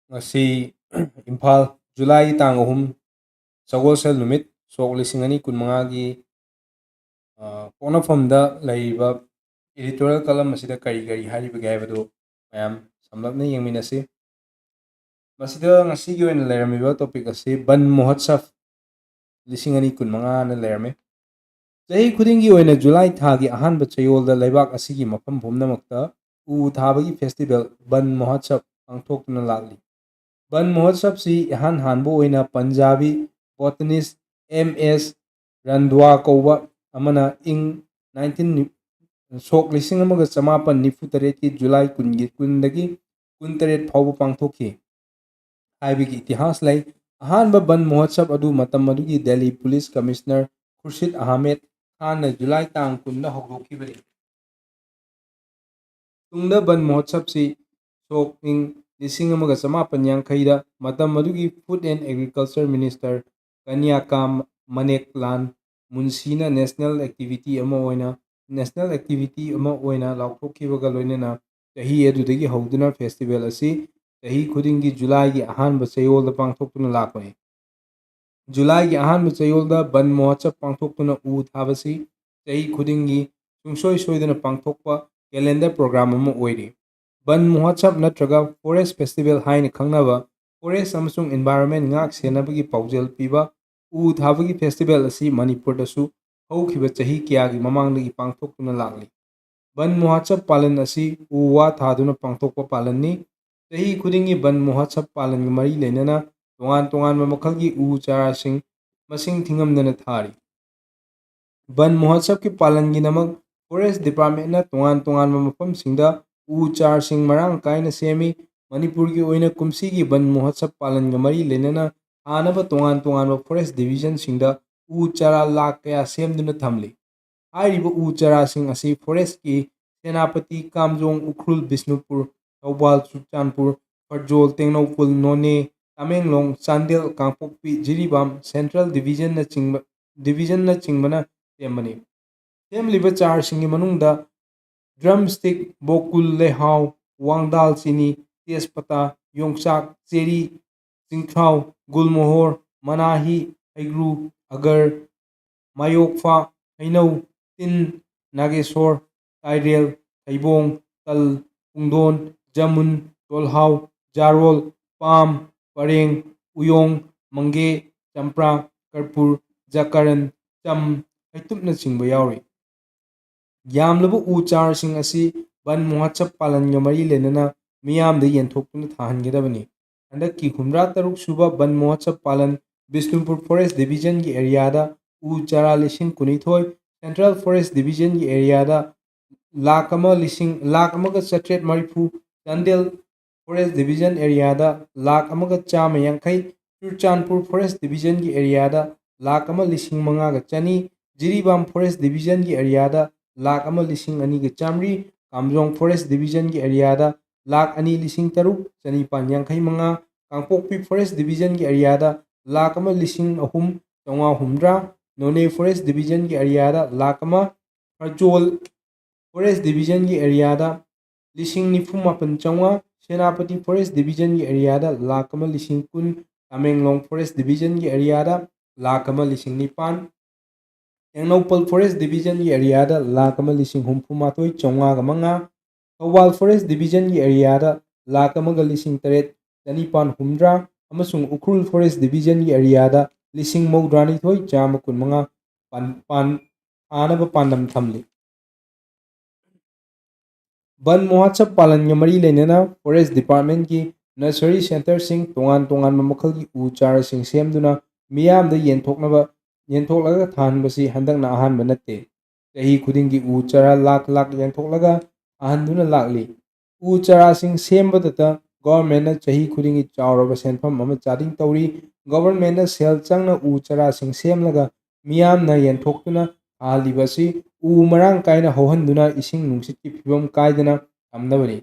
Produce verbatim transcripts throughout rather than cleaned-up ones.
ꯉꯁꯤ ꯏꯝꯐꯥꯜ, ꯖꯨꯂꯥꯏꯒꯤ ꯇꯥꯡ ꯑꯍꯨꯝ, ꯁꯒꯣꯜꯁꯦꯜ ꯅꯨꯃꯤꯠ, ꯁꯣꯛ ꯂꯤꯁꯤꯡ ꯑꯅꯤ ꯀꯨꯟꯃꯉꯥꯒꯤ, ꯑ, ꯄꯣꯛꯅꯐꯝꯗ ꯂꯩꯔꯤꯕ editorial column ꯑꯁꯤꯗ ꯀꯔꯤ ꯀꯔꯤ ꯍꯥꯏꯔꯤꯕꯒꯦ ꯍꯥꯏꯕꯗꯨ ꯃꯌꯥꯝ ꯁꯝꯂꯞꯅ ꯌꯦꯡꯃꯤꯟꯅꯁꯤ꯫ ꯃꯁꯤꯗ ꯉꯁꯤꯒꯤ ꯑꯣꯏꯅ ꯂꯩꯔꯝꯃꯤꯕ topic ꯑꯁꯤ ꯕꯟ ꯃꯣꯍꯣꯠꯁꯕ ꯂꯤꯁꯤꯡ ꯑꯅꯤ ꯀꯨꯟꯃꯉꯥꯅ ꯂꯩꯔꯝꯃꯤ꯫ ꯆꯍꯤ ꯈꯨꯗꯤꯡꯒꯤ ꯑꯣꯏꯅ ꯖꯨꯂꯥꯏ ꯊꯥꯒꯤ ꯑꯍꯥꯟꯕ ꯆꯌꯣꯜꯗ ꯂꯩꯕꯥꯛ ꯑꯁꯤꯒꯤ ꯃꯐꯝ ꯄꯨꯝꯅꯃꯛꯇ ꯎ ꯊꯥꯕꯒꯤ festival ꯕꯟ ꯃꯣꯍꯣꯠꯁꯕ ꯄꯥꯡꯊꯣꯛꯇꯨꯅ ꯂꯥꯛꯂꯤ꯫ ꯕꯟ ꯃꯣꯍꯣꯠꯁꯕꯁꯤ ꯏꯍꯥꯟ ꯍꯥꯟꯕ ꯑꯣꯏꯅ ꯄꯟꯖꯥꯕꯤ botanist ꯑꯦꯝ ꯑꯦꯁ ꯔꯟꯙ꯭ꯋꯥ ꯀꯧꯕ ꯑꯃꯅ ꯏꯪ nineteen, ꯁꯣꯛ ꯂꯤꯁꯤꯡ ꯑꯃꯒ ꯆꯃꯥꯄꯟ ꯅꯤꯐꯨ ꯇꯔꯦꯠꯀꯤ ꯖꯨꯂꯥꯏ ꯀꯨꯟꯒꯤ, ꯀꯨꯟꯗꯒꯤ ꯀꯨꯟꯇꯔꯦꯠ ꯐꯥꯎꯕ ꯄꯥꯡꯊꯣꯛꯈꯤ ꯍꯥꯏꯕꯒꯤ ꯏꯇꯤꯍꯥꯁ ꯂꯩ꯫ ꯑꯍꯥꯟꯕ ꯕꯟ ꯃꯣꯍꯣꯠꯁꯕ ꯑꯗꯨ ꯃꯇꯝ ꯑꯗꯨꯒꯤ ꯗꯦꯜꯂꯤ ꯄꯨꯂꯤꯁ ꯀꯃꯤꯁꯅꯔ ꯈꯨꯔꯁꯤꯗ ꯑꯍꯃꯦꯗ ꯈꯥꯟꯅ ꯖꯨꯂꯥꯏ ꯇꯥꯡ ꯀꯨꯟꯗ ꯍꯧꯗꯣꯛꯈꯤꯕꯅꯤ꯫ ꯇꯨꯡꯗ ꯕꯟ ꯃꯣꯍꯣꯠꯁꯕꯁꯤ ꯁꯣꯛ ꯏꯪ ꯂꯤꯁꯤꯡ ꯑꯃꯒ ꯆꯃꯥꯄꯟ ꯌꯥꯡꯈꯩꯗ ꯃꯇꯝ ꯑꯗꯨꯒꯤ Food and Agriculture Minister ꯀꯟꯌꯥꯀꯥ ꯃꯅꯦꯛꯂꯥꯜ ꯃꯨꯟꯁꯤꯅ national activity ꯑꯃ ꯑꯣꯏꯅ, national activity ꯑꯃ ꯑꯣꯏꯅ ꯂꯥꯎꯊꯣꯛꯈꯤꯕꯒ ꯂꯣꯏꯅꯅ ꯆꯍꯤ ꯑꯗꯨꯗꯒꯤ ꯍꯧꯗꯨꯅ festival ꯑꯁꯤ ꯆꯍꯤ ꯈꯨꯗꯤꯡꯒꯤ ꯖꯨꯂꯥꯏꯒꯤ ꯑꯍꯥꯟꯕ ꯆꯌꯣꯜꯗ ꯄꯥꯡꯊꯣꯛꯇꯨꯅ ꯂꯥꯛꯄꯅꯤ꯫ ꯖꯨꯂꯥꯏꯒꯤ ꯑꯍꯥꯟꯕ ꯆꯌꯣꯜꯗ ꯕꯟ ꯃꯣꯍꯣꯠꯁꯕ ꯄꯥꯡꯊꯣꯛꯇꯨꯅ ꯎ ꯊꯥꯕꯁꯤ ꯆꯍꯤ ꯈꯨꯗꯤꯡꯒꯤ ꯁꯨꯡꯁꯣꯏ ꯁꯣꯏꯗꯅ ꯄꯥꯡꯊꯣꯛꯄ calendar program ꯑꯃ ꯑꯣꯏꯔꯤ꯫ ꯕꯟ ꯃꯣꯍꯣꯠꯁꯕ ꯅꯠꯇ꯭ꯔꯒ Forest Festival ꯍꯥꯏꯅ ꯈꯪꯅꯕ forest ꯑꯃꯁꯨꯡ environment ꯉꯥꯛ ꯁꯦꯟꯅꯕꯒꯤ ꯄꯥꯎꯖꯦꯜ ꯄꯤꯕ ꯎ ꯊꯥꯕꯒꯤ festival ꯑꯁꯤ ꯃꯅꯤꯄꯨꯔꯗꯁꯨ ꯍꯧꯈꯤꯕ ꯆꯍꯤ ꯀꯌꯥꯒꯤ ꯃꯃꯥꯡꯗꯒꯤ ꯄꯥꯡꯊꯣꯛꯇꯨꯅ ꯂꯥꯛꯂꯤ꯫ ꯕꯟ ꯃꯣꯍꯣꯠꯁꯕ ꯄꯥꯂꯟ ꯑꯁꯤ ꯎ ꯋꯥ ꯊꯥꯗꯨꯅ ꯄꯥꯡꯊꯣꯛꯄ ꯄꯥꯂꯟꯅꯤ꯫ ꯆꯍꯤ ꯈꯨꯗꯤꯡꯒꯤ ꯕꯟ ꯃꯣꯍꯣꯠꯁꯕ ꯄꯥꯂꯟꯒ ꯃꯔꯤ ꯂꯩꯅꯅ ꯇꯣꯉꯥꯟ ꯇꯣꯉꯥꯟꯕ ꯃꯈꯜꯒꯤ ꯎ ꯆꯥꯔꯥꯁꯤꯡ ꯃꯁꯤꯡ ꯊꯤꯉꯝꯗꯅ ꯊꯥꯔꯤ꯫ ꯕꯟ ꯃꯣꯍꯣꯠꯁꯕꯀꯤ ꯄꯥꯂꯟꯒꯤꯗꯃꯛ Forest Departmentꯅ ꯇꯣꯉꯥꯟ ꯇꯣꯉꯥꯟꯕ ꯃꯐꯝꯁꯤꯡꯗ ꯎ ꯆꯥꯔꯥꯁꯤꯡ ꯃꯔꯥꯡ ꯀꯥꯏꯅ ꯁꯦꯝꯃꯤ꯫ ꯃꯅꯤꯄꯨꯔꯒꯤ ꯑꯣꯏꯅ ꯀꯨꯝꯁꯤꯒꯤ ꯕꯟ ꯃꯣꯍꯣꯠꯁꯕ ꯄꯥꯂꯟꯒ ꯃꯔꯤ ꯂꯩꯅꯅ ꯊꯥꯅꯕ ꯇꯣꯉꯥꯟ ꯇꯣꯉꯥꯟꯕ forest divisionꯁꯤꯡꯗ ꯎ ꯆꯥꯔꯥ ꯂꯥꯈ ꯀꯌꯥ ꯁꯦꯝꯗꯨꯅ ꯊꯝꯂꯤ꯫ ꯍꯥꯏꯔꯤꯕ ꯎ ꯆꯥꯔꯥꯁꯤꯡ ꯑꯁꯤ forestꯀꯤ ꯁꯦꯅꯥꯄꯇꯤ, ꯀꯥꯝꯖꯣꯡ, ꯎꯈ꯭ꯔꯨꯜ, ꯕꯤꯁꯅꯨꯄꯨꯔ, ꯊꯧꯕꯥꯜ, ꯆꯨꯔꯆꯥꯟꯄꯨꯔ, ꯐꯔꯖꯣꯜ, ꯇꯦꯡꯅꯧꯄꯜ, ꯅꯣꯅꯦ, ꯇꯃꯦꯡꯂꯣꯡ, ꯆꯥꯟꯗꯦꯜ, ꯀꯥꯡꯄꯣꯛꯄꯤ, ꯖꯤꯔꯤꯕꯥꯝ, Central Divisionꯅꯆꯤꯡꯕ, Divisionꯅꯆꯤꯡꯕꯅ ꯁꯦꯝꯕꯅꯤ꯫ ꯁꯦꯝꯂꯤꯕ ꯆꯥꯔꯥꯁꯤꯡꯒꯤ ꯃꯅꯨꯡꯗ drumstick, ꯕꯣꯀꯨꯜ, ꯂꯩꯍꯥꯎ, ꯋꯥꯡꯗꯥꯜ ꯆꯤꯅꯤ, ꯇꯦꯖꯄꯇꯥ, ꯌꯣꯡꯆꯥꯛ, ꯆꯦꯔꯤ, ꯆꯤꯡꯊ꯭ꯔꯥꯎ, ꯒꯨꯜꯃꯣꯍꯣꯔ, ꯃꯅꯥꯍꯤ, ꯍꯩꯒ꯭ꯔꯨ, ꯑꯒꯔ, ꯃꯥꯌꯣꯛꯐꯥ, ꯍꯩꯅꯧ, ꯇꯤꯟ, ꯅꯥꯒꯦꯁꯣꯔ, ꯇꯥꯏꯔꯦꯜ, ꯊꯩꯕꯣꯡ, ꯇꯜ, ꯄꯨꯡꯗꯣꯟ, ꯖꯃꯨꯟ, ꯇꯣꯜꯍꯥꯎ, ꯖꯥꯔꯣꯜ, ꯄꯥꯝ, ꯄꯔꯦꯡ, ꯎꯌꯣꯡ, ꯃꯪꯒꯦ, ꯆꯝꯄ꯭ꯔꯥ, ꯀꯔꯄꯨꯔ, ꯖꯀꯔꯟ, ꯆꯝ, ꯍꯩꯇꯨꯞꯅꯆꯤꯡꯕ ꯌꯥꯎꯔꯤ꯫ ꯌꯥꯝꯂꯕ ꯎ ꯆꯥꯔꯁꯤꯡ ꯑꯁꯤ ꯕꯟ ꯃꯍꯣꯠꯁꯕ ꯄꯥꯂꯟꯒ ꯃꯔꯤ ꯂꯩꯅꯅ ꯃꯤꯌꯥꯝꯗ ꯌꯦꯟꯊꯣꯛꯇꯨꯅ ꯊꯥꯍꯟꯒꯗꯕꯅꯤ꯫ ꯍꯟꯗꯛꯀꯤ ꯍꯨꯝꯗ꯭ꯔꯥ ꯇꯔꯨꯛ ꯁꯨꯕ ꯕꯟ ꯃꯍꯣꯠꯁꯕ ꯄꯥꯂꯟ ꯕꯤꯁꯅꯨꯄꯨꯔ ꯐꯣꯔꯦꯁ ꯗꯤꯕꯤꯖꯟꯒꯤ ꯑꯦꯔꯤꯌꯥꯗ ꯎ ꯆꯥꯔꯥ ꯂꯤꯁꯤꯡ ꯀꯨꯟꯅꯤꯊꯣꯏ, ꯁꯦꯟꯇ꯭ꯔꯦꯜ ꯐꯣꯔꯦꯁ ꯗꯤꯕꯤꯖꯟꯒꯤ ꯑꯦꯔꯤꯌꯥꯗ ꯂꯥꯈ ꯑꯃ ꯂꯤꯁꯤꯡ, ꯂꯥꯈ ꯑꯃꯒ ꯆꯥꯇ꯭ꯔꯦꯠ ꯃꯔꯤꯐꯨ, ꯆꯥꯟꯗꯦꯜ ꯐꯣꯔꯦꯁ ꯗꯤꯕꯤꯖꯟ ꯑꯦꯔꯤꯌꯥꯗ ꯂꯥꯈ ꯑꯃꯒ ꯆꯥꯝꯃ ꯌꯥꯡꯈꯩ, ꯆꯨꯔꯆꯥꯟꯄꯨꯔ ꯐꯣꯔꯦꯁ ꯗꯤꯕꯤꯖꯟꯒꯤ ꯑꯦꯔꯤꯌꯥꯗ ꯂꯥꯈ ꯑꯃ ꯂꯤꯁꯤꯡ ꯃꯉꯥꯒ ꯆꯅꯤ, ꯖꯤꯔꯤꯕꯥꯝ ꯐꯣꯔꯦꯁ ꯗꯤꯕꯤꯖꯟꯒꯤ ꯑꯦꯔꯤꯌꯥꯗ ꯂꯥꯈ ꯑꯃ ꯂꯤꯁꯤꯡ ꯑꯅꯤꯒ ꯆꯥꯝꯃꯔꯤ, ꯀꯥꯝꯖꯣꯡ ꯐꯣꯔꯦꯁ ꯗꯤꯕꯤꯖꯟꯒꯤ ꯑꯦꯔꯤꯌꯥꯗ ꯂꯥꯈ ꯑꯅꯤ ꯂꯤꯁꯤꯡ ꯇꯔꯨꯛ ꯆꯅꯤꯄꯥꯟ ꯌꯥꯡꯈꯩ ꯃꯉꯥ, ꯀꯥꯡꯄꯣꯛꯄꯤ ꯐꯣꯔꯦꯁ ꯗꯤꯕꯤꯖꯟꯒꯤ ꯑꯦꯔꯤꯌꯥꯗ ꯂꯥꯈ ꯑꯃ ꯂꯤꯁꯤꯡ ꯑꯍꯨꯝ ꯆꯥꯝꯃꯉꯥ ꯍꯨꯝꯗ꯭ꯔꯥ, ꯅꯣꯅꯦ ꯐꯣꯔꯦꯁ ꯗꯤꯕꯤꯖꯟꯒꯤ ꯑꯦꯔꯤꯌꯥꯗ ꯂꯥꯈ ꯑꯃ, ꯐꯔꯆꯣꯜ ꯐꯣꯔꯦꯁ ꯗꯤꯕꯤꯖꯟꯒꯤ ꯑꯦꯔꯤꯌꯥꯗ ꯂꯤꯁꯤꯡ ꯅꯤꯐꯨ ꯃꯥꯄꯟ ꯆꯥꯝꯃꯉꯥ, ꯁꯦꯅꯥꯄꯇꯤ ꯐꯣꯔꯦꯁ ꯗꯤꯕꯤꯖꯟꯒꯤ ꯑꯦꯔꯤꯌꯥꯗ ꯂꯥꯈ ꯑꯃ ꯂꯤꯁꯤꯡ ꯀꯨꯟ, ꯇꯃꯦꯡꯂꯣꯡ ꯐꯣꯔꯦꯁ ꯗꯤꯕꯤꯖꯟꯒꯤ ꯑꯦꯔꯤꯌꯥꯗ ꯂꯥꯈ ꯑꯃ ꯂꯤꯁꯤꯡ ꯅꯤꯄꯥꯟ, ꯇꯦꯡꯅꯧꯄꯜ ꯐꯣꯔꯦꯁ ꯗꯤꯕꯤꯖꯟꯒꯤ ꯑꯦꯔꯤꯌꯥꯗ ꯂꯥꯈ ꯑꯃ ꯂꯤꯁꯤꯡ ꯍꯨꯝꯐꯨ ꯃꯥꯊꯣꯏ ꯆꯥꯝꯃꯉꯥꯒ ꯃꯉꯥ, ꯊꯧꯕꯥꯜ ꯐꯣꯔꯦꯁ ꯗꯤꯕꯤꯖꯟꯒꯤ ꯑꯦꯔꯤꯌꯥꯗ ꯂꯥꯈ ꯑꯃꯒ ꯂꯤꯁꯤꯡ ꯇꯔꯦꯠ ꯆꯅꯤꯄꯥꯟ ꯍꯨꯝꯗ꯭ꯔꯥ ꯑꯃꯁꯨꯡ ꯎꯈ꯭ꯔꯨꯜ ꯐꯣꯔꯦꯁ ꯗꯤꯕꯤꯖꯟꯒꯤ ꯑꯦꯔꯤꯌꯥꯗ ꯂꯤꯁꯤꯡ ꯃꯧꯗ꯭ꯔꯥꯅꯤꯊꯣꯏ ꯆꯥꯝꯃ ꯀꯨꯟꯃꯉꯥ ꯄꯥꯟ-, ꯄꯥꯟ-, ꯊꯥꯅꯕ ꯄꯥꯟꯗꯝ ꯊꯝꯂꯤ꯫ ꯕꯟ ꯃꯍꯣꯠꯁꯕ ꯄꯥꯂꯟꯒ ꯃꯔꯤ ꯂꯩꯅꯅ ꯐꯣꯔꯦꯁ ꯗꯤꯄꯥꯔꯠꯃꯦꯟꯠꯀꯤ ꯅꯔꯁꯔꯤ ꯁꯦꯟꯇꯔꯁꯤꯡ, ꯇꯣꯉꯥꯟ ꯇꯣꯉꯥꯟꯕ ꯃꯈꯜꯒꯤ ꯎ ꯆꯥꯔꯥꯁꯤꯡ ꯁꯦꯝꯗꯨꯅ ꯃꯤꯌꯥꯝꯗ ꯌꯦꯟꯊꯣꯛꯅꯕ, ꯌꯦꯟꯊꯣꯛꯂꯒ ꯊꯥꯍꯟꯕꯁꯤ ꯍꯟꯗꯛꯅ ꯑꯍꯥꯟꯕ ꯅꯠꯇꯦ꯫ ꯆꯍꯤ ꯈꯨꯗꯤꯡꯒꯤ ꯎ ꯆꯥꯔꯥ ꯂꯥꯈ ꯂꯥꯈ ꯌꯦꯟꯊꯣꯛꯂꯒ ꯊꯥꯍꯟꯗꯨꯅ ꯂꯥꯛꯂꯤ꯫ ꯎ ꯆꯥꯔꯥꯁꯤꯡ ꯁꯦꯝꯕꯗꯇ ꯒꯣꯚꯔꯟꯃꯦꯟꯠꯅ ꯆꯍꯤ ꯈꯨꯗꯤꯡꯒꯤ ꯆꯥꯎꯔꯕ ꯁꯦꯟꯐꯝ ꯑꯃ ꯆꯥꯗꯤꯡ ꯇꯧꯔꯤ꯫ ꯒꯣꯚꯔꯟꯃꯦꯟꯠꯅ ꯁꯦꯜ ꯆꯪꯅ ꯎ ꯆꯥꯔꯥꯁꯤꯡ ꯁꯦꯝꯂꯒ ꯃꯤꯌꯥꯝꯅ ꯌꯦꯟꯊꯣꯛꯇꯨꯅ ꯊꯥꯍꯜꯂꯤꯕ ꯑꯁꯤ ꯎ ꯃꯔꯥꯡ ꯀꯥꯏꯅ ꯍꯧꯍꯟꯗꯨꯅ ꯏꯁꯤꯡ ꯅꯨꯡꯁꯤꯠꯀꯤ ꯐꯤꯕꯝ ꯀꯥꯏꯗꯅ ꯊꯝꯅꯕꯅꯤ꯫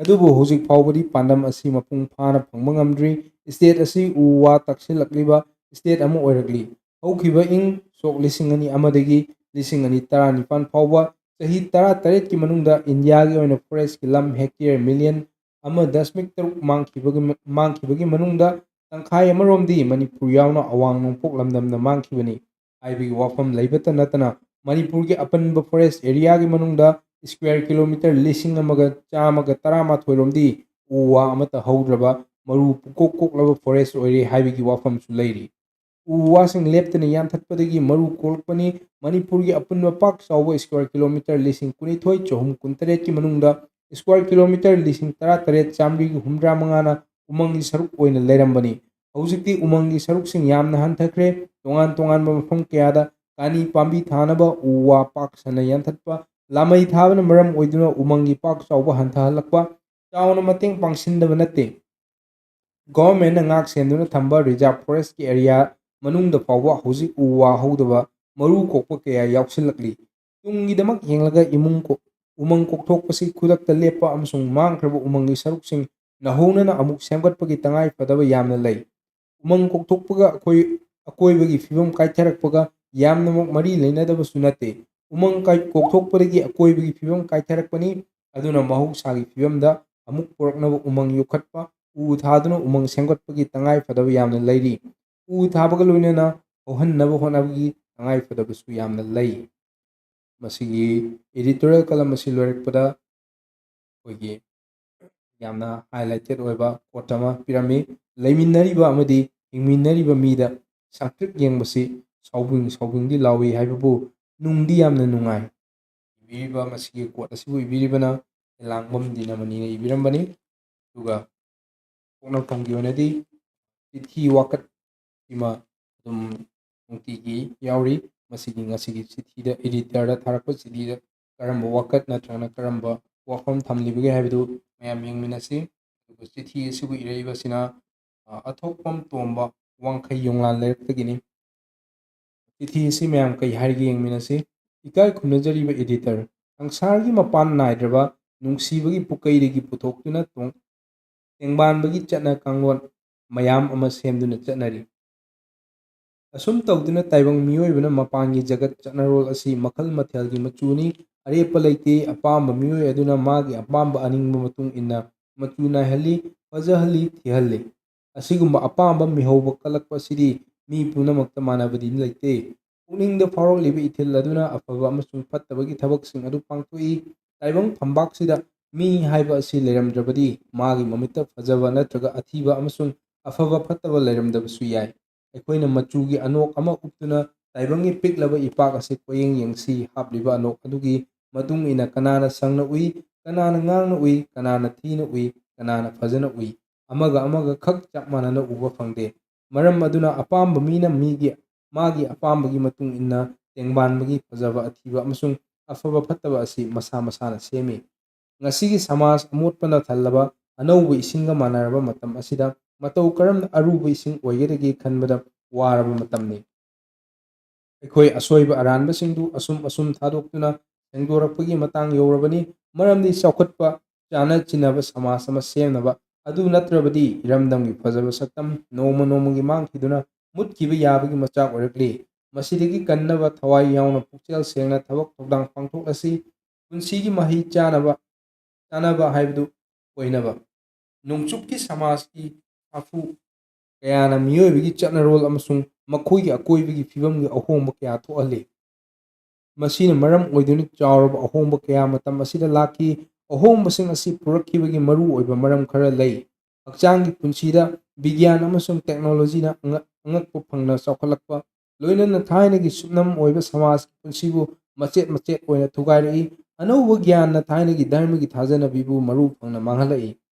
ꯑꯗꯨꯕꯨ ꯍꯧꯖꯤꯛ ꯐꯥꯎꯕꯗꯤ ꯄꯥꯟꯗꯝ ꯑꯁꯤ ꯃꯄꯨꯡ ꯐꯥꯅ ꯐꯪꯕ ꯉꯝꯗ꯭ꯔꯤ꯫ ꯁ꯭ꯇꯦꯠ ꯑꯁꯤ ꯎ ꯋꯥ ꯇꯛꯁꯤꯜꯂꯛꯂꯤꯕ ꯁ꯭ꯇꯦꯠ ꯑꯃ ꯑꯣꯏꯔꯛꯂꯤ꯫ ꯍꯧꯈꯤꯕ ꯏꯪ ꯁꯣꯛ ꯂꯤꯁꯤꯡ ꯑꯅꯤ ꯑꯃꯗꯒꯤ ꯂꯤꯁꯤꯡ ꯑꯅꯤ ꯇꯔꯥꯅꯤꯄꯥꯟ ꯐꯥꯎꯕ ꯆꯍꯤ ꯇꯔꯥꯇꯔꯦꯠꯀꯤ ꯃꯅꯨꯡꯗ ꯏꯟꯗꯤꯌꯥꯒꯤ ꯑꯣꯏꯅ ꯐꯣꯔꯦꯁ꯭ꯠꯀꯤ ꯂꯝ ꯍꯦꯛꯇꯦꯌꯔ ꯃꯤꯂꯤꯌꯟ ꯑꯃ ꯗꯁꯃꯤꯛ ꯇꯔꯨꯛ ꯃꯥꯡꯈꯤꯕꯒꯤ, ꯃꯥꯡꯈꯤꯕꯒꯤ ꯃꯅꯨꯡꯗ ꯇꯪꯈꯥꯏ ꯑꯃꯔꯣꯝꯗꯤ ꯃꯅꯤꯄꯨꯔ ꯌꯥꯎꯅ ꯑꯋꯥꯡ ꯅꯣꯡꯄꯣꯛ ꯂꯝꯗꯝꯗ ꯃꯥꯡꯈꯤꯕꯅꯤ ꯍꯥꯏꯕꯒꯤ ꯋꯥꯐꯝ ꯂꯩꯕꯇ ꯅꯠꯇꯅ, ꯃꯅꯤꯄꯨꯔꯒꯤ ꯑꯄꯟꯕ ꯐꯣꯔꯦꯁ ꯑꯦꯔꯤꯌꯥꯒꯤ ꯃꯅꯨꯡꯗ ꯁ꯭ꯀ꯭ꯋꯦꯔ ꯀꯤꯂꯣꯃꯤꯇꯔ ꯂꯤꯁꯤꯡ ꯑꯃꯒ ꯆꯥꯝꯃꯒ ꯇꯔꯥꯃꯥꯊꯣꯏ ꯔꯣꯝꯗꯤ ꯎ ꯋꯥ ꯑꯃꯠꯇ ꯍꯧꯗ꯭ꯔꯕ ꯃꯔꯨ ꯄꯨꯡꯀꯣꯛ ꯀꯣꯛꯂꯕ ꯐꯣꯔꯦꯁ ꯑꯣꯏꯔꯦ ꯍꯥꯏꯕꯒꯤ ꯋꯥꯐꯝꯁꯨ ꯂꯩꯔꯤ꯫ ꯎ ꯋꯥꯁꯤꯡ ꯂꯦꯞꯇꯅ ꯌꯥꯟꯊꯠꯄꯗꯒꯤ ꯃꯔꯨ ꯀꯣꯛꯂꯛꯄꯅꯤ꯫ ꯃꯅꯤꯄꯨꯔꯒꯤ ꯑꯄꯨꯟꯕ ꯄꯥꯛ ꯆꯥꯎꯕ ꯁ꯭ꯀ꯭ꯋꯦꯔ ꯀꯤꯂꯣꯃꯤꯇꯔ ꯂꯤꯁꯤꯡ ꯀꯨꯟꯅꯤꯊꯣꯏ ꯆꯍꯨꯝ ꯀꯨꯟꯇꯔꯦꯠꯀꯤ ꯃꯅꯨꯡꯗ ꯁ꯭ꯀ꯭ꯋꯦꯔ ꯀꯤꯂꯣꯃꯤꯇꯔ ꯂꯤꯁꯤꯡ ꯇꯔꯥꯇꯔꯦꯠ ꯆꯥꯃꯔꯤꯒꯤ ꯍꯨꯝꯗ꯭ꯔꯥ ꯃꯉꯥꯅ ꯎꯃꯪꯒꯤ ꯁꯔꯨꯛ ꯑꯣꯏꯅ ꯂꯩꯔꯝꯕꯅꯤ꯫ ꯍꯧꯖꯤꯛꯇꯤ ꯎꯃꯪꯒꯤ ꯁꯔꯨꯛꯁꯤꯡ ꯌꯥꯝꯅ ꯍꯟꯊꯈ꯭ꯔꯦ꯫ ꯇꯣꯉꯥꯟ ꯇꯣꯉꯥꯟꯕ ꯃꯐꯝ ꯀꯌꯥꯗ ꯀꯥꯅꯤ ꯄꯥꯝꯕꯤ ꯊꯥꯅꯕ ꯎ ꯋꯥ ꯄꯥꯛ ꯁꯟꯅ ꯌꯥꯟꯊꯠꯄ, ꯂꯥꯃꯩ ꯊꯥꯕꯅ ꯃꯔꯝ ꯑꯣꯏꯗꯨꯅ ꯎꯃꯪꯒꯤ ꯄꯥꯛ ꯆꯥꯎꯕ ꯍꯟꯊꯍꯜꯂꯛꯄ ꯆꯥꯎꯅ ꯃꯇꯦꯡ ꯄꯥꯡꯁꯤꯟꯗꯕ ꯅꯠꯇꯦ꯫ ꯒꯣꯚꯔꯟꯃꯦꯟꯠꯅ ꯉꯥꯛ ꯁꯦꯟꯗꯨꯅ ꯊꯝꯕ ꯔꯤꯖꯥꯔꯚ ꯐꯣꯔꯦꯁ꯭ꯠꯀꯤ ꯑꯦꯔꯤꯌꯥ ꯃꯅꯨꯡꯗ ꯐꯥꯎꯕ ꯍꯧꯖꯤꯛ ꯎ ꯋꯥ ꯍꯧꯗꯕ ꯃꯔꯨ ꯀꯣꯛꯄ ꯀꯌꯥ ꯌꯥꯎꯁꯤꯜꯂꯛꯂꯤ꯫ ꯇꯨꯡꯒꯤꯗꯃꯛ ꯌꯦꯡꯂꯒ ꯏꯃꯨꯡ ꯀꯣ-, ꯎꯃꯪ ꯀꯣꯛꯊꯣꯛꯄꯁꯤ ꯈꯨꯗꯛꯇ ꯂꯦꯞꯄ ꯑꯃꯁꯨꯡ ꯃꯥꯡꯈ꯭ꯔꯕ ꯎꯃꯪꯒꯤ ꯁꯔꯨꯛꯁꯤꯡ ꯅꯧꯍꯧꯅꯅ ꯑꯃꯨꯛ ꯁꯦꯝꯒꯠꯄꯒꯤ ꯇꯉꯥꯏ ꯐꯗꯕ ꯌꯥꯝꯅ ꯂꯩ꯫ ꯎꯃꯪ ꯀꯣꯛꯊꯣꯛꯄꯒ ꯑꯩꯈꯣꯏ ꯑꯀꯣꯏꯕꯒꯤ ꯐꯤꯕꯝ ꯀꯥꯏꯊꯔꯛꯄꯒ ꯌꯥꯝꯅꯃꯛ ꯃꯔꯤ ꯂꯩꯅꯗꯕꯁꯨ ꯅꯠꯇꯦ꯫ ꯎꯃꯪ ꯀꯥꯏ-, ꯀꯣꯛꯊꯣꯛꯄꯗꯒꯤ ꯑꯀꯣꯏꯕꯒꯤ ꯐꯤꯕꯝ ꯀꯥꯏꯊꯔꯛꯄꯅꯤ꯫ ꯑꯗꯨꯅ ꯃꯍꯧꯁꯥꯒꯤ ꯐꯤꯕꯝꯗ ꯑꯃꯨꯛ ꯄꯨꯔꯛꯅꯕ ꯎꯃꯪ ꯌꯣꯛꯈꯠꯄ, ꯎ ꯊꯥꯗꯨꯅ ꯎꯃꯪ ꯁꯦꯝꯒꯠꯄꯒꯤ ꯇꯉꯥꯏ ꯐꯗꯕ ꯌꯥꯝꯅ ꯂꯩꯔꯤ꯫ ꯎ ꯊꯥꯕꯒ ꯂꯣꯏꯅꯅ ꯍꯧꯍꯟꯅꯕ ꯍꯣꯠꯅꯕꯒꯤ ꯇꯉꯥꯏ ꯐꯗꯕꯁꯨ ꯌꯥꯝꯅ ꯂꯩ꯫ ꯃꯁꯤꯒꯤ editorial column ꯑꯁꯤ ꯂꯣꯏꯔꯛꯄꯗ ꯑꯩꯈꯣꯏꯒꯤ ꯌꯥꯝꯅ highlighted ꯑꯣꯏꯕ quote ꯑꯃ ꯄꯤꯔꯝꯃꯤ꯫ "ꯂꯩꯃꯤꯟꯅꯔꯤꯕ ꯑꯃꯗꯤ ꯍꯤꯡꯃꯤꯟꯅꯔꯤꯕ ꯃꯤꯗ ꯁꯪꯇ꯭ꯔꯤꯛ ꯌꯦꯡꯕꯁꯤ ꯁꯥꯎꯕꯤꯡ ꯁꯥꯎꯕꯤꯡꯗꯤ ꯂꯥꯎꯏ ꯍꯥꯏꯕꯕꯨ ꯅꯨꯡꯗꯤ ꯌꯥꯝꯅ ꯅꯨꯡꯉꯥꯏ"꯫ ꯏꯕꯤꯔꯤꯕ, ꯃꯁꯤꯒꯤ quote ꯑꯁꯤꯕꯨ ꯏꯕꯤꯔꯤꯕꯅ ꯂꯥꯡꯕꯝ ꯗꯤꯅꯃꯅꯤꯅ ꯏꯕꯤꯔꯝꯕꯅꯤ꯫ ꯑꯗꯨꯒ ꯄꯣꯛꯅꯐꯝꯒꯤ ꯑꯣꯏꯅꯗꯤ ꯆꯤꯊꯤ ꯋꯥꯀꯠ ꯁꯤꯃ ꯑꯗꯨꯝ ꯅꯨꯡꯇꯤꯒꯤ ꯌꯥꯎꯔꯤ꯫ ꯃꯁꯤꯒꯤ ꯉꯁꯤꯒꯤ ꯆꯤꯊꯤꯗ, editor ꯗ ꯊꯥꯔꯛꯄ ꯆꯤꯊꯤꯗ ꯀꯔꯝꯕ ꯋꯥꯀꯠ ꯅꯠꯇ꯭ꯔꯒꯅ ꯀꯔꯝꯕ ꯋꯥꯐꯝ ꯊꯝꯂꯤꯕꯒꯦ ꯍꯥꯏꯕꯗꯨ ꯃꯌꯥꯝ ꯌꯦꯡꯃꯤꯟꯅꯁꯤ꯫ ꯑꯗꯨꯒ ꯆꯤꯊꯤ ꯑꯁꯤꯕꯨ ꯏꯔꯛꯏꯕꯁꯤꯅ, ꯑ, ꯑꯊꯣꯛꯄꯝ ꯇꯣꯝꯕ, ꯋꯥꯡꯈꯩ ꯌꯣꯡꯂꯥꯟ ꯂꯩꯔꯛꯇꯒꯤꯅꯤ꯫ ꯆꯤꯊꯤ ꯑꯁꯤ ꯃꯌꯥꯝ ꯀꯩ ꯍꯥꯏꯔꯤꯒꯦ ꯌꯦꯡꯃꯤꯟꯅꯁꯤ꯫ "ꯏꯀꯥꯏ ꯈꯨꯝꯅꯖꯔꯤꯕ editor, ꯁꯪꯁꯥꯔꯒꯤ ꯃꯄꯥꯟ ꯅꯥꯏꯗ꯭ꯔꯕ ꯅꯨꯡꯁꯤꯕꯒꯤ ꯄꯨꯀꯩꯗꯒꯤ ꯄꯨꯊꯣꯛꯇꯨꯅ ꯇꯣꯡ-, ꯇꯦꯡꯕꯥꯟꯕꯒꯤ ꯆꯠꯅ ꯀꯥꯡꯂꯣꯟ ꯃꯌꯥꯝ ꯑꯃ ꯁꯦꯝꯗꯨꯅ ꯆꯠꯅꯔꯤ꯫ ꯑꯁꯨꯝ ꯇꯧꯗꯨꯅ ꯇꯥꯏꯕꯪ ꯃꯤꯑꯣꯏꯕꯅ ꯃꯄꯥꯟꯒꯤ ꯖꯒꯠ ꯆꯠꯅꯔꯣꯜ ꯑꯁꯤ ꯃꯈꯜ ꯃꯊꯦꯜꯒꯤ ꯃꯆꯨꯅꯤ꯫ ꯑꯔꯦꯞꯄ ꯂꯩꯇꯦ꯫ ꯑꯄꯥꯝꯕ ꯃꯤꯑꯣꯏ ꯑꯗꯨꯅ ꯃꯥꯒꯤ ꯑꯄꯥꯝꯕ ꯑꯅꯤꯡꯕ ꯃꯇꯨꯡ ꯏꯟꯅ ꯃꯆꯨ ꯅꯥꯏꯍꯜꯂꯤ, ꯐꯖꯍꯜꯂꯤ, ꯊꯤꯍꯜꯂꯤ꯫ ꯑꯁꯤꯒꯨꯝꯕ ꯑꯄꯥꯝꯕ ꯃꯤꯍꯧꯕ ꯀꯜꯂꯛꯄ ꯑꯁꯤꯗꯤ ꯃꯤ ꯄꯨꯝꯅꯃꯛꯇ ꯃꯥꯟꯅꯕꯗꯤ ꯂꯩꯇꯦ꯫ ꯄꯨꯛꯅꯤꯡꯗ ꯐꯥꯎꯔꯛꯂꯤꯕ ꯏꯊꯤꯜ ꯑꯗꯨꯅ ꯑꯐꯕ ꯑꯃꯁꯨꯡ ꯐꯠꯇꯕꯒꯤ ꯊꯕꯛꯁꯤꯡ ꯑꯗꯨ ꯄꯥꯡꯊꯣꯛꯏ꯫ ꯇꯥꯏꯕꯪ ꯐꯝꯕꯥꯛꯁꯤꯗ ꯃꯤ ꯍꯥꯏꯕ ꯑꯁꯤ ꯂꯩꯔꯝꯗ꯭ꯔꯕꯗꯤ ꯃꯥꯒꯤ ꯃꯃꯤꯠꯇ ꯐꯖꯕ ꯅꯠꯇ꯭ꯔꯒ ꯑꯊꯤꯕ ꯑꯃꯁꯨꯡ ꯑꯐꯕ ꯐꯠꯇꯕ ꯂꯩꯔꯝꯗꯕꯁꯨ ꯌꯥꯏ꯫ ꯑꯩꯈꯣꯏꯅ ꯃꯆꯨꯒꯤ ꯑꯅꯣꯛ ꯑꯃ ꯎꯞꯇꯨꯅ ꯇꯥꯏꯕꯪꯒꯤ ꯄꯤꯛꯂꯕ ꯏꯄꯥꯛ ꯑꯁꯤ ꯀꯣꯌꯦꯡ ꯌꯦꯡꯁꯤ꯫ ꯍꯥꯞꯂꯤꯕ ꯑꯅꯣꯛ ꯑꯗꯨꯒꯤ ꯃꯇꯨꯡ ꯏꯟꯅ ꯀꯅꯥꯅ ꯁꯪꯅ ꯎꯏ, ꯀꯅꯥꯅ ꯉꯥꯡꯅ ꯎꯏ, ꯀꯅꯥꯅ ꯊꯤꯅ ꯎꯏ, ꯀꯅꯥꯅ ꯐꯖꯅ ꯎꯏ, ꯑꯃꯒ ꯑꯃꯒ ꯈꯛ ꯆꯞ ꯃꯥꯟꯅꯅ ꯎꯕ ꯐꯪꯗꯦ꯫ ꯃꯔꯝ ꯑꯗꯨꯅ ꯑꯄꯥꯝꯕ ꯃꯤꯅ ꯃꯤꯒꯤ, ꯃꯥꯒꯤ ꯑꯄꯥꯝꯕꯒꯤ ꯃꯇꯨꯡ ꯏꯟꯅ ꯇꯦꯡꯕꯥꯟꯕꯒꯤ ꯐꯖꯕ, ꯑꯊꯤꯕ ꯑꯃꯁꯨꯡ ꯑꯐꯕ ꯐꯠꯇꯕ ꯑꯁꯤ ꯃꯁꯥ ꯃꯁꯥꯅ ꯁꯦꯝꯃꯤ꯫ ꯉꯁꯤꯒꯤ ꯁꯃꯥꯖ ꯑꯃꯣꯠꯄꯅ ꯊꯜꯂꯕ ꯑꯅꯧꯕ ꯏꯁꯤꯡꯒ ꯃꯥꯟꯅꯔꯕ ꯃꯇꯝ ꯑꯁꯤꯗ ꯃꯇꯧ ꯀꯔꯝꯅ ꯑꯔꯨꯕ ꯏꯁꯤꯡ ꯑꯣꯏꯒꯗꯒꯦ ꯈꯟꯕꯗ ꯋꯥꯔꯕ ꯃꯇꯝꯅꯤ꯫ ꯑꯩꯈꯣꯏ ꯑꯁꯣꯏꯕ ꯑꯔꯥꯟꯕꯁꯤꯡꯗꯨ ꯑꯁꯨꯝ ꯑꯁꯨꯝ ꯊꯥꯗꯣꯛꯇꯨꯅ ꯁꯦꯡꯗꯣꯔꯛꯄꯒꯤ ꯃꯇꯥꯡ ꯌꯧꯔꯕꯅꯤ꯫ ꯃꯔꯝꯗꯤ ꯆꯥꯎꯈꯠꯄ, ꯆꯥꯅ ꯆꯤꯟꯅꯕ ꯁꯃꯥꯖ ꯑꯃ ꯁꯦꯝꯅꯕ ꯑꯗꯨ ꯅꯠꯇ꯭ꯔꯕꯗꯤ ꯏꯔꯝꯗꯝꯒꯤ ꯐꯖꯕ ꯁꯛꯇꯝ ꯅꯣꯡꯃ ꯅꯣꯡꯃꯒꯤ ꯃꯥꯡꯈꯤꯗꯨꯅ ꯃꯨꯠꯈꯤꯕ ꯌꯥꯕꯒꯤ ꯃꯆꯥꯛ ꯑꯣꯏꯔꯛꯂꯤ꯫ ꯃꯁꯤꯗꯒꯤ ꯀꯟꯅꯕ, ꯊꯋꯥꯏ ꯌꯥꯎꯅ ꯄꯨꯛꯆꯦꯜ ꯁꯦꯡꯅ ꯊꯕꯛ ꯊꯧꯗꯥꯡ ꯄꯥꯡꯊꯣꯛꯂꯁꯤ꯫ ꯄꯨꯟꯁꯤꯒꯤ ꯃꯍꯩ ꯆꯥꯅꯕ, ꯆꯥꯅꯕ ꯍꯥꯏꯕꯗꯨ ꯑꯣꯏꯅꯕ꯫ ꯅꯣꯡꯆꯨꯞꯀꯤ ꯁꯃꯥꯖꯀꯤ ꯁꯥꯐꯨ ꯀꯌꯥꯅ ꯃꯤꯑꯣꯏꯕꯒꯤ ꯆꯠꯅꯔꯣꯜ ꯑꯃꯁꯨꯡ ꯃꯈꯣꯏꯒꯤ ꯑꯀꯣꯏꯕꯒꯤ ꯐꯤꯕꯝꯒꯤ ꯑꯍꯣꯡꯕ ꯀꯌꯥ ꯊꯣꯛꯍꯜꯂꯤ꯫ ꯃꯁꯤꯅ ꯃꯔꯝ ꯑꯣꯏꯗꯨꯅ ꯆꯥꯎꯔꯕ ꯑꯍꯣꯡꯕ ꯀꯌꯥ ꯃꯇꯝ ꯑꯁꯤꯗ ꯂꯥꯛꯈꯤ꯫ ꯑꯍꯣꯡꯕꯁꯤꯡ ꯑꯁꯤ ꯄꯨꯔꯛꯈꯤꯕꯒꯤ ꯃꯔꯨꯑꯣꯏꯕ ꯃꯔꯝ ꯈꯔ ꯂꯩ꯫ ꯍꯛꯆꯥꯡꯒꯤ ꯄꯨꯟꯁꯤꯗ ꯕꯤꯒ꯭ꯌꯥꯟ ꯑꯃꯁꯨꯡ ꯇꯦꯛꯅꯣꯂꯣꯖꯤꯅ ꯑꯉ-, ꯑꯉꯛꯄ ꯐꯪꯅ ꯆꯥꯎꯈꯠꯂꯛꯄ, ꯂꯣꯏꯅꯅ ꯊꯥꯏꯅꯒꯤ ꯁꯨꯞꯅꯝ ꯑꯣꯏꯕ ꯁꯃꯥꯖꯀꯤ ꯄꯨꯟꯁꯤꯕꯨ ꯃꯆꯦꯠ ꯃꯆꯦꯠ ꯑꯣꯏꯅ ꯊꯨꯒꯥꯏꯔꯛꯏ꯫ ꯑꯅꯧꯕ ꯒ꯭ꯌꯥꯟꯅ ꯊꯥꯏꯅꯒꯤ ꯙꯔꯃꯒꯤ ꯊꯥꯖꯅꯕꯤꯕꯨ ꯃꯔꯨ ꯐꯪꯅ ꯃꯥꯡꯍꯜꯂꯛꯏ꯫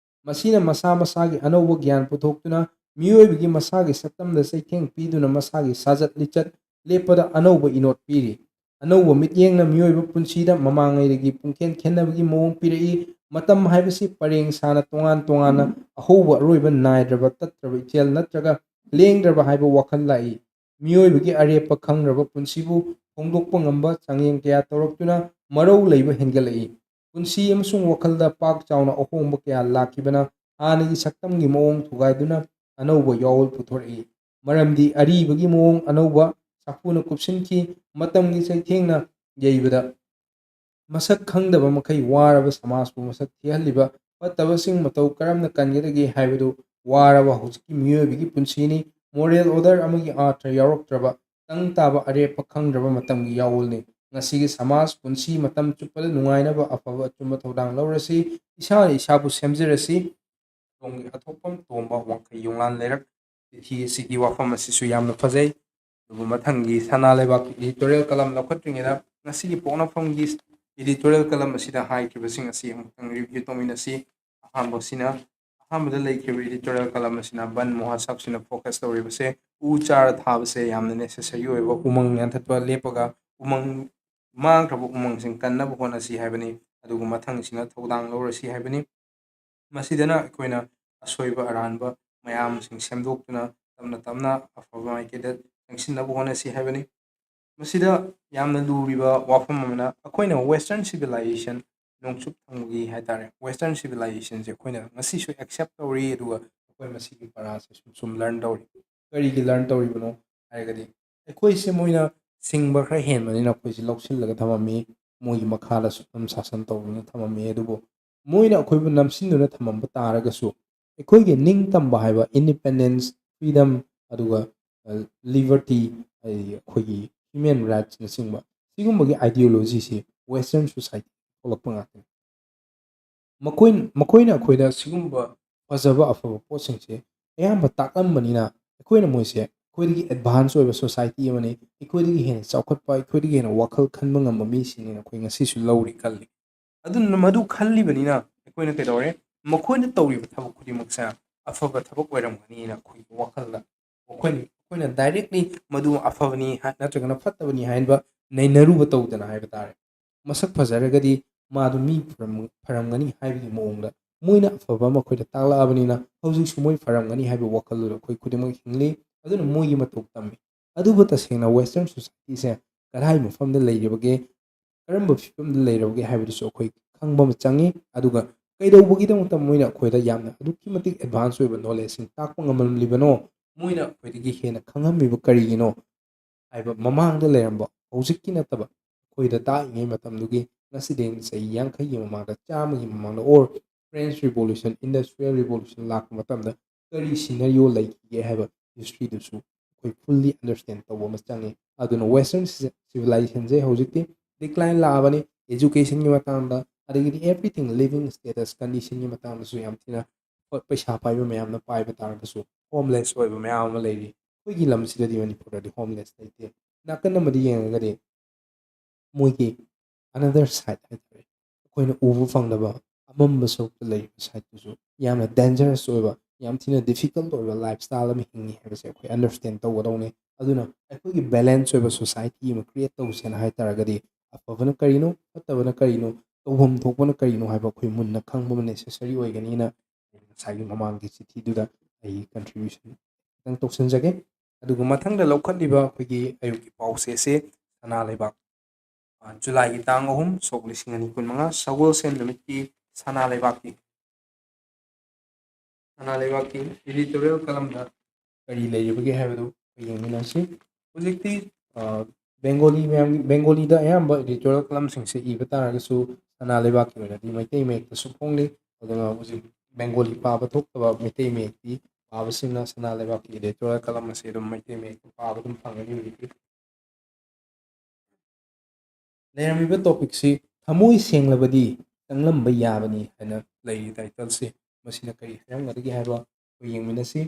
ꯃꯁꯤꯅ ꯃꯁꯥ ꯃꯁꯥꯒꯤ ꯑꯅꯧꯕ ꯒ꯭ꯌꯥꯟ ꯄꯨꯊꯣꯛꯇꯨꯅ ꯃꯤꯑꯣꯏꯕꯒꯤ ꯃꯁꯥꯒꯤ ꯁꯛꯇꯝꯗ ꯆꯩꯊꯦꯡ ꯄꯤꯗꯨꯅ ꯃꯁꯥꯒꯤ ꯁꯥꯖꯠ ꯂꯤꯆꯠ ꯂꯦꯞꯄꯗ ꯑꯅꯧꯕ ꯏꯅꯣꯠ ꯄꯤꯔꯤ꯫ ꯑꯅꯧꯕ ꯃꯤꯠꯌꯦꯡꯅ ꯃꯤꯑꯣꯏꯕ ꯄꯨꯟꯁꯤꯗ ꯃꯃꯥꯡꯉꯩꯗꯒꯤ ꯄꯨꯡꯈꯦꯟ ꯈꯦꯟꯅꯕꯒꯤ ꯃꯑꯣꯡ ꯄꯤꯔꯛꯏ꯫ ꯃꯇꯝ ꯍꯥꯏꯕꯁꯤ ꯄꯔꯦꯡ ꯁꯥꯅ ꯇꯣꯉꯥꯟ ꯇꯣꯉꯥꯟꯅ ꯑꯍꯧꯕ ꯑꯔꯣꯏꯕ ꯅꯥꯏꯗ꯭ꯔꯕ, ꯇꯠꯇ꯭ꯔꯕ ꯏꯆꯦꯜ ꯅꯠꯇ꯭ꯔꯒ ꯂꯦꯡꯗ꯭ꯔꯕ ꯍꯥꯏꯕ ꯋꯥꯈꯜ ꯂꯥꯛꯏ꯫ ꯃꯤꯑꯣꯏꯕꯒꯤ ꯑꯔꯦꯞꯄ ꯈꯪꯗ꯭ꯔꯕ ꯄꯨꯟꯁꯤꯕꯨ ꯐꯣꯡꯗꯣꯛꯄ ꯉꯝꯕ ꯆꯥꯡꯌꯦꯡ ꯀꯌꯥ ꯇꯧꯔꯛꯇꯨꯅ ꯃꯔꯧ ꯂꯩꯕ ꯍꯦꯟꯒꯠꯂꯛꯏ꯫ ꯄꯨꯟꯁꯤ ꯑꯃꯁꯨꯡ ꯋꯥꯈꯜꯗ ꯄꯥꯛ ꯆꯥꯎꯅ ꯑꯍꯣꯡꯕ ꯀꯌꯥ ꯂꯥꯛꯈꯤꯕꯅ ꯍꯥꯟꯅꯒꯤ ꯁꯛꯇꯝꯒꯤ ꯃꯑꯣꯡ ꯊꯨꯒꯥꯏꯗꯨꯅ ꯑꯅꯧꯕ ꯌꯥꯑꯣꯜ ꯄꯨꯊꯣꯔꯛꯏ꯫ ꯃꯔꯝꯗꯤ ꯑꯔꯤꯕꯒꯤ ꯃꯑꯣꯡ ꯑꯅꯧꯕ ꯁꯥꯐꯨꯅ ꯀꯨꯞꯁꯤꯟꯈꯤ꯫ ꯃꯇꯝꯒꯤ ꯆꯩꯊꯦꯡꯅ ꯌꯩꯕꯗ ꯃꯁꯛ ꯈꯪꯗꯕ ꯃꯈꯩ ꯋꯥꯔꯕ ꯁꯃꯥꯖꯄꯨ ꯃꯁꯛ ꯊꯤꯍꯜꯂꯤꯕ ꯐꯠꯇꯕꯁꯤꯡ ꯃꯇꯧ ꯀꯔꯝꯅ ꯀꯟꯒꯗꯒꯦ ꯍꯥꯏꯕꯗꯨ ꯋꯥꯔꯕ ꯍꯧꯖꯤꯛꯀꯤ ꯃꯤꯑꯣꯏꯕꯒꯤ ꯄꯨꯟꯁꯤꯅꯤ꯫ Moral order ꯑꯃꯒꯤ ꯑꯥꯔꯊ ꯌꯥꯎꯔꯛꯇ꯭ꯔꯕ, ꯇꯪ ꯇꯥꯕ ꯑꯔꯦꯞꯄ ꯈꯪꯗ꯭ꯔꯕ ꯃꯇꯝꯒꯤ ꯌꯥꯑꯣꯜꯅꯤ꯫ ꯉꯁꯤꯒꯤ ꯁꯃꯥꯖ ꯄꯨꯟꯁꯤ ꯃꯇꯝ ꯆꯨꯞꯄꯗ ꯅꯨꯡꯉꯥꯏꯅꯕ ꯑꯐꯕ ꯑꯆꯨꯝꯕ ꯊꯧꯗꯥꯡ ꯂꯧꯔꯁꯤ, ꯏꯁꯥꯅ ꯏꯁꯥꯕꯨ ꯁꯦꯝꯖꯔꯁꯤ꯫ ꯇꯨꯡꯒꯤ ꯑꯊꯣꯛꯐꯝ ꯇꯣꯝꯕ ꯋꯥꯡꯈꯩ ꯌꯣꯡꯂꯥꯟ ꯂꯩꯔꯛ ꯆꯤꯊꯤ ꯑꯁꯤꯒꯤ ꯋꯥꯐꯝ ꯑꯁꯤꯁꯨ ꯌꯥꯝꯅ ꯐꯖꯩ꯫ ꯑꯗꯨꯕꯨ ꯃꯊꯪꯒꯤ ꯁꯅꯥ ꯂꯩꯕꯥꯛꯀꯤ editorial column ꯂꯧꯈꯠꯇ꯭ꯔꯤꯉꯩꯗ ꯉꯁꯤꯒꯤ ꯄꯣꯛꯅꯐꯝꯒꯤ editorial column ꯑꯁꯤꯗ ꯍꯥꯏꯈꯤꯕꯁꯤꯡ ꯑꯁꯤ ꯑꯃꯨꯛꯇꯪ review ꯇꯧꯃꯤꯟꯅꯁꯤ꯫ ꯑꯍꯥꯟꯕꯁꯤꯅ, ꯑꯍꯥꯟꯕꯗ ꯂꯩꯈꯤꯕ editorial column ꯑꯁꯤꯅ ꯕꯟ ꯃꯍꯣꯠꯁꯕꯁꯤꯅ focus ꯇꯧꯔꯤꯕꯁꯦ ꯎ ꯆꯥꯔ ꯊꯥꯕꯁꯦ ꯌꯥꯝꯅ necessary ꯑꯣꯏꯕ, ꯎꯃꯪ ꯌꯥꯟꯊꯠꯄ ꯂꯦꯞꯄꯒ ꯎꯃꯪ ꯃꯥꯡꯈ꯭ꯔꯕ ꯎꯃꯪꯁꯤꯡ ꯀꯟꯅꯕ ꯍꯣꯠꯅꯁꯤ ꯍꯥꯏꯕꯅꯤ꯫ ꯑꯗꯨꯒ ꯃꯊꯪꯁꯤꯅ ꯊꯧꯗꯥꯡ ꯂꯧꯔꯁꯤ ꯍꯥꯏꯕꯅꯤ꯫ ꯃꯁꯤꯗꯅ ꯑꯩꯈꯣꯏꯅ ꯑꯁꯣꯏꯕ ꯑꯔꯥꯟꯕ ꯃꯌꯥꯝꯁꯤꯡ ꯁꯦꯝꯗꯣꯛꯇꯨꯅ ꯇꯞꯅ ꯇꯞꯅ ꯑꯐꯕ ꯃꯥꯏꯀꯩꯗ ꯆꯪꯁꯤꯟꯅꯕ ꯍꯣꯠꯅꯁꯤ ꯍꯥꯏꯕꯅꯤ꯫ ꯃꯁꯤꯗ ꯌꯥꯝꯅ ꯂꯨꯔꯤꯕ ꯋꯥꯐꯝ ꯑꯃꯅ ꯑꯩꯈꯣꯏꯅ western civilization, ꯅꯣꯡꯆꯨꯞ ꯊꯪꯕꯒꯤ ꯍꯥꯏꯇꯥꯔꯦ, western civilizationꯁꯦ ꯑꯩꯈꯣꯏꯅ ꯉꯁꯤꯁꯨ accept ꯇꯧꯔꯤ, ꯑꯗꯨꯒ ꯑꯩꯈꯣꯏ ꯃꯁꯤꯒꯤ ꯄꯔꯥꯁꯦ ꯁꯨꯝ ꯁꯨꯝ learn ꯇꯧꯔꯤ꯫ ꯀꯔꯤꯒꯤ learn ꯇꯧꯔꯤꯕꯅꯣ ꯍꯥꯏꯔꯒꯗꯤ ꯑꯩꯈꯣꯏꯁꯦ ꯃꯣꯏꯅ ꯁꯤꯡꯕ ꯈꯔ ꯍꯦꯟꯕꯅꯤꯅ ꯑꯩꯈꯣꯏꯁꯦ ꯂꯧꯁꯤꯜꯂꯒ ꯊꯝꯃꯝꯃꯤ, ꯃꯣꯏꯒꯤ ꯃꯈꯥꯗ ꯁꯨꯞꯅꯝ ꯁꯥꯁꯟ ꯇꯧꯗꯨꯅ ꯊꯝꯃꯝꯃꯤ꯫ ꯑꯗꯨꯕꯨ ꯃꯣꯏꯅ ꯑꯩꯈꯣꯏꯕꯨ ꯅꯝꯁꯤꯟꯗꯨꯅ ꯊꯝꯃꯝꯕ ꯇꯥꯔꯒꯁꯨ ꯑꯩꯈꯣꯏꯒꯤ ꯅꯤꯡꯇꯝꯕ ꯍꯥꯏꯕ, independence, freedom, ꯑꯗꯨꯒ liberty, ꯑꯩꯈꯣꯏꯒꯤ human rightsꯅꯆꯤꯡꯕ ꯁꯤꯒꯨꯝꯕꯒꯤ ideologyꯁꯤ western society ꯊꯣꯛꯂꯛꯄ ꯉꯥꯛꯇꯅꯤ꯫ ꯃꯈꯣꯏ ꯃꯈꯣꯏꯅ ꯑꯩꯈꯣꯏꯗ ꯁꯤꯒꯨꯝꯕ ꯐꯖꯕ ꯑꯐꯕ ꯄꯣꯠꯁꯤꯡꯁꯦ ꯑꯌꯥꯝꯕ ꯇꯥꯛꯂꯝꯕꯅꯤꯅ ꯑꯩꯈꯣꯏꯅ ꯃꯣꯏꯁꯦ ꯑꯩꯈꯣꯏꯗꯒꯤ advance ꯑꯣꯏꯕ society ꯑꯃꯅꯤ, ꯑꯩꯈꯣꯏꯗꯒꯤ ꯍꯦꯟꯅ ꯆꯥꯎꯈꯠꯄ, ꯑꯩꯈꯣꯏꯗꯒꯤ ꯍꯦꯟꯅ ꯋꯥꯈꯜ ꯈꯟꯕ ꯉꯝꯕ ꯃꯤꯁꯤꯡꯅꯦꯅ ꯑꯩꯈꯣꯏ ꯉꯁꯤꯁꯨ ꯂꯧꯔꯤ ꯈꯜꯂꯤ꯫ ꯑꯗꯨꯅ ꯃꯗꯨ ꯈꯜꯂꯤꯕꯅꯤꯅ ꯑꯩꯈꯣꯏꯅ ꯀꯩꯗꯧꯔꯦ, ꯃꯈꯣꯏꯅ ꯇꯧꯔꯤꯕ ꯊꯕꯛ ꯈꯨꯗꯤꯡꯃꯛꯁꯦ ꯑꯐꯕ ꯊꯕꯛ ꯑꯣꯏꯔꯝꯒꯅꯤꯅ ꯑꯩꯈꯣꯏꯒꯤ ꯋꯥꯈꯜꯗ ꯑꯩꯈꯣꯏꯅ ꯑꯩꯈꯣꯏꯅ directly ꯃꯗꯨ ꯑꯐꯕꯅꯤ ꯍꯥꯏ-, ꯅꯠꯇ꯭ꯔꯒꯅ ꯐꯠꯇꯕꯅꯤ ꯍꯥꯏꯕ ꯅꯩꯅꯔꯨꯕ ꯇꯧꯗꯅ ꯍꯥꯏꯕ ꯇꯥꯔꯦ꯫ ꯃꯁꯛ ꯐꯖꯔꯒꯗꯤ ꯃꯥꯗꯨ ꯃꯤ ꯐꯔꯝ-, ꯐꯔꯝꯒꯅꯤ ꯍꯥꯏꯕꯒꯤ ꯃꯑꯣꯡꯗ ꯃꯣꯏꯅ ꯑꯐꯕ ꯑꯃ ꯑꯩꯈꯣꯏꯗ ꯇꯥꯛꯂꯛꯑꯕꯅꯤꯅ ꯍꯧꯖꯤꯛꯁꯨ ꯃꯣꯏ ꯐꯔꯝꯒꯅꯤ ꯍꯥꯏꯕ ꯋꯥꯈꯜꯗꯨꯗ ꯑꯩꯈꯣꯏ ꯈꯨꯗꯤꯡꯃꯛ ꯍꯤꯡꯂꯤ꯫ ꯑꯗꯨꯅ ꯃꯣꯏꯒꯤ ꯃꯇꯧ ꯇꯝꯃꯤ꯫ ꯑꯗꯨꯕꯨ ꯇꯁꯦꯡꯅ western societyꯁꯦ ꯀꯗꯥꯏ ꯃꯐꯝꯗ ꯂꯩꯔꯤꯕꯒꯦ, ꯀꯔꯝꯕ ꯐꯤꯕꯝꯗ ꯂꯩꯔꯕꯒꯦ ꯍꯥꯏꯕꯗꯨꯁꯨ ꯑꯩꯈꯣꯏ ꯈꯪꯕ ꯑꯃ ꯆꯪꯉꯤ꯫ ꯑꯗꯨꯒ ꯀꯩꯗꯧꯕꯒꯤꯗꯃꯛꯇ ꯃꯣꯏꯅ ꯑꯩꯈꯣꯏꯗ ꯌꯥꯝꯅ ꯑꯗꯨꯛꯀꯤ ꯃꯇꯤꯛ advance ꯑꯣꯏꯕ knowledgeꯁꯤꯡ ꯇꯥꯛꯄ ꯉꯝꯂꯝꯂꯤꯕꯅꯣ? ꯃꯣꯏꯅ ꯑꯩꯈꯣꯏꯗꯒꯤ ꯍꯦꯟꯅ ꯈꯪꯉꯝꯃꯤꯕ ꯀꯔꯤꯒꯤꯅꯣ ꯍꯥꯏꯕ, ꯃꯃꯥꯡꯗ ꯂꯩꯔꯝꯕ, ꯍꯧꯖꯤꯛꯀꯤ ꯅꯠꯇꯕ, ꯑꯩꯈꯣꯏꯗ ꯇꯥꯛꯏꯉꯩ ꯃꯇꯝꯗꯨꯒꯤ, ꯉꯁꯤꯗꯒꯤ ꯆꯍꯤ ꯌꯥꯡꯈꯩꯒꯤ ꯃꯃꯥꯡꯗ, ꯆꯥꯝꯃꯒꯤ ꯃꯃꯥꯡꯗ, or French Revolution, Industrial Revolution ꯂꯥꯛꯄ ꯃꯇꯝꯗ ꯀꯔꯤ scenario ꯂꯩꯈꯤꯒꯦ ꯍꯥꯏꯕ historyꯗꯨꯁꯨ ꯑꯩꯈꯣꯏ fully understand ꯇꯧꯕ ꯑꯃ ꯆꯪꯉꯤ꯫ ꯑꯗꯨꯅ Western civilizationꯁꯦ ꯍꯧꯖꯤꯛꯇꯤ decline ꯂꯥꯛꯑꯕꯅꯤ꯫ Educationꯒꯤ ꯃꯇꯥꯡꯗ, ꯑꯗꯒꯤꯗꯤ everything, living status conditionꯒꯤ ꯃꯇꯥꯡꯗꯁꯨ ꯌꯥꯝ ꯊꯤꯅ, ꯍꯣꯏ, ꯄꯩꯁꯥ ꯄꯥꯏꯕ ꯃꯌꯥꯝꯅ ꯄꯥꯏꯕ ꯇꯥꯔꯒꯁꯨ homeless ꯑꯣꯏꯕ ꯃꯌꯥꯝ ꯑꯃ ꯂꯩꯔꯤ꯫ ꯑꯩꯈꯣꯏꯒꯤ ꯂꯝꯁꯤꯗꯗꯤ, ꯃꯅꯤꯄꯨꯔꯗꯗꯤ homeless ꯂꯩꯇꯦ꯫ ꯅꯥꯀꯟ ꯑꯃꯗ ꯌꯦꯡꯉꯒꯗꯤ ꯃꯣꯏꯒꯤ another side ꯍꯥꯏꯇꯥꯔꯦ, ꯑꯩꯈꯣꯏꯅ ꯎꯕ ꯐꯪꯗꯕ ꯑꯃꯝꯕ ꯁꯔꯨꯛꯇ ꯂꯩꯔꯤꯕ sideꯇꯨꯁꯨ ꯌꯥꯝꯅ dangerous ꯑꯣꯏꯕ, ꯌꯥꯝ ꯊꯤꯅ difficult ꯑꯣꯏꯕ lifestyle ꯑꯃ ꯍꯤꯡꯉꯤ ꯍꯥꯏꯕꯁꯦ ꯑꯩꯈꯣꯏ understand ꯇꯧꯒꯗꯧꯅꯤ꯫ ꯑꯗꯨꯅ ꯑꯩꯈꯣꯏꯒꯤ balance ꯑꯣꯏꯕ society ꯑꯃ create ꯇꯧꯁꯦꯅ ꯍꯥꯏ ꯇꯥꯔꯒꯗꯤ, ꯑꯐꯕꯅ ꯀꯔꯤꯅꯣ, ꯐꯠꯇꯕꯅ ꯀꯔꯤꯅꯣ, ꯇꯧꯐꯝ ꯊꯣꯛꯄꯅ ꯀꯔꯤꯅꯣ ꯍꯥꯏꯕ ꯑꯩꯈꯣꯏ ꯃꯨꯟꯅ ꯈꯪꯕ ꯑꯃ necessary ꯑꯣꯏꯒꯅꯤꯅ ꯉꯁꯥꯏꯒꯤ ꯃꯃꯥꯡꯒꯤ ꯆꯤꯊꯤꯗꯨꯗ ꯑꯩꯒꯤ contribution ꯈꯤꯇꯪ ꯇꯧꯁꯤꯟꯖꯒꯦ꯫ ꯑꯗꯨꯒ ꯃꯊꯪꯗ ꯂꯧꯈꯠꯂꯤꯕ ꯑꯩꯈꯣꯏꯒꯤ ꯑꯌꯨꯛꯀꯤ ꯄꯥꯎꯆꯦꯁꯦ ꯁꯅꯥ ꯂꯩꯕꯥꯛ, ꯑ, ꯖꯨꯂꯥꯏꯒꯤ ꯇꯥꯡ ꯑꯍꯨꯝ, ꯁꯣꯛ ꯂꯤꯁꯤꯡ ꯑꯅꯤ ꯀꯨꯟꯃꯉꯥ, ꯁꯒꯣꯜꯁꯦꯟ ꯅꯨꯃꯤꯠꯀꯤ ꯁꯅꯥ ꯂꯩꯕꯥꯛꯀꯤ, ꯁꯅꯥ ꯂꯩꯕꯥꯛꯀꯤ editorial columnꯗ ꯀꯔꯤ ꯂꯩꯔꯤꯕꯒꯦ ꯍꯥꯏꯕꯗꯨ ꯑꯩꯈꯣꯏ ꯌꯦꯡꯃꯤꯟꯅꯁꯤ꯫ ꯍꯧꯖꯤꯛꯇꯤ, ꯑ, Bengali ꯃꯌꯥꯝ, Bengali ꯗ ꯑꯌꯥꯝꯕ editorial columnꯁꯤꯡꯁꯦ ꯏꯕ ꯇꯥꯔꯒꯁꯨ, ꯁꯅꯥ ꯂꯩꯕꯥꯛꯀꯤ ꯑꯣꯏꯅꯗꯤ ꯃꯩꯇꯩ ꯃꯌꯦꯛꯇꯁꯨ ꯐꯣꯡꯂꯤ꯫ ꯑꯗꯨꯅ ꯍꯧꯖꯤꯛ Bengali ꯄꯥꯕ ꯊꯣꯛꯇꯕ ꯃꯩꯇꯩ ꯃꯌꯦꯛꯇꯤ ꯄꯥꯕꯁꯤꯡꯅ ꯁꯅꯥ ꯂꯩꯕꯥꯛꯀꯤ editorial column ꯑꯁꯤ ꯑꯗꯨꯝ ꯃꯩꯇꯩ ꯃꯌꯦꯛꯇ ꯄꯥꯕ ꯑꯗꯨꯝ ꯐꯪꯒꯅꯤ ꯍꯧꯖꯤꯛꯇꯤ꯫ ꯂꯩꯔꯝꯃꯤꯕ topicꯁꯤ "ꯊꯃꯣꯏ ꯁꯦꯡꯂꯕꯗꯤ ꯆꯪꯂꯝꯕ ꯌꯥꯕꯅꯤ" ꯍꯥꯏꯅ ꯂꯩꯔꯤ titleꯁꯤ꯫ ꯃꯁꯤꯅ ꯀꯔꯤ ꯍꯥꯏꯔꯝꯒꯗꯒꯦ ꯍꯥꯏꯕ ꯑꯩꯈꯣꯏ ꯌꯦꯡꯃꯤꯟꯅꯁꯤ꯫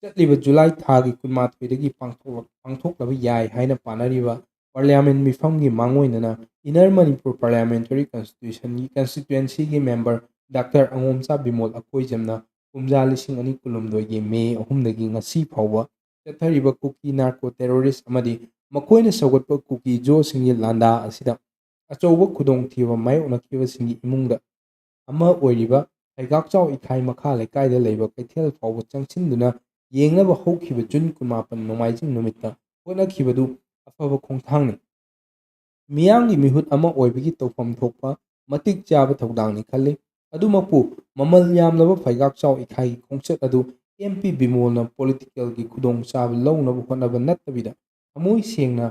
ꯆꯠꯂꯤꯕ ꯖꯨꯂꯥꯏ ꯊꯥꯒꯤ ꯀꯨꯟꯃꯥꯊꯣꯏꯗꯒꯤ ꯄꯥꯡꯊꯣꯛꯂ-, ꯄꯥꯡꯊꯣꯛꯂꯕ ꯌꯥꯏ ꯍꯥꯏꯅ ꯄꯥꯅꯔꯤꯕ parliament ꯃꯤꯐꯝꯒꯤ ꯃꯥꯡꯑꯣꯏꯅꯅ Inner Manipur Parliamentary Constitution, Constituencyꯒꯤ member ꯗꯥꯛꯇꯔ ꯑꯉꯣꯝꯆꯥ ꯕꯤꯃꯣꯜ ꯑꯀꯣꯏꯖꯝꯅ ꯀꯨꯝꯖꯥ ꯂꯤꯁꯤꯡ ꯑꯅꯤ ꯀꯨꯟꯍꯨꯝꯗꯣꯏꯒꯤ ꯃꯦ ꯑꯍꯨꯝꯗꯒꯤ ꯉꯁꯤ ꯐꯥꯎꯕ ꯆꯠꯊꯔꯤꯕ ꯀꯨꯀꯤ narco terrorist ꯑꯃꯗꯤ ꯃꯈꯣꯏꯅ ꯁꯧꯒꯠꯄ ꯀꯨꯀꯤ ꯖꯣꯁꯤꯡꯒꯤ ꯂꯥꯟꯗꯥ ꯑꯁꯤꯗ ꯑꯆꯧꯕ ꯈꯨꯗꯣꯡꯊꯤꯕ ꯃꯥꯌꯣꯛꯅꯈꯤꯕꯁꯤꯡꯒꯤ ꯏꯃꯨꯡꯗ ꯑꯃ ꯑꯣꯏꯔꯤꯕ ꯐꯩꯒꯥꯛꯆꯥꯎ ꯏꯈꯥꯏ ꯃꯈꯥ ꯂꯩꯀꯥꯏꯗ ꯂꯩꯕ ꯀꯩꯊꯦꯜ ꯐꯥꯎꯕ ꯆꯪꯁꯤꯟꯗꯨꯅ ꯌꯦꯡꯅꯕ ꯍꯧꯈꯤꯕ ꯖꯨꯟ ꯀꯨꯟꯃꯥꯄꯟ ꯅꯣꯡꯃꯥꯏꯖꯤꯡ ꯅꯨꯃꯤꯠꯇ ꯍꯣꯠꯅꯈꯤꯕꯗꯨ ꯑꯐꯕ ꯈꯣꯡꯊꯥꯡꯅꯤ꯫ ꯃꯤꯌꯥꯝꯒꯤ ꯃꯤꯍꯨꯠ ꯑꯃ ꯑꯣꯏꯕꯒꯤ ꯇꯧꯐꯝ ꯊꯣꯛꯄ ꯃꯇꯤꯛ ꯆꯥꯕ ꯊꯧꯗꯥꯡꯅꯤ ꯈꯜꯂꯤ꯫ ꯑꯗꯨꯃꯛꯄꯨ ꯃꯃꯜ ꯌꯥꯝꯂꯕ ꯐꯩꯒꯥꯛꯆꯥꯎ ꯏꯈꯥꯏꯒꯤ ꯈꯣꯡꯆꯠ ꯑꯗꯨ ꯑꯦꯝ ꯄꯤ ꯕꯤꯃꯣꯜꯅ politicalꯒꯤ ꯈꯨꯗꯣꯡꯆꯥꯕ ꯂꯧꯅꯕ ꯍꯣꯠꯅꯕ ꯅꯠꯇꯕꯤꯗ ꯊꯃꯣꯏ ꯁꯦꯡꯅ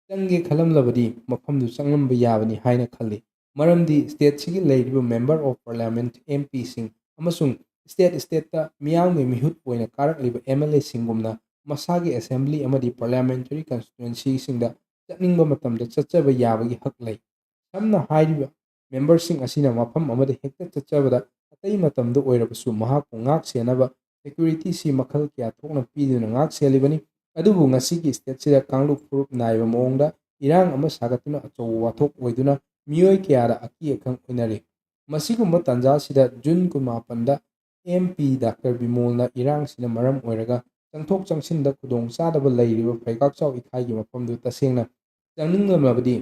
ꯆꯪꯒꯦ ꯈꯜꯂꯝꯂꯕꯗꯤ ꯃꯐꯝꯗꯨ ꯆꯪꯂꯝꯕ ꯌꯥꯕꯅꯤ ꯍꯥꯏꯅ ꯈꯜꯂꯤ꯫ ꯃꯔꯝꯗꯤ stateꯁꯤꯒꯤ ꯂꯩꯔꯤꯕ Member of Parliament, MPꯁꯤꯡ, ꯑꯃꯁꯨꯡ state stateꯇ ꯃꯤꯌꯥꯝꯒꯤ ꯃꯤꯍꯨꯠ ꯑꯣꯏꯅ ꯀꯥꯔꯛꯂꯤꯕ MLAꯁꯤꯡꯒꯨꯝꯅ ꯃꯁꯥꯒꯤ assembly ꯑꯃꯗꯤ parliamentary constituencyꯁꯤꯡꯗ ꯆꯠꯅꯤꯡꯕ ꯃꯇꯝꯗ ꯆꯠꯆꯕ ꯌꯥꯕꯒꯤ ꯍꯛ ꯂꯩ꯫ ꯁꯝꯅ ꯍꯥꯏꯔꯤꯕ memberꯁꯤꯡ ꯑꯁꯤꯅ ꯃꯐꯝ ꯑꯃꯗ ꯍꯦꯛꯇ ꯆꯠꯆꯕꯗ, ꯑꯇꯩ ꯃꯇꯝꯗ ꯑꯣꯏꯔꯕꯁꯨ ꯃꯍꯥꯛꯄꯨ ꯉꯥꯛ ꯁꯦꯟꯅꯕ securityꯁꯤ ꯃꯈꯜ ꯀꯌꯥ ꯊꯣꯛꯅ ꯄꯤꯗꯨꯅ ꯉꯥꯛ ꯁꯦꯜꯂꯤꯕꯅꯤ꯫ ꯑꯗꯨꯕꯨ ꯉꯁꯤꯒꯤ stateꯁꯤꯗ ꯀꯥꯡꯂꯨꯞ ꯐꯨꯔꯨꯞ ꯅꯥꯏꯕ ꯃꯑꯣꯡꯗ ꯏꯔꯥꯡ ꯑꯃ ꯁꯥꯒꯠꯇꯨꯅ ꯑꯆꯧꯕ ꯋꯥꯊꯣꯛ ꯑꯣꯏꯗꯨꯅ ꯃꯤꯑꯣꯏ ꯀꯌꯥꯗ ꯑꯀꯤ ꯑꯈꯪ ꯑꯣꯏꯅꯔꯤ꯫ ꯃꯁꯤꯒꯨꯝꯕ ꯇꯥꯟꯖꯥꯁꯤꯗ June ꯀꯨꯟꯃꯥꯄꯟꯗ MP Doctor ꯕꯤꯃꯣꯜꯅ ꯏꯔꯥꯡꯁꯤꯅ ꯃꯔꯝ ꯑꯣꯏꯔꯒ ꯆꯪꯊꯣꯛ ꯆꯪꯁꯤꯟꯗ ꯈꯨꯗꯣꯡꯆꯥꯗꯕ ꯂꯩꯔꯤꯕ ꯐꯩꯒꯥꯛꯆꯥꯎ ꯏꯈꯥꯏꯒꯤ ꯃꯐꯝꯗꯨ ꯇꯁꯦꯡꯅ ꯆꯪꯅꯤꯡꯂꯝꯂꯕꯗꯤ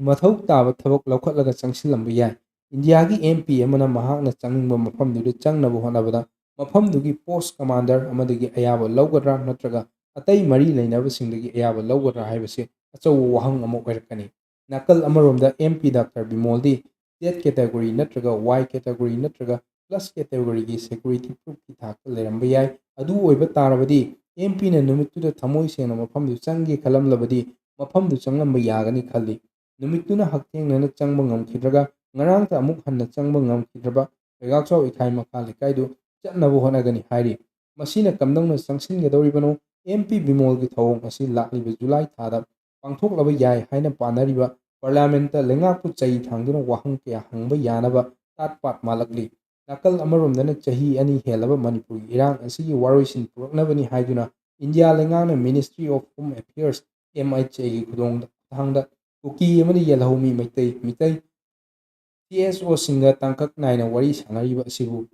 ꯃꯊꯧ ꯇꯥꯕ ꯊꯕꯛ ꯂꯧꯈꯠꯂꯒ ꯆꯪꯁꯤꯜꯂꯝꯕ ꯌꯥꯏ꯫ ꯏꯟꯗꯤꯌꯥꯒꯤ MP ꯑꯃꯅ ꯃꯍꯥꯛꯅ ꯆꯪꯅꯤꯡꯕ ꯃꯐꯝꯗꯨꯗ ꯆꯪꯅꯕ ꯍꯣꯠꯅꯕꯗ ꯃꯐꯝꯗꯨꯒꯤ post commander ꯑꯃꯗꯒꯤ ꯑꯌꯥꯕ ꯂꯧꯒꯗ꯭ꯔꯥ ꯅꯠꯇ꯭ꯔꯒ ꯑꯇꯩ ꯃꯔꯤ ꯂꯩꯅꯕꯁꯤꯡꯗꯒꯤ ꯑꯌꯥꯕ ꯂꯧꯒꯗ꯭ꯔꯥ ꯍꯥꯏꯕꯁꯤ ꯑꯆꯧꯕ ꯋꯥꯍꯪ ꯑꯃ ꯑꯣꯏꯔꯛꯀꯅꯤ꯫ ꯅꯥꯀꯜ ꯑꯃꯔꯣꯝꯗ MP Doctor ꯕꯤꯃꯣꯜꯗꯤ Z category ꯅꯠꯇ꯭ꯔꯒ Y category ꯅꯠꯇ꯭ꯔꯒ plus categoryꯒꯤ security proofꯀꯤ ꯊꯥꯛꯇ ꯂꯩꯔꯝꯕ ꯌꯥꯏ꯫ ꯑꯗꯨ ꯑꯣꯏꯕ ꯇꯥꯔꯕꯗꯤ MPꯅ ꯅꯨꯃꯤꯠꯇꯨꯗ ꯊꯃꯣꯏ ꯁꯦꯡꯅ ꯃꯐꯝꯗꯨ ꯆꯪꯒꯦ ꯈꯜꯂꯝꯂꯕꯗꯤ ꯃꯐꯝꯗꯨ ꯆꯪꯂꯝꯕ ꯌꯥꯒꯅꯤ ꯈꯜꯂꯤ꯫ ꯅꯨꯃꯤꯠꯇꯨꯅ ꯍꯛꯊꯦꯡꯅꯅ ꯆꯪꯕ ꯉꯝꯈꯤꯗ꯭ꯔꯒ ꯉꯔꯥꯡꯇ ꯑꯃꯨꯛ ꯍꯟꯅ ꯆꯪꯕ ꯉꯝꯈꯤꯗ꯭ꯔꯕ ꯐꯩꯒꯥꯛꯆꯥꯎ ꯏꯈꯥꯏ ꯃꯈꯥ ꯂꯩꯀꯥꯏꯗꯨ ꯆꯠꯅꯕ ꯍꯣꯠꯅꯒꯅꯤ ꯍꯥꯏꯔꯤ꯫ ꯃꯁꯤꯅ ꯀꯝꯗꯧꯅ ꯆꯪꯁꯤꯟꯒꯗꯧꯔꯤꯕꯅꯣ? MP ꯕꯤꯃꯣꯜꯒꯤ ꯊꯧꯑꯣꯡ ꯑꯁꯤ ꯂꯥꯛꯂꯤꯕ July ꯊꯥꯗ ꯄꯥꯡꯊꯣꯛꯂꯕ ꯌꯥꯏ ꯍꯥꯏꯅ ꯄꯥꯅꯔꯤꯕ parliamentꯇ ꯂꯩꯉꯥꯛꯄꯨ ꯆꯩ ꯊꯥꯡꯗꯨꯅ ꯋꯥꯍꯪ ꯀꯌꯥ ꯍꯪꯕ ꯌꯥꯅꯕ ꯇꯥꯠ ꯄꯥꯠ ꯃꯥꯜꯂꯛꯂꯤ꯫ ꯅꯥꯀꯜ ꯑꯃꯔꯣꯝꯗꯅ ꯆꯍꯤ ꯑꯅꯤ ꯍꯦꯜꯂꯕ ꯃꯅꯤꯄꯨꯔꯒꯤ ꯏꯔꯥꯡ ꯑꯁꯤꯒꯤ ꯋꯥꯔꯣꯏꯁꯤꯟ ꯄꯨꯔꯛꯅꯕꯅꯤ ꯍꯥꯏꯗꯨꯅ ꯏꯟꯗꯤꯌꯥ ꯂꯩꯉꯥꯛꯅ Ministry of Home Affairs, MHAꯒꯤ ꯈꯨꯗꯣꯡꯗ, ꯈꯨꯠꯊꯥꯡꯗ ꯀꯨꯀꯤ ꯑꯃꯗꯤ ꯌꯦꯜꯍꯧꯃꯤ ꯃꯩꯇꯩ, ꯃꯤꯇꯩ CSOꯁꯤꯡꯒ ꯇꯥꯡꯀꯛ ꯅꯥꯏꯅ ꯋꯥꯔꯤ ꯁꯥꯟꯅꯔꯤꯕ ꯑꯁꯤꯕꯨ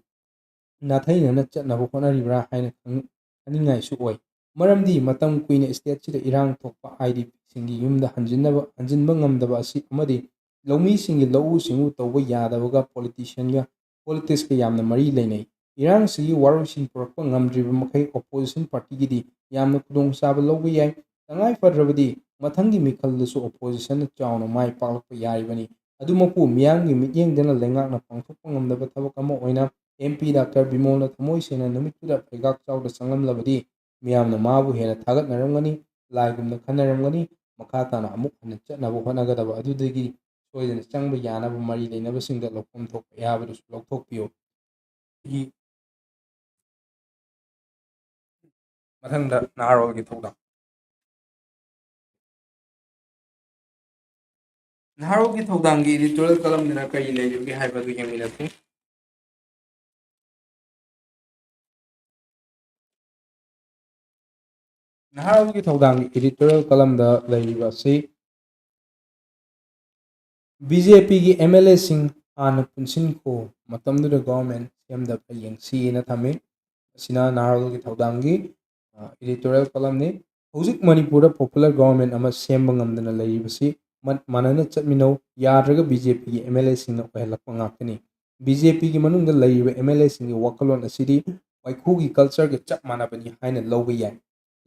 ꯅꯥꯊꯩꯅꯅ ꯆꯠꯅꯕ ꯍꯣꯠꯅꯔꯤꯕ꯭ꯔꯥ ꯍꯥꯏꯅ ꯈꯪ-, ꯈꯪꯅꯤꯡꯉꯥꯏꯁꯨ ꯑꯣꯏ꯫ ꯃꯔꯝꯗꯤ ꯃꯇꯝ ꯀꯨꯏꯅ stateꯁꯤꯗ ꯏꯔꯥꯡ ꯊꯣꯛꯄ IDPꯁꯤꯡꯒꯤ ꯌꯨꯝꯗ ꯍꯟꯖꯤꯟꯅꯕ, ꯍꯟꯖꯤꯟꯕ ꯉꯝꯗꯕ ꯑꯁꯤ ꯑꯃꯗꯤ ꯂꯧꯃꯤꯁꯤꯡꯒꯤ ꯂꯧꯎ ꯁꯤꯡꯎ ꯇꯧꯕ ꯌꯥꯗꯕꯒ politicianꯒ, politicsꯀ ꯌꯥꯝꯅ ꯃꯔꯤ ꯂꯩꯅꯩ꯫ ꯏꯔꯥꯡꯁꯤꯒꯤ ꯋꯥꯔꯣꯏꯁꯤꯟ ꯄꯨꯔꯛꯄ ꯉꯝꯗ꯭ꯔꯤꯕ ꯃꯈꯩ opposition partyꯒꯤꯗꯤ ꯌꯥꯝꯅ ꯈꯨꯗꯣꯡꯆꯥꯕ ꯂꯧꯕ ꯌꯥꯏ꯫ ꯇꯉꯥꯏ ꯐꯗ꯭ꯔꯕꯗꯤ ꯃꯊꯪꯒꯤ ꯃꯤꯈꯜꯗꯁꯨ oppositionꯅ ꯆꯥꯎꯅ ꯃꯥꯏ ꯄꯥꯛꯂꯛꯄ ꯌꯥꯔꯤꯕꯅꯤ꯫ ꯑꯗꯨꯃꯛꯄꯨ ꯃꯤꯌꯥꯝꯒꯤ ꯃꯤꯠꯌꯦꯡꯗꯅ ꯂꯩꯉꯥꯛꯅ ꯄꯥꯡꯊꯣꯛꯄ ꯉꯝꯗꯕ ꯊꯕꯛ ꯑꯃ ꯑꯣꯏꯅ MP Doctor ꯕꯤꯃꯣꯜꯅ ꯊꯃꯣꯏ ꯁꯦꯡꯅ ꯅꯨꯃꯤꯠꯇꯨꯗ ꯐꯩꯒꯥꯛ ꯆꯥꯎꯗ ꯆꯪꯂꯝꯂꯕꯗꯤ ꯃꯤꯌꯥꯝꯅ ꯃꯥꯕꯨ ꯍꯦꯟꯅ ꯊꯥꯒꯠꯅꯔꯝꯒꯅꯤ, ꯂꯥꯏꯒꯨꯝꯅ ꯈꯟꯅꯔꯝꯒꯅꯤ꯫ ꯃꯈꯥ ꯇꯥꯅ ꯑꯃꯨꯛ ꯍꯟꯅ ꯆꯠꯅꯕ ꯍꯣꯠꯅꯒꯗꯕ ꯑꯗꯨꯗꯒꯤ ꯁꯣꯏꯗꯅ ꯆꯪꯕ ꯌꯥꯅꯕ ꯃꯔꯤ ꯂꯩꯅꯕꯁꯤꯡꯗ ꯂꯧꯐꯝ ꯊꯣꯛꯄ ꯑꯌꯥꯕꯗꯨꯁꯨ ꯂꯧꯊꯣꯛꯄꯤꯌꯨ꯫ ꯁꯤꯒꯤ ꯃꯊꯪꯗ ꯅꯍꯥꯔꯣꯜꯒꯤ ꯊꯧꯗꯥꯡ꯫ ꯅꯍꯥꯔꯣꯜꯒꯤ ꯊꯧꯗꯥꯡꯒꯤ editorial columnꯗꯅ ꯀꯔꯤ ꯂꯩꯔꯤꯕꯒꯦ ꯍꯥꯏꯕꯗꯨ ꯌꯦꯡꯃꯤꯟꯅꯁꯤ꯫ ꯅꯍꯥꯔꯣꯜꯒꯤ ꯊꯧꯗꯥꯡꯒꯤ editorial columnꯗ ꯂꯩꯔꯤꯕ ꯑꯁꯤ BJPꯒꯤ MLAꯁꯤꯡ ꯍꯥꯟꯅ ꯄꯨꯟꯁꯤꯟꯈꯣ, ꯃꯇꯝꯗꯨꯗ government ꯁꯦꯝꯗꯕ ꯌꯦꯡꯁꯤꯅ ꯊꯝꯃꯤ꯫ ꯑꯁꯤꯅ ꯅꯍꯥꯔꯣꯜꯒꯤ ꯊꯧꯗꯥꯡꯒꯤ, ꯑ, editorial columnꯅꯤ꯫ ꯍꯧꯖꯤꯛ ꯃꯅꯤꯄꯨꯔꯗ popular government ꯑꯃ ꯁꯦꯝꯕ ꯉꯝꯗꯅ ꯂꯩꯔꯤꯕꯁꯤ ꯃꯠ ꯃꯥꯟꯅꯅ ꯆꯠꯃꯤꯟꯅꯧ, ꯌꯥꯗ꯭ꯔꯒ BJPꯒꯤ MLAꯁꯤꯡꯅ ꯑꯣꯏꯍꯜꯂꯛꯄ ꯉꯥꯛꯇꯅꯤ꯫ BJPꯒꯤ ꯃꯅꯨꯡꯗ ꯂꯩꯔꯤꯕ MLAꯁꯤꯡꯒꯤ ꯋꯥꯈꯜꯂꯣꯟ ꯑꯁꯤꯗꯤ ꯋꯥꯏꯈꯨꯒꯤ cultureꯒ ꯆꯞ ꯃꯥꯟꯅꯕꯅꯤ ꯍꯥꯏꯅ ꯂꯧꯕ ꯌꯥꯏ꯫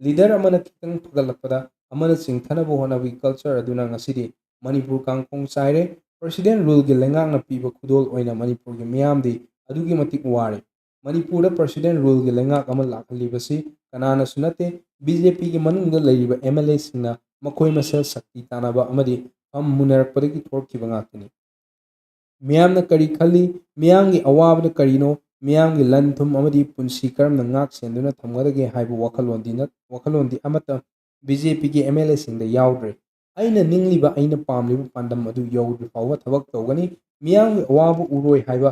Leader ꯑꯃꯅ ꯈꯤꯇꯪ ꯐꯒꯠꯂꯛꯄꯗ ꯑꯃꯅ ꯆꯤꯡꯊꯅꯕ ꯍꯣꯠꯅꯕꯒꯤ culture ꯑꯗꯨꯅ ꯉꯁꯤꯗꯤ ꯃꯅꯤꯄꯨꯔ ꯀꯥꯡꯈꯣꯡ ꯆꯥꯏꯔꯦ꯫ President ruleꯒꯤ ꯂꯩꯉꯥꯛꯅ ꯄꯤꯕ ꯈꯨꯗꯣꯜ ꯑꯣꯏꯅ ꯃꯅꯤꯄꯨꯔꯒꯤ ꯃꯤꯌꯥꯝꯗꯤ ꯑꯗꯨꯛꯀꯤ ꯃꯇꯤꯛ ꯋꯥꯔꯦ꯫ ꯃꯅꯤꯄꯨꯔꯗ President ruleꯒꯤ ꯂꯩꯉꯥꯛ ꯑꯃ ꯂꯥꯛꯍꯜꯂꯤꯕꯁꯤ ꯀꯅꯥꯅꯁꯨ ꯅꯠꯇꯦ, BJPꯒꯤ ꯃꯅꯨꯡꯗ ꯂꯩꯔꯤꯕ MLAꯁꯤꯡꯅ ꯃꯈꯣꯏ ꯃꯁꯦꯜ ꯁꯛꯇꯤ ꯇꯥꯟꯅꯕ ꯑꯃꯗꯤ ꯐꯝ ꯃꯨꯟꯅꯔꯛꯄꯗꯒꯤ ꯊꯣꯛꯈꯤꯕ ꯉꯥꯛꯇꯅꯤ꯫ ꯃꯤꯌꯥꯝꯅ ꯀꯔꯤ ꯈꯜꯂꯤ, ꯃꯤꯌꯥꯝꯒꯤ ꯑꯋꯥꯕꯅ ꯀꯔꯤꯅꯣ, ꯃꯤꯌꯥꯝꯒꯤ ꯂꯟ ꯊꯨꯝ ꯑꯃꯗꯤ ꯄꯨꯟꯁꯤ ꯀꯔꯝꯅ ꯉꯥꯛ ꯁꯦꯟꯗꯨꯅ ꯊꯝꯒꯗꯒꯦ ꯍꯥꯏꯕ ꯋꯥꯈꯜꯂꯣꯟꯗꯤ ꯅꯠ-, ꯋꯥꯈꯜꯂꯣꯟꯗꯤ ꯑꯃꯠꯇ BJPꯒꯤ MLAꯁꯤꯡꯗ ꯌꯥꯎꯗ꯭ꯔꯦ꯫ ꯑꯩꯅ ꯅꯤꯡꯂꯤꯕ, ꯑꯩꯅ ꯄꯥꯝꯂꯤꯕ ꯄꯥꯟꯗꯝ ꯑꯗꯨ ꯌꯧꯗ꯭ꯔꯤ ꯐꯥꯎꯕ ꯊꯕꯛ ꯇꯧꯒꯅꯤ꯫ ꯃꯤꯌꯥꯝꯒꯤ ꯑꯋꯥꯕ ꯎꯔꯣꯏ ꯍꯥꯏꯕ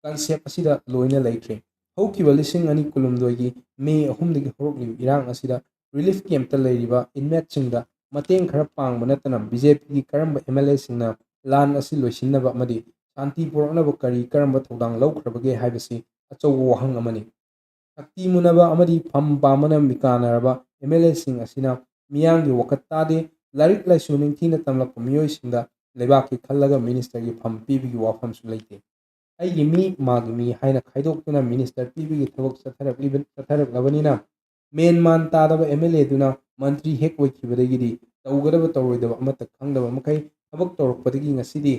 concept ꯑꯁꯤꯗ ꯂꯣꯏꯅ ꯂꯩꯈ꯭ꯔꯦ꯫ ꯍꯧꯈꯤꯕ ꯂꯤꯁꯤꯡ ꯑꯅꯤ ꯀꯨꯟꯍꯨꯝꯗꯣꯏꯒꯤ May ꯑꯍꯨꯝꯗꯒꯤ ꯍꯧꯔꯛꯂꯤꯕ ꯏꯔꯥꯡ ꯑꯁꯤꯗ relief campꯇ ꯂꯩꯔꯤꯕ inmateꯁꯤꯡꯗ ꯃꯇꯦꯡ ꯈꯔ ꯄꯥꯡꯕ ꯅꯠꯇꯅ BJPꯒꯤ ꯀꯔꯝꯕ MLAꯁꯤꯡꯅ ꯂꯥꯟ ꯑꯁꯤ ꯂꯣꯏꯁꯤꯟꯅꯕ ꯑꯃꯗꯤ ꯁꯥꯟꯇꯤ ꯄꯨꯔꯛꯅꯕ ꯀꯔꯤ ꯀꯔꯝꯕ ꯊꯧꯗꯥꯡ ꯂꯧꯈ꯭ꯔꯕꯒꯦ ꯍꯥꯏꯕꯁꯤ ꯑꯆꯧꯕ ꯋꯥꯍꯪ ꯑꯃꯅꯤ꯫ ꯁꯛꯇꯤ ꯃꯨꯟꯅꯕ ꯑꯃꯗꯤ ꯐꯝ ꯄꯥꯝꯕꯅ ꯃꯤꯀꯥꯅꯔꯕ MLAꯁꯤꯡ ꯑꯁꯤꯅ ꯃꯤꯌꯥꯝꯒꯤ ꯋꯥꯀꯠ ꯇꯥꯗꯦ, ꯂꯥꯏꯔꯤꯛ ꯂꯥꯏꯁꯨ ꯅꯤꯡꯊꯤꯅ ꯇꯝꯂꯛꯄ ꯃꯤꯑꯣꯏꯁꯤꯡꯗ ꯂꯩꯕꯥꯛꯀꯤ ꯈꯜꯂꯒ ministerꯒꯤ ꯐꯝ ꯄꯤꯕꯒꯤ ꯋꯥꯐꯝꯁꯨ ꯂꯩꯇꯦ꯫ ꯑꯩꯒꯤ ꯃꯤ, ꯃꯥꯒꯤ ꯃꯤ ꯍꯥꯏꯅ ꯈꯥꯏꯗꯣꯛꯇꯨꯅ minister ꯄꯤꯕꯒꯤ ꯊꯕꯛ ꯆꯠꯊꯔꯛꯂꯤꯕ-, ꯆꯠꯊꯔꯛꯂꯕꯅꯤꯅ, ꯃꯦꯟ ꯃꯥꯟ ꯇꯥꯗꯕ MLAꯗꯨꯅ ꯃꯟꯇ꯭ꯔꯤ ꯍꯦꯛ ꯑꯣꯏꯈꯤꯕꯗꯒꯤꯗꯤ ꯇꯧꯒꯗꯕ ꯇꯧꯔꯣꯏꯗꯕ ꯑꯃꯠꯇ ꯈꯪꯗꯕ ꯃꯈꯩ ꯊꯕꯛ ꯇꯧꯔꯛꯄꯗꯒꯤ ꯉꯁꯤꯗꯤ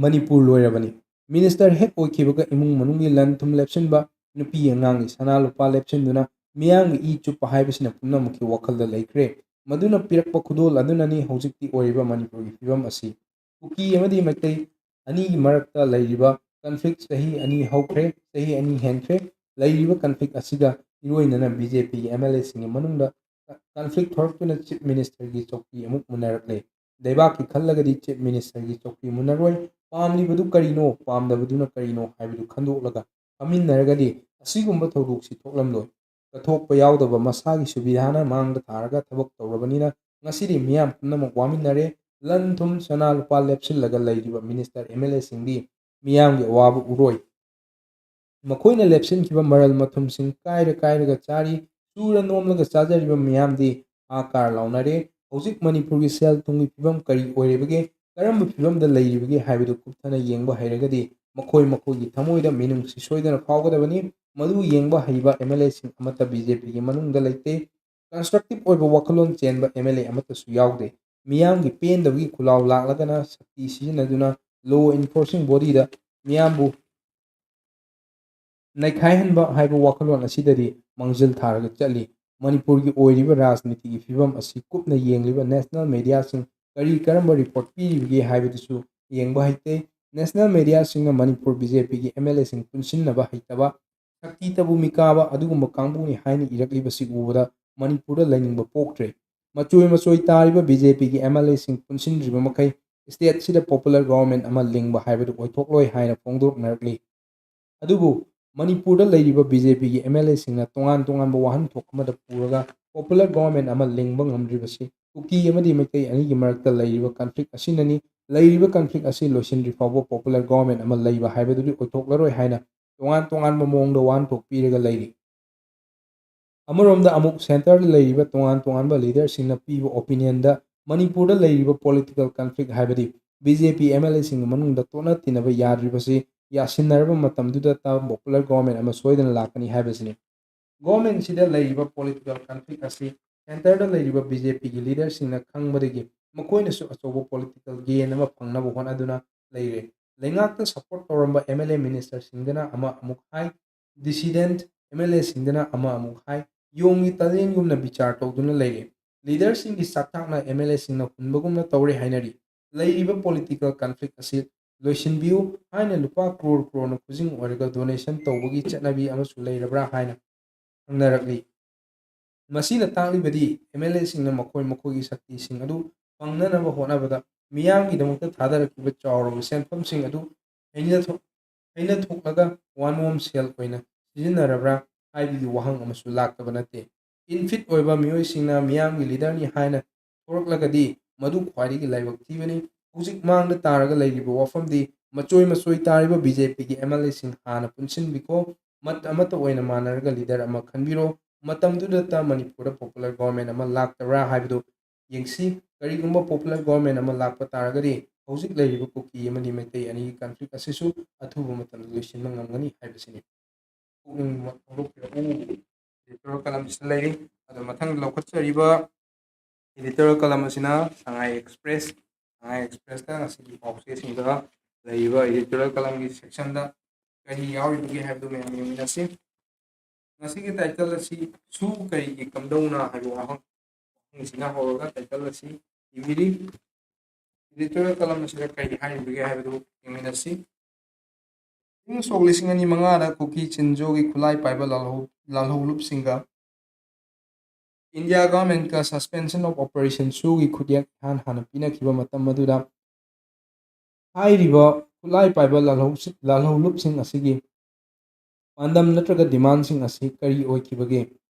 ꯃꯅꯤꯄꯨꯔ ꯂꯣꯏꯔꯕꯅꯤ꯫ Minister ꯍꯦꯛ ꯑꯣꯏꯈꯤꯕꯒ ꯏꯃꯨꯡ ꯃꯅꯨꯡꯒꯤ ꯂꯟ ꯊꯨꯝ ꯂꯦꯞꯁꯤꯟꯕ, ꯅꯨꯄꯤ ꯑꯉꯥꯡꯒꯤ ꯁꯅꯥ ꯂꯨꯄꯥ ꯂꯦꯞꯁꯤꯟꯗꯨꯅ ꯃꯤꯌꯥꯝꯒꯤ ꯏ ꯆꯨꯞꯄ ꯍꯥꯏꯕꯁꯤꯅ ꯄꯨꯝꯅꯃꯛꯀꯤ ꯋꯥꯈꯜꯗ ꯂꯩꯈ꯭ꯔꯦ꯫ ꯃꯗꯨꯅ ꯄꯤꯔꯛꯄ ꯈꯨꯗꯣꯜ ꯑꯗꯨꯅꯅꯤ ꯍꯧꯖꯤꯛꯇꯤ ꯑꯣꯏꯔꯤꯕ ꯃꯅꯤꯄꯨꯔꯒꯤ ꯐꯤꯕꯝ ꯑꯁꯤ꯫ ꯀꯨꯀꯤ ꯑꯃꯗꯤ ꯃꯩꯇꯩ ꯑꯅꯤꯒꯤ ꯃꯔꯛꯇ ꯂꯩꯔꯤꯕ ꯀꯟꯐ꯭ꯂꯤꯛ ꯆꯍꯤ ꯑꯅꯤ ꯍꯧꯈ꯭ꯔꯦ, ꯆꯍꯤ ꯑꯅꯤ ꯍꯦꯟꯈ꯭ꯔꯦ꯫ ꯂꯩꯔꯤꯕ ꯀꯟꯐ꯭ꯂꯤꯛ ꯑꯁꯤꯒ ꯏꯔꯣꯏꯅꯅ ꯕꯤ ꯖꯦ ꯄꯤꯒꯤ ꯑꯦꯝ ꯑꯦꯜ ꯑꯦꯁꯤꯡꯒꯤ ꯃꯅꯨꯡꯗ ꯀꯟꯐ꯭ꯂꯤꯛ ꯊꯣꯔꯛꯇꯨꯅ ꯆꯤꯐ ꯃꯤꯅꯤꯁꯇꯔꯒꯤ ꯆꯧꯀꯤ ꯑꯃꯨꯛ ꯃꯨꯟꯅꯔꯛꯂꯦ꯫ ꯂꯩꯕꯥꯛꯀꯤ ꯈꯜꯂꯒꯗꯤ ꯆꯤꯐ ꯃꯤꯅꯤꯁꯇꯔꯒꯤ ꯆꯧꯀꯤ ꯃꯨꯟꯅꯔꯣꯏ꯫ ꯄꯥꯝꯂꯤꯕꯗꯨ ꯀꯔꯤꯅꯣ, ꯄꯥꯝꯗꯕꯗꯨꯅ ꯀꯔꯤꯅꯣ ꯍꯥꯏꯕꯗꯨ ꯈꯟꯗꯣꯛꯂꯒ ꯐꯝꯃꯤꯟꯅꯔꯒꯗꯤ ꯑꯁꯤꯒꯨꯝꯕ ꯊꯧꯗꯣꯛꯁꯤ ꯊꯣꯛꯂꯝꯂꯣꯏ꯫ ꯀꯠꯊꯣꯛꯄ ꯌꯥꯎꯗꯕ ꯃꯁꯥꯒꯤ ꯁꯨꯕꯤꯙꯥꯅ ꯃꯥꯡꯗ ꯊꯥꯔꯒ ꯊꯕꯛ ꯇꯧꯔꯕꯅꯤꯅ ꯉꯁꯤꯗꯤ ꯃꯤꯌꯥꯝ ꯄꯨꯝꯅꯃꯛ ꯋꯥꯃꯤꯟꯅꯔꯦ꯫ ꯂꯟ ꯊꯨꯝ ꯁꯅꯥ ꯂꯨꯄꯥ ꯂꯦꯞꯁꯤꯜꯂꯒ ꯂꯩꯔꯤꯕ ꯃꯤꯅꯤꯁꯇꯔ ꯑꯦꯝ ꯑꯦꯜ ꯑꯦꯁꯤꯡꯗꯤ ꯃꯤꯌꯥꯝꯒꯤ ꯑꯋꯥꯕ ꯎꯔꯣꯏ꯫ ꯃꯈꯣꯏꯅ ꯂꯦꯞꯁꯤꯟꯈꯤꯕ ꯃꯔꯜ ꯃꯊꯨꯝꯁꯤꯡ ꯀꯥꯏꯔ ꯀꯥꯏꯔꯒ ꯆꯥꯔꯤ꯫ ꯆꯨꯔ ꯅꯣꯝꯂꯒ ꯆꯥꯖꯔꯤꯕ ꯃꯤꯌꯥꯝꯗꯤ ꯍꯥ ꯀꯥꯔ ꯂꯥꯎꯅꯔꯦ꯫ ꯍꯧꯖꯤꯛ ꯃꯅꯤꯄꯨꯔꯒꯤ ꯁꯦꯜ ꯊꯨꯝꯒꯤ ꯐꯤꯕꯝ ꯀꯔꯤ ꯑꯣꯏꯔꯤꯕꯒꯦ, ꯀꯔꯝꯕ ꯐꯤꯕꯝꯗ ꯂꯩꯔꯤꯕꯒꯦ ꯍꯥꯏꯕꯗꯨ ꯀꯨꯞꯊꯅ ꯌꯦꯡꯕ ꯍꯩꯔꯒꯗꯤ ꯃꯈꯣꯏ ꯃꯈꯣꯏꯒꯤ ꯊꯃꯣꯏꯗ ꯃꯤꯅꯨꯡꯁꯤ ꯁꯣꯏꯗꯅ ꯐꯥꯎꯒꯗꯕꯅꯤ꯫ ꯃꯗꯨ ꯌꯦꯡꯕ ꯍꯩꯕ ꯑꯦꯝ ꯑꯦꯜ ꯑꯦꯁꯤꯡ ꯑꯃꯠꯇ ꯕꯤ ꯖꯦ ꯄꯤꯒꯤ ꯃꯅꯨꯡꯗ ꯂꯩꯇꯦ꯫ ꯀꯟꯁꯇ꯭ꯔꯛꯇꯤꯚ ꯑꯣꯏꯕ ꯋꯥꯈꯜꯂꯣꯟ ꯆꯦꯟꯕ ꯑꯦꯝ ꯑꯦꯜ ꯑꯦ ꯑꯃꯠꯇꯁꯨ ꯌꯥꯎꯗꯦ꯫ ꯃꯤꯌꯥꯝꯒꯤ ꯄꯦꯟꯗꯕꯒꯤ ꯈꯨꯜꯂꯥꯎ ꯂꯥꯛꯂꯒꯅ ꯁꯛꯇꯤ ꯁꯤꯖꯤꯟꯅꯗꯨꯅ ꯂꯣ ꯏꯟꯐꯣꯔꯁꯤꯡ ꯕꯣꯗꯤꯗ ꯃꯤꯌꯥꯝꯕꯨ ꯅꯩꯈꯥꯏꯍꯟꯕ ꯍꯥꯏꯕ ꯋꯥꯈꯜꯂꯣꯟ ꯑꯁꯤꯗꯗꯤ ꯃꯥꯡꯖꯤꯜ ꯊꯥꯔꯒ ꯆꯠꯂꯤ꯫ ꯃꯅꯤꯄꯨꯔꯒꯤ ꯑꯣꯏꯔꯤꯕ ꯔꯥꯖꯅꯤꯇꯤꯒꯤ ꯐꯤꯕꯝ ꯑꯁꯤ ꯀꯨꯞꯅ ꯌꯦꯡꯂꯤꯕ ꯅꯦꯁꯅꯦꯜ ꯃꯦꯗꯤꯌꯥꯁꯤꯡ ꯀꯔꯤ ꯀꯔꯝꯕ ꯔꯤꯄꯣꯔꯠ ꯄꯤꯔꯤꯕꯒꯦ ꯍꯥꯏꯕꯗꯨꯁꯨ ꯌꯦꯡꯕ ꯍꯩꯇꯦ꯫ ꯅꯦꯁꯅꯦꯜ ꯃꯦꯗꯤꯌꯥꯁꯤꯡꯅ ꯃꯅꯤꯄꯨꯔ ꯕꯤ ꯖꯦ ꯄꯤꯒꯤ ꯑꯦꯝ ꯑꯦꯜ ꯑꯦꯁꯤꯡ ꯄꯨꯟꯁꯤꯟꯅꯕ ꯍꯩꯇꯕ, ꯁꯛꯇꯤ ꯇꯕꯨ ꯃꯤꯀꯥꯕ ꯑꯗꯨꯒꯨꯝꯕ ꯀꯥꯡꯕꯨꯅꯤ ꯍꯥꯏꯅ ꯏꯔꯛꯂꯤꯕꯁꯤ ꯎꯕꯗ ꯃꯅꯤꯄꯨꯔꯗ ꯂꯩꯅꯤꯡꯕ ꯄꯣꯛꯇ꯭ꯔꯦ꯫ ꯃꯆꯣꯏ ꯃꯆꯣꯏ ꯇꯥꯔꯤꯕ ꯕꯤ ꯖꯦ ꯄꯤꯒꯤ ꯑꯦꯝ ꯑꯦꯜ ꯑꯦꯁꯤꯡ ꯄꯨꯟꯁꯤꯟꯗ꯭ꯔꯤꯕ ꯃꯈꯩ ꯁ꯭ꯇꯦꯠꯁꯤꯗ ꯄꯣꯄꯨꯂꯔ ꯒꯣꯚꯔꯟꯃꯦꯟꯠ ꯑꯃ ꯂꯤꯡꯕ ꯍꯥꯏꯕꯗꯨ ꯑꯣꯏꯊꯣꯛꯂꯣꯏ ꯍꯥꯏꯅ ꯐꯣꯡꯗꯣꯛꯅꯔꯛꯂꯤ꯫ ꯑꯗꯨꯕꯨ ꯃꯅꯤꯄꯨꯔꯗ ꯂꯩꯔꯤꯕ ꯕꯤ ꯖꯦ ꯄꯤꯒꯤ ꯑꯦꯝ ꯑꯦꯜ ꯑꯦꯁꯤꯡꯅ ꯇꯣꯉꯥꯟ ꯇꯣꯉꯥꯟꯕ ꯋꯥꯍꯟꯊꯣꯛ ꯑꯃꯗ ꯄꯨꯔꯒ ꯄꯣꯄꯨꯂꯔ ꯒꯣꯚꯔꯟꯃꯦꯟꯠ ꯑꯃ ꯂꯤꯡꯕ ꯉꯝꯗ꯭ꯔꯤꯕꯁꯤ ꯀꯨꯀꯤ ꯑꯃꯗꯤ ꯃꯩꯇꯩ ꯑꯅꯤꯒꯤ ꯃꯔꯛꯇ ꯂꯩꯔꯤꯕ ꯀꯟꯐ꯭ꯂꯤꯛ ꯑꯁꯤꯅꯅꯤ꯫ ꯂꯩꯔꯤꯕ ꯀꯟꯐ꯭ꯂꯤꯛ ꯑꯁꯤ ꯂꯣꯏꯁꯤꯟꯗ꯭ꯔꯤ ꯐꯥꯎꯕ ꯄꯣꯄꯨꯂꯔ ꯒꯣꯚꯔꯟꯃꯦꯟꯠ ꯑꯃ ꯂꯩꯕ ꯍꯥꯏꯕꯗꯨꯗꯤ ꯑꯣꯏꯊꯣꯛꯂꯔꯣꯏ ꯍꯥꯏꯅ ꯇꯣꯉꯥꯟ ꯇꯣꯉꯥꯟꯕ ꯃꯑꯣꯡꯗ ꯋꯥꯍꯟꯊꯣꯛ ꯄꯤꯔꯒ ꯂꯩꯔꯤ꯫ ꯑꯃꯔꯣꯝꯗ ꯑꯃꯨꯛ ꯁꯦꯟꯇꯔꯗ ꯂꯩꯔꯤꯕ ꯇꯣꯉꯥꯟ ꯇꯣꯉꯥꯟꯕ ꯂꯤꯗꯔꯁꯤꯡꯅ ꯄꯤꯕ ꯑꯣꯄꯤꯅꯤꯌꯟꯗ ꯃꯅꯤꯄꯨꯔꯗ ꯂꯩꯔꯤꯕ ꯄꯣꯂꯤꯇꯤꯀꯦꯜ ꯀꯟꯐ꯭ꯂꯤꯛ ꯍꯥꯏꯕꯗꯤ B J P M L ꯑꯦꯁꯤꯡꯒꯤ ꯃꯅꯨꯡꯗ ꯇꯣꯠꯅ ꯇꯤꯟꯅꯕ ꯌꯥꯗ꯭ꯔꯤꯕꯁꯤ ꯌꯥꯁꯤꯟꯅꯔꯕ ꯃꯇꯝꯗꯨꯗ ꯄꯣꯄꯨꯂꯔ ꯒꯣꯚꯔꯟꯃꯦꯟꯠ ꯑꯃ ꯁꯣꯏꯗꯅ ꯂꯥꯛꯀꯅꯤ ꯍꯥꯏꯕꯁꯤꯅꯤ꯫ ꯒꯣꯚꯔꯟꯃꯦꯟꯠꯁꯤꯗ ꯂꯩꯔꯤꯕ ꯄꯣꯂꯤꯇꯤꯀꯦꯜ ꯀꯟꯐ꯭ꯂꯤꯛ ꯑꯁꯤ ꯁꯦꯟꯇꯔꯗ ꯂꯩꯔꯤꯕ ꯕꯤ ꯖꯦ ꯄꯤꯒꯤ ꯂꯤꯗꯔꯁꯤꯡꯅ ꯈꯪꯕꯗꯒꯤ ꯃꯈꯣꯏꯅꯁꯨ ꯑꯆꯧꯕ ꯄꯣꯂꯤꯇꯤꯀꯦꯜ ꯒꯦꯟ ꯑꯃ ꯐꯪꯅꯕ ꯍꯣꯠꯅꯗꯨꯅ ꯂꯩꯔꯦ꯫ ꯂꯩꯉꯥꯛꯇ ꯁꯄꯣꯔꯠ ꯇꯧꯔꯝꯕ ꯑꯦꯝ ꯑꯦꯜ ꯑꯦ ꯃꯤꯅꯤꯁꯇꯔꯁꯤꯡꯗꯅ ꯑꯃ ꯑꯃꯨꯛ ꯍꯥꯏ, ꯗꯤꯁꯤꯗꯦꯟꯠ ꯑꯦꯝ ꯑꯦꯜ ꯑꯦꯁꯤꯡꯗꯅ ꯑꯃ ꯑꯃꯨꯛ ꯍꯥꯏ, ꯌꯣꯡꯒꯤ ꯇꯂꯦꯟꯒꯨꯝꯅ ꯕꯤꯆꯥꯔ ꯇꯧꯗꯨꯅ ꯂꯩꯔꯦ꯫ ꯂꯤꯗꯔꯁꯤꯡꯒꯤ ꯆꯥꯛꯊꯥꯛꯅ ꯑꯦꯝ ꯑꯦꯜ ꯑꯦꯁꯤꯡꯅ ꯍꯨꯟꯕꯒꯨꯝꯅ ꯇꯧꯔꯦ ꯍꯥꯏꯅꯔꯤ꯫ ꯂꯩꯔꯤꯕ political conflict ꯑꯁꯤ ꯂꯣꯏꯁꯤꯟꯕꯤꯌꯨ ꯍꯥꯏꯅ ꯂꯨꯄꯥ ꯀ꯭ꯔꯣꯔ ꯀ꯭ꯔꯣꯔꯅ ꯈꯨꯖꯤꯡ ꯑꯣꯏꯔꯒ donation ꯇꯧꯕꯒꯤ ꯆꯠꯅꯕꯤ ꯑꯃꯁꯨ ꯂꯩꯔꯕ꯭ꯔꯥ ꯍꯥꯏꯅ ꯍꯪꯅꯔꯛꯂꯤ꯫ ꯃꯁꯤꯅ ꯇꯥꯛꯂꯤꯕꯗꯤ MLAꯁꯤꯡꯅ ꯃꯈꯣꯏ ꯃꯈꯣꯏꯒꯤ ꯁꯛꯇꯤꯁꯤꯡ ꯑꯗꯨ ꯐꯪꯅꯅꯕ ꯍꯣꯠꯅꯕꯗ ꯃꯤꯌꯥꯝꯒꯤꯗꯃꯛꯇ ꯊꯥꯗꯔꯛꯈꯤꯕ ꯆꯥꯎꯔꯕ ꯁꯦꯟꯐꯝꯁꯤꯡ ꯑꯗꯨ ꯍꯩꯅ-, ꯍꯩꯅꯊꯣꯛꯂꯒ one way sale ꯑꯣꯏꯅ ꯁꯤꯖꯤꯟꯅꯔꯕ꯭ꯔꯥ ꯍꯥꯏꯕꯒꯤ ꯋꯥꯍꯪ ꯑꯃꯁꯨ ꯂꯥꯛꯇꯕ ꯅꯠꯇꯦ꯫ Unfit ꯑꯣꯏꯕ ꯃꯤꯑꯣꯏꯁꯤꯡꯅ ꯃꯤꯌꯥꯝꯒꯤ leaderꯅꯤ ꯍꯥꯏꯅ ꯊꯣꯔꯛꯂꯒꯗꯤ ꯃꯗꯨ ꯈ꯭ꯋꯥꯏꯗꯒꯤ ꯂꯥꯏꯕꯛ ꯊꯤꯕꯅꯤ꯫ ꯍꯧꯖꯤꯛ ꯃꯥꯡꯗ ꯇꯥꯔꯒ ꯂꯩꯔꯤꯕ ꯋꯥꯐꯝꯗꯤ ꯃꯆꯣꯏ ꯃꯆꯣꯏ ꯇꯥꯔꯤꯕ BJPꯒꯤ MLAꯁꯤꯡ ꯍꯥꯟꯅ ꯄꯨꯟꯁꯤꯟꯕꯤꯈꯣ, ꯃꯠ ꯑꯃꯠꯇ ꯑꯣꯏꯅ ꯃꯥꯟꯅꯔꯒ leader ꯑꯃ ꯈꯟꯕꯤꯔꯣ꯫ ꯃꯇꯝꯗꯨꯗꯇ ꯃꯅꯤꯄꯨꯔꯗ popular government ꯑꯃ ꯂꯥꯛꯇꯕ꯭ꯔꯥ ꯍꯥꯏꯕꯗꯨ ꯌꯦꯡꯁꯤ꯫ ꯀꯔꯤꯒꯨꯝꯕ popular government ꯑꯃ ꯂꯥꯛꯄ ꯇꯥꯔꯒꯗꯤ ꯍꯧꯖꯤꯛ ꯂꯩꯔꯤꯕ ꯀꯨꯀꯤ ꯑꯃꯗꯤ ꯃꯩꯇꯩ ꯑꯅꯤꯒꯤ conflict ꯑꯁꯤꯁꯨ ꯑꯊꯨꯕ ꯃꯇꯝꯗ ꯂꯣꯏꯁꯤꯟꯕ ꯉꯝꯒꯅꯤ ꯍꯥꯏꯕꯁꯤꯅꯤ꯫ ꯄꯨꯛꯅꯤꯡ ꯐꯣꯡꯗꯣꯛꯄꯤꯔꯛꯎ꯫ Editorial column ꯑꯁꯤꯗ ꯂꯩꯔꯤ꯫ ꯑꯗꯣ ꯃꯊꯪ ꯂꯧꯈꯠꯆꯔꯤꯕ editorial column ꯑꯁꯤꯅ ꯁꯉꯥꯏ Express꯫ ꯁꯉꯥꯏ Expressꯇ ꯉꯁꯤꯒꯤ ꯄꯥꯎꯆꯦꯁꯤꯡꯗ ꯂꯩꯔꯤꯕ editorial columnꯒꯤ sectionꯗ ꯀꯔꯤ ꯌꯥꯎꯔꯤꯕꯒꯦ ꯍꯥꯏꯕꯗꯨ ꯃꯌꯥꯝ ꯌꯦꯡꯃꯤꯟꯅꯁꯤ꯫ ꯉꯁꯤꯒꯤ title ꯑꯁꯤ "ꯁꯨ ꯀꯔꯤꯒꯤ ꯀꯝꯗꯧꯅ" ꯍꯥꯏꯕ ꯋꯥꯍꯪ, ꯋꯥꯍꯪꯁꯤꯅ ꯍꯧꯔꯒ title ꯑꯁꯤ ꯏꯕꯤꯔꯤ꯫ Editorial column ꯑꯁꯤꯗ ꯀꯔꯤ ꯍꯥꯏꯔꯤꯕꯒꯦ ꯍꯥꯏꯕꯗꯨ ꯌꯦꯡꯃꯤꯟꯅꯁꯤ꯫ ꯏꯪ ꯁꯣꯛ ꯂꯤꯁꯤꯡ ꯑꯅꯤ ꯃꯉꯥꯗ ꯀꯨꯀꯤ ꯆꯤꯟꯖꯣꯒꯤ ꯈꯨꯠꯂꯥꯏ ꯄꯥꯏꯕ ꯂꯥꯜꯍꯧ-, ꯂꯥꯜꯍꯧꯂꯨꯞꯁꯤꯡꯒ India governmentꯀ suspension of operation ꯁꯨꯒꯤ ꯈꯨꯠꯌꯦꯛ ꯏꯍꯥꯟ ꯍꯥꯟꯅ ꯄꯤꯅꯈꯤꯕ ꯃꯇꯝ ꯑꯗꯨꯗ ꯍꯥꯏꯔꯤꯕ ꯈꯨꯠꯂꯥꯏ ꯄꯥꯏꯕ ꯂꯥꯜꯍꯧ-, ꯂꯥꯜꯍꯧꯂꯨꯞꯁꯤꯡ ꯑꯁꯤꯒꯤ ꯄꯥꯟꯗꯝ ꯅꯠꯇ꯭ꯔꯒ demandꯁꯤꯡ ꯑꯁꯤ ꯀꯔꯤ ꯑꯣꯏꯈꯤꯕꯒꯦ?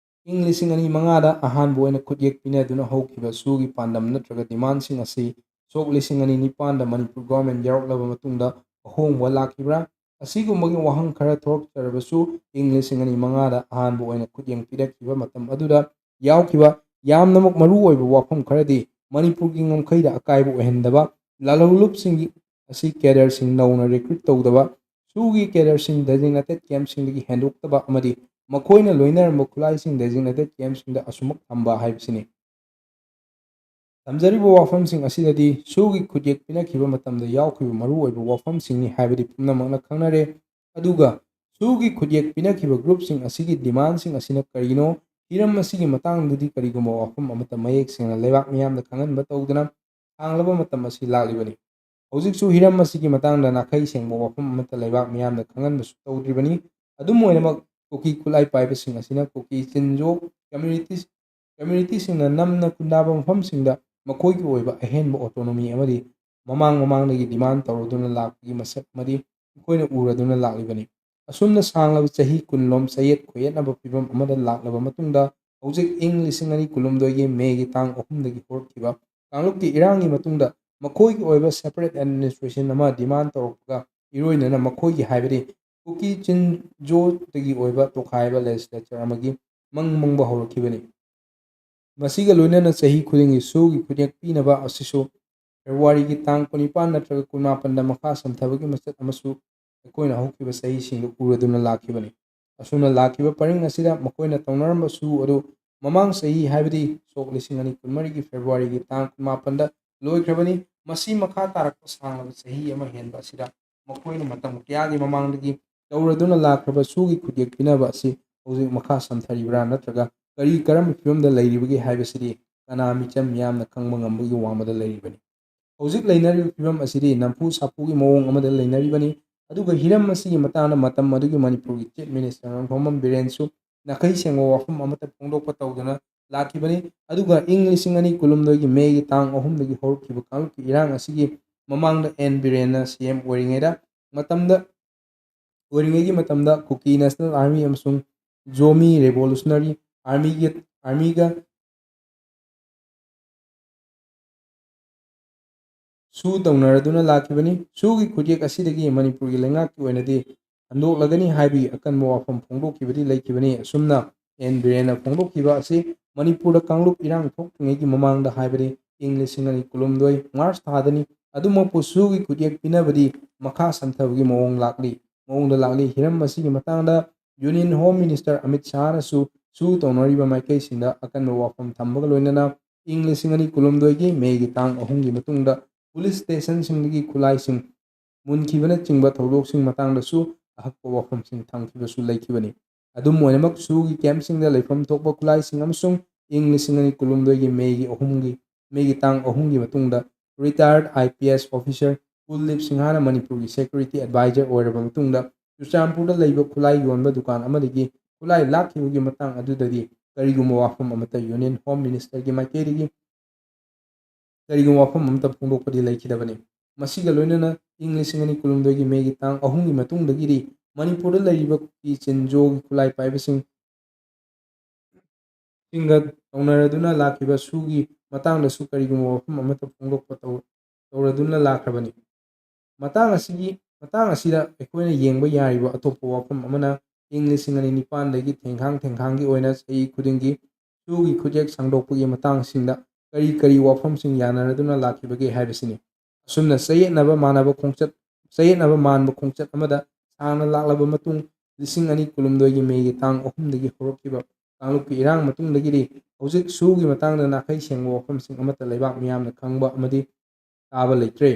ꯏꯪ ꯂꯤꯁꯤꯡ ꯑꯅꯤ ꯃꯉꯥꯗ ꯑꯍꯥꯟꯕ ꯑꯣꯏꯅ ꯈꯨꯠꯌꯦꯛ ꯄꯤꯅꯗꯨꯅ ꯍꯧꯈꯤꯕ ꯁꯨꯒꯤ ꯄꯥꯟꯗꯝ ꯅꯠꯇ꯭ꯔꯒ demandꯁꯤꯡ ꯑꯁꯤ ꯁꯣꯛ ꯂꯤꯁꯤꯡ ꯑꯅꯤ ꯅꯤꯄꯥꯟꯗ ꯃꯅꯤꯄꯨꯔ government ꯌꯥꯎꯔꯛꯂꯕ ꯃꯇꯨꯡꯗ ꯑꯍꯣꯡꯕ ꯂꯥꯛꯈꯤꯕ꯭ꯔꯥ? ꯑꯁꯤꯒꯨꯝꯕꯒꯤ ꯋꯥꯍꯪ ꯈꯔ ꯊꯣꯔꯛꯆꯔꯕꯁꯨ, ꯏꯪ ꯂꯤꯁꯤꯡ ꯑꯅꯤ ꯃꯉꯥꯗ ꯑꯍꯥꯟꯕ ꯑꯣꯏꯅ ꯈꯨꯠꯌꯦꯡ ꯄꯤꯔꯛꯈꯤꯕ ꯃꯇꯝ ꯑꯗꯨꯗ ꯌꯥꯎꯈꯤꯕ ꯌꯥꯝꯅꯃꯛ ꯃꯔꯨ ꯑꯣꯏꯕ ꯋꯥꯐꯝ ꯈꯔꯗꯤ ꯃꯅꯤꯄꯨꯔꯒꯤ ꯉꯝꯈꯩꯗ ꯑꯀꯥꯏꯕ ꯑꯣꯏꯍꯟꯗꯕ, ꯂꯥꯜꯍꯧꯂꯨꯞꯁꯤꯡꯒꯤ ꯑꯁꯤ cadreꯁꯤꯡ ꯅꯧꯅ recruit ꯇꯧꯗꯕ, ꯁꯨꯒꯤ cadreꯁꯤꯡ designated campꯁꯤꯡꯗꯒꯤ ꯍꯦꯟꯗꯣꯛꯇꯕ ꯑꯃꯗꯤ ꯃꯈꯣꯏꯅ ꯂꯣꯏꯅꯔꯝꯕ ꯈꯨꯠꯂꯥꯏꯁꯤꯡ designated campꯁꯤꯡꯗ ꯑꯁꯨꯃꯛ ꯊꯝꯕ ꯍꯥꯏꯕꯁꯤꯅꯤ꯫ ꯇꯝꯖꯔꯤꯕ ꯋꯥꯐꯝꯁꯤꯡ ꯑꯁꯤꯗꯗꯤ ꯁꯨꯒꯤ ꯈꯨꯠꯌꯦꯛ ꯄꯤꯅꯈꯤꯕ ꯃꯇꯝꯗ ꯌꯥꯎꯈꯤꯕ ꯃꯔꯨꯑꯣꯏꯕ ꯋꯥꯐꯝꯁꯤꯡꯅꯤ ꯍꯥꯏꯕꯗꯤ ꯄꯨꯝꯅꯃꯛꯅ ꯈꯪꯅꯔꯦ꯫ ꯑꯗꯨꯒ ꯁꯨꯒꯤ ꯈꯨꯠꯌꯦꯛ ꯄꯤꯅꯈꯤꯕ groupꯁꯤꯡ ꯑꯁꯤꯒꯤ demandꯁꯤꯡ ꯑꯁꯤꯅ ꯀꯔꯤꯅꯣ? ꯍꯤꯔꯝ ꯑꯁꯤꯒꯤ ꯃꯇꯥꯡꯗꯗꯤ ꯀꯔꯤꯒꯨꯝꯕ ꯋꯥꯐꯝ ꯑꯃꯠꯇ ꯃꯌꯦꯛ ꯁꯦꯡꯅ ꯂꯩꯕꯥꯛ ꯃꯤꯌꯥꯝꯗ ꯈꯪꯍꯟꯕ ꯇꯧꯗꯅ ꯁꯥꯡꯂꯕ ꯃꯇꯝ ꯑꯁꯤ ꯂꯥꯛꯂꯤꯕꯅꯤ꯫ ꯍꯧꯖꯤꯛꯁꯨ ꯍꯤꯔꯝ ꯑꯁꯤꯒꯤ ꯃꯇꯥꯡꯗ ꯅꯥꯈꯩ ꯁꯦꯡꯕ ꯋꯥꯐꯝ ꯑꯃꯠꯇ ꯂꯩꯕꯥꯛ ꯃꯤꯌꯥꯝꯗ ꯈꯪꯍꯟꯕꯁꯨ ꯇꯧꯗ꯭ꯔꯤꯕꯅꯤ꯫ ꯑꯗꯨꯝ ꯑꯣꯏꯅꯃꯛ, ꯀꯨꯀꯤ ꯈꯨꯠꯂꯥꯏ ꯄꯥꯏꯕꯁꯤꯡ ꯑꯁꯤꯅ ꯀꯨꯀꯤ ꯆꯤꯟꯖꯣ ꯀꯝꯃ꯭ꯌꯨꯅꯤꯇꯤ, ꯀꯝꯃ꯭ꯌꯨꯅꯤꯇꯤꯁꯤꯡꯅ ꯅꯝꯅ ꯈꯨꯟꯗꯥꯕ ꯃꯐꯝꯁꯤꯡꯗ ꯃꯈꯣꯏꯒꯤ ꯑꯣꯏꯕ ꯑꯍꯦꯟꯕ autonomy ꯑꯃꯗꯤ ꯃꯃꯥꯡ ꯃꯃꯥꯡꯗꯒꯤ demand ꯇꯧꯔꯗꯨꯅ ꯂꯥꯛꯄꯒꯤ ꯃꯁꯛ ꯑꯃꯗꯤ ꯑꯩꯈꯣꯏꯅ ꯎꯔꯗꯨꯅ ꯂꯥꯛꯂꯤꯕꯅꯤ꯫ ꯑꯁꯨꯝꯅ ꯁꯥꯡꯂꯕ ꯆꯍꯤ ꯀꯨꯟꯂꯣꯝ ꯆꯌꯦꯠ ꯈꯣꯏꯌꯦꯠꯅꯕ ꯐꯤꯕꯝ ꯑꯃꯗ ꯂꯥꯛꯂꯕ ꯃꯇꯨꯡꯗ, ꯍꯧꯖꯤꯛ ꯏꯪ ꯂꯤꯁꯤꯡ ꯑꯅꯤ ꯀꯨꯟꯍꯨꯝꯗꯣꯏꯒꯤ ꯃꯦꯒꯤ ꯇꯥꯡ ꯑꯍꯨꯝꯗꯒꯤ ꯍꯧꯔꯛꯈꯤꯕ ꯀꯥꯡꯂꯨꯞꯀꯤ ꯏꯔꯥꯡꯒꯤ ꯃꯇꯨꯡꯗ ꯃꯈꯣꯏꯒꯤ ꯑꯣꯏꯕ separate administration ꯑꯃ demand ꯇꯧꯔꯛꯄꯒ ꯏꯔꯣꯏꯅꯅ ꯃꯈꯣꯏꯒꯤ, ꯍꯥꯏꯕꯗꯤ ꯀꯨꯀꯤ ꯆꯤꯟꯖꯣꯗꯒꯤ ꯑꯣꯏꯕ ꯇꯣꯈꯥꯏꯕ legislature ꯑꯃꯒꯤ ꯃꯪ ꯃꯪꯕ ꯍꯧꯔꯛꯈꯤꯕꯅꯤ꯫ ꯃꯁꯤꯒ ꯂꯣꯏꯅꯅ ꯆꯍꯤ ꯈꯨꯗꯤꯡꯒꯤ ꯁꯨꯒꯤ ꯈꯨꯠꯌꯦꯛ ꯄꯤꯅꯕ ꯑꯁꯤꯁꯨ ꯐꯦꯕ꯭ꯔꯨꯋꯥꯔꯤꯒꯤ ꯇꯥꯡ ꯀꯨꯟꯅꯤꯄꯥꯟ ꯅꯠꯇ꯭ꯔꯒ ꯀꯨꯟꯃꯥꯄꯟꯗ ꯃꯈꯥ ꯁꯝꯊꯕꯒꯤ ꯃꯆꯠ ꯑꯃꯁꯨ ꯑꯩꯈꯣꯏꯅ ꯍꯧꯈꯤꯕ ꯆꯍꯤꯁꯤꯡꯗ ꯎꯔꯗꯨꯅ ꯂꯥꯛꯈꯤꯕꯅꯤ꯫ ꯑꯁꯨꯝꯅ ꯂꯥꯛꯈꯤꯕ ꯄꯔꯤꯡ ꯑꯁꯤꯗ ꯃꯈꯣꯏꯅ ꯇꯧꯅꯔꯝꯕ ꯁꯨ ꯑꯗꯨ ꯃꯃꯥꯡ ꯆꯍꯤ, ꯍꯥꯏꯕꯗꯤ ꯁꯣꯛ ꯂꯤꯁꯤꯡ ꯑꯅꯤ ꯀꯨꯟꯃꯔꯤꯒꯤ ꯐꯦꯕ꯭ꯔꯨꯋꯥꯔꯤꯒꯤ ꯇꯥꯡ ꯀꯨꯟꯃꯥꯄꯟꯗ ꯂꯣꯏꯈ꯭ꯔꯕꯅꯤ꯫ ꯃꯁꯤ ꯃꯈꯥ ꯇꯥꯔꯛꯄ ꯁꯥꯡꯂꯕ ꯆꯍꯤ ꯑꯃ ꯍꯦꯟꯕ ꯑꯁꯤꯗ ꯃꯈꯣꯏꯅ ꯃꯇꯝ ꯀꯌꯥꯒꯤ ꯃꯃꯥꯡꯗꯒꯤ ꯇꯧꯔꯗꯨꯅ ꯂꯥꯛꯈ꯭ꯔꯕ ꯁꯨꯒꯤ ꯈꯨꯠꯌꯦꯛ ꯄꯤꯅꯕ ꯑꯁꯤ ꯍꯧꯖꯤꯛ ꯃꯈꯥ ꯁꯝꯊꯔꯤꯕ꯭ꯔꯥ ꯅꯠꯇ꯭ꯔꯒ ꯀꯔꯤ ꯀꯔꯝꯕ ꯐꯤꯕꯝꯗ ꯂꯩꯔꯤꯕꯒꯦ ꯍꯥꯏꯕꯁꯤꯗꯤ ꯀꯅꯥ ꯃꯤꯆꯝ ꯃꯤꯌꯥꯝꯅ ꯈꯪꯕ ꯉꯝꯕꯒꯤ ꯋꯥꯡꯃꯗ ꯂꯩꯔꯤꯕꯅꯤ꯫ ꯍꯧꯖꯤꯛ ꯂꯩꯅꯔꯤꯕ ꯐꯤꯕꯝ ꯑꯁꯤꯗꯤ ꯅꯝꯐꯨ ꯁꯥꯐꯨꯒꯤ ꯃꯑꯣꯡ ꯑꯃꯗ ꯂꯩꯅꯔꯤꯕꯅꯤ꯫ ꯑꯗꯨꯒ ꯍꯤꯔꯝ ꯑꯁꯤꯒꯤ ꯃꯇꯥꯡꯗ ꯃꯇꯝ ꯑꯗꯨꯒꯤ ꯃꯅꯤꯄꯨꯔꯒꯤ Chief Minister ꯅꯣꯡꯊꯣꯝꯕꯝ ꯕꯤꯔꯦꯟꯁꯨ ꯅꯥꯈꯩ ꯁꯦꯡꯕ ꯋꯥꯐꯝ ꯑꯃꯠꯇ ꯐꯣꯡꯗꯣꯛꯄ ꯇꯧꯗꯅ ꯂꯥꯛꯈꯤꯕꯅꯤ꯫ ꯑꯗꯨꯒ ꯏꯪ ꯂꯤꯁꯤꯡ ꯑꯅꯤ ꯀꯨꯟꯍꯨꯝꯗꯣꯏꯒꯤ ꯃꯦꯒꯤ ꯇꯥꯡ ꯑꯍꯨꯝꯗꯒꯤ ꯍꯧꯔꯛꯈꯤꯕ ꯀꯥꯡꯂꯨꯞꯀꯤ ꯏꯔꯥꯡ ꯑꯁꯤꯒꯤ ꯃꯃꯥꯡꯗ ꯑꯦꯟ ꯕꯤꯔꯦꯟꯅ ꯁꯤ ꯑꯦꯝ ꯑꯣꯏꯔꯤꯉꯩꯗ, ꯃꯇꯝꯗ, ꯑꯣꯏꯔꯤꯉꯩꯒꯤ ꯃꯇꯝꯗ ꯀꯨꯀꯤ National Army ꯑꯃꯁꯨꯡ ꯖꯣꯃꯤ Revolutionary Armyꯒꯤ, Armyꯒ ꯁꯨ ꯇꯧꯅꯔꯗꯨꯅ ꯂꯥꯛꯈꯤꯕꯅꯤ꯫ ꯁꯨꯒꯤ ꯈꯨꯠꯌꯦꯛ ꯑꯁꯤꯗꯒꯤ ꯃꯅꯤꯄꯨꯔꯒꯤ ꯂꯩꯉꯥꯛꯀꯤ ꯑꯣꯏꯅꯗꯤ ꯍꯟꯗꯣꯛꯂꯒꯅꯤ ꯍꯥꯏꯕꯒꯤ ꯑꯀꯟꯕ ꯋꯥꯐꯝ ꯐꯣꯡꯗꯣꯛꯈꯤꯕꯗꯤ ꯂꯩꯈꯤꯕꯅꯤ꯫ ꯑꯁꯨꯝꯅ ꯑꯦꯟ ꯕꯤꯔꯦꯟꯅ ꯐꯣꯡꯗꯣꯛꯈꯤꯕ ꯑꯁꯤ ꯃꯅꯤꯄꯨꯔꯗ ꯀꯥꯡꯂꯨꯞ ꯏꯔꯥꯡ ꯊꯣꯛꯇ꯭ꯔꯤꯉꯩꯒꯤ ꯃꯃꯥꯡꯗ, ꯍꯥꯏꯕꯗꯤ ꯏꯪ ꯂꯤꯁꯤꯡ ꯑꯅꯤ ꯀꯨꯟꯍꯨꯝꯗꯣꯏ ꯃꯥꯔꯆ ꯊꯥꯗꯅꯤ꯫ ꯑꯗꯨꯃꯛꯄꯨ ꯁꯨꯒꯤ ꯈꯨꯠꯌꯦꯛ ꯄꯤꯅꯕꯗꯤ ꯃꯈꯥ ꯁꯝꯊꯕꯒꯤ ꯃꯑꯣꯡ ꯂꯥꯛꯂꯤ, ꯃꯑꯣꯡꯗ ꯂꯥꯛꯂꯤ꯫ ꯍꯤꯔꯝ ꯑꯁꯤꯒꯤ ꯃꯇꯥꯡꯗ Union Home Minister ꯑꯃꯤꯠ ꯁꯥꯍꯅꯁꯨ ꯁꯨ ꯇꯧꯅꯔꯤꯕ ꯃꯥꯏꯀꯩꯁꯤꯡꯗ ꯑꯀꯟꯕ ꯋꯥꯐꯝ ꯊꯝꯕꯒ ꯂꯣꯏꯅꯅ ꯏꯪ ꯂꯤꯁꯤꯡ ꯑꯅꯤ ꯀꯨꯟꯍꯨꯝꯗꯣꯏꯒꯤ ꯃꯦꯒꯤ ꯇꯥꯡ ꯑꯍꯨꯝꯒꯤ ꯃꯇꯨꯡꯗ ꯄꯨꯂꯤꯁ ꯁ꯭ꯇꯦꯁꯟꯁꯤꯡꯗꯒꯤ ꯈꯨꯠꯂꯥꯏꯁꯤꯡ ꯃꯨꯟꯈꯤꯕꯅꯆꯤꯡꯕ ꯊꯧꯗꯣꯛꯁꯤꯡ ꯃꯇꯥꯡꯗꯁꯨ ꯑꯍꯛꯄ ꯋꯥꯐꯝꯁꯤꯡ ꯊꯝꯈꯤꯕꯁꯨ ꯂꯩꯈꯤꯕꯅꯤ꯫ ꯑꯗꯨꯝ ꯑꯣꯏꯅꯃꯛ, ꯁꯨꯒꯤ ꯀꯦꯝꯞꯁꯤꯡꯗ ꯂꯩꯐꯝ ꯊꯣꯛꯄ ꯈꯨꯠꯂꯥꯏꯁꯤꯡ ꯑꯃꯁꯨꯡ ꯏꯪ ꯂꯤꯁꯤꯡ ꯑꯅꯤ ꯀꯨꯟꯍꯨꯝꯗꯣꯏꯒꯤ ꯃꯦꯒꯤ ꯑꯍꯨꯝꯒꯤ, ꯃꯦꯒꯤ ꯇꯥꯡ ꯑꯍꯨꯝꯒꯤ ꯃꯇꯨꯡꯗ retired I P S officer ꯀꯨꯜꯗꯤꯞ ꯁꯤꯡꯍꯥꯅ ꯃꯅꯤꯄꯨꯔꯒꯤ security advisor ꯑꯣꯏꯔꯕ ꯃꯇꯨꯡꯗ ꯆꯨꯔꯆꯥꯟꯄꯨꯔꯗ ꯂꯩꯕ ꯈꯨꯠꯂꯥꯏ ꯌꯣꯟꯕ ꯗꯨꯀꯥꯟ ꯑꯃꯗꯒꯤ ꯈꯨꯠꯂꯥꯏ ꯂꯥꯛꯈꯤꯕꯒꯤ ꯃꯇꯥꯡ ꯑꯗꯨꯗꯗꯤ ꯀꯔꯤꯒꯨꯝꯕ ꯋꯥꯐꯝ ꯑꯃꯠꯇ Union Home Minister ꯒꯤ ꯃꯥꯏꯀꯩꯗꯒꯤ ꯀꯔꯤꯒꯨꯝꯕ ꯋꯥꯐꯝ ꯑꯃꯠꯇ ꯐꯣꯡꯗꯣꯛꯄꯗꯤ ꯂꯩꯈꯤꯗꯕꯅꯤ꯫ ꯃꯁꯤꯒ ꯂꯣꯏꯅꯅ ꯏꯪ ꯂꯤꯁꯤꯡ ꯑꯅꯤ ꯀꯨꯟꯍꯨꯝꯗꯣꯏꯒꯤ ꯃꯦꯒꯤ ꯇꯥꯡ ꯑꯍꯨꯝꯒꯤ ꯃꯇꯨꯡꯗꯒꯤꯗꯤ ꯃꯅꯤꯄꯨꯔꯗ ꯂꯩꯔꯤꯕ ꯀꯨꯀꯤ ꯆꯤꯟꯖꯣꯒꯤ ꯈꯨꯠꯂꯥꯏ ꯄꯥꯏꯕꯁꯤꯡ ꯁꯤꯡꯒ ꯇꯧꯅꯔꯗꯨꯅ ꯂꯥꯛꯈꯤꯕ ꯁꯨꯒꯤ ꯃꯇꯥꯡꯗꯁꯨ ꯀꯔꯤꯒꯨꯝꯕ ꯋꯥꯐꯝ ꯑꯃꯠꯇ ꯐꯣꯡꯗꯣꯛꯄ ꯇꯧ-, ꯇꯧꯔꯗꯨꯅ ꯂꯥꯛꯈ꯭ꯔꯕꯅꯤ꯫ ꯃꯇꯥꯡ ꯑꯁꯤꯒꯤ, ꯃꯇꯥꯡ ꯑꯁꯤꯗ ꯑꯩꯈꯣꯏꯅ ꯌꯦꯡꯕ ꯌꯥꯔꯤꯕ ꯑꯇꯣꯞꯄ ꯋꯥꯐꯝ ꯑꯃꯅ ꯏꯪ ꯂꯤꯁꯤꯡ ꯑꯅꯤ ꯅꯤꯄꯥꯟꯗꯒꯤ ꯊꯦꯡꯈꯥꯡ ꯊꯦꯡꯈꯥꯡꯒꯤ ꯑꯣꯏꯅ ꯆꯍꯤ ꯈꯨꯗꯤꯡꯒꯤ ꯁꯨꯒꯤ ꯈꯨꯠꯌꯦꯛ ꯁꯥꯡꯗꯣꯛꯄꯒꯤ ꯃꯇꯥꯡꯁꯤꯡꯗ ꯀꯔꯤ ꯀꯔꯤ ꯋꯥꯐꯝꯁꯤꯡ ꯌꯥꯅꯔꯗꯨꯅ ꯂꯥꯛꯈꯤꯕꯒꯦ ꯍꯥꯏꯕꯁꯤꯅꯤ꯫ ꯑꯁꯨꯝꯅ ꯆꯌꯦꯠꯅꯕ ꯃꯥꯟꯅꯕ ꯈꯣꯡꯆꯠ, ꯆꯌꯦꯠꯅꯕ ꯃꯥꯟꯕ ꯈꯣꯡꯆꯠ ꯑꯃꯗ ꯁꯥꯡꯅ ꯂꯥꯛꯂꯕ ꯃꯇꯨꯡ, ꯂꯤꯁꯤꯡ ꯑꯅꯤ ꯀꯨꯟꯍꯨꯝꯗꯣꯏꯒꯤ ꯃꯦꯒꯤ ꯇꯥꯡ ꯑꯍꯨꯝꯗꯒꯤ ꯍꯧꯔꯛꯈꯤꯕ ꯀꯥꯡꯂꯨꯞꯀꯤ ꯏꯔꯥꯡ ꯃꯇꯨꯡꯗꯒꯤꯗꯤ ꯍꯧꯖꯤꯛ ꯁꯨꯒꯤ ꯃꯇꯥꯡꯗ ꯅꯥꯈꯩ ꯁꯦꯡꯕ ꯋꯥꯐꯝꯁꯤꯡ ꯑꯃꯠꯇ ꯂꯩꯕꯥꯛ ꯃꯤꯌꯥꯝꯅ ꯈꯪꯕ ꯑꯃꯗꯤ ꯇꯥꯕ ꯂꯩꯇ꯭ꯔꯦ꯫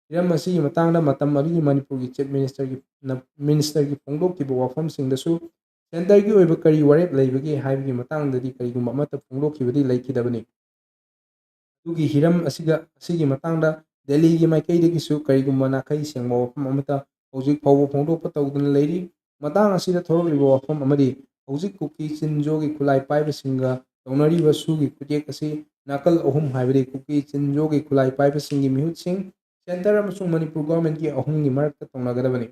ꯍꯤꯔꯝ ꯑꯁꯤꯒꯤ ꯃꯇꯥꯡꯗ ꯃꯇꯝ ꯑꯗꯨꯒꯤ ꯃꯅꯤꯄꯨꯔꯒꯤ Chief Minister ꯒꯤ, ꯅ-, Minister ꯒꯤ ꯐꯣꯡꯗꯣꯛꯈꯤꯕ ꯋꯥꯐꯝꯁꯤꯡꯗꯁꯨ centre ꯒꯤ ꯑꯣꯏꯕ ꯀꯔꯤ ꯋꯥꯔꯦꯞ ꯂꯩꯕꯒꯦ ꯍꯥꯏꯕꯒꯤ ꯃꯇꯥꯡꯗꯗꯤ ꯀꯔꯤꯒꯨꯝꯕ ꯑꯃꯠꯇ ꯐꯣꯡꯗꯣꯛꯈꯤꯕꯗꯤ ꯂꯩꯈꯤꯗꯕꯅꯤ꯫ ꯑꯗꯨꯒꯤ ꯍꯤꯔꯝ ꯑꯁꯤꯒ, ꯑꯁꯤꯒꯤ ꯃꯇꯥꯡꯗ ꯗꯦꯜꯂꯤꯒꯤ ꯃꯥꯏꯀꯩꯗꯒꯤꯁꯨ ꯀꯔꯤꯒꯨꯝꯕ ꯅꯥꯈꯩ ꯁꯦꯡꯕ ꯋꯥꯐꯝ ꯑꯃꯠꯇ ꯍꯧꯖꯤꯛ ꯐꯥꯎꯕ ꯐꯣꯡꯗꯣꯛꯄ ꯇꯧꯗꯅ ꯂꯩꯔꯤ꯫ ꯃꯇꯥꯡ ꯑꯁꯤꯗ ꯊꯣꯔꯛꯂꯤꯕ ꯋꯥꯐꯝ ꯑꯃꯗꯤ ꯍꯧꯖꯤꯛ ꯀꯨꯀꯤ ꯆꯤꯟꯖꯣꯒꯤ ꯈꯨꯠꯂꯥꯏ ꯄꯥꯏꯕꯁꯤꯡꯒ ꯇꯧꯅꯔꯤꯕ ꯁꯨꯒꯤ ꯈꯨꯠꯌꯦꯛ ꯑꯁꯤ ꯅꯥꯀꯜ ꯑꯍꯨꯝ, ꯍꯥꯏꯕꯗꯤ ꯀꯨꯀꯤ ꯆꯤꯟꯖꯣꯒꯤ ꯈꯨꯠꯂꯥꯏ ꯄꯥꯏꯕꯁꯤꯡꯒꯤ ꯃꯤꯍꯨꯠꯁꯤꯡ centre ꯑꯃꯁꯨꯡ ꯃꯅꯤꯄꯨꯔ government ꯀꯤ ꯑꯍꯨꯝꯒꯤ ꯃꯔꯛꯇ ꯇꯧꯅꯒꯗꯕꯅꯤ꯫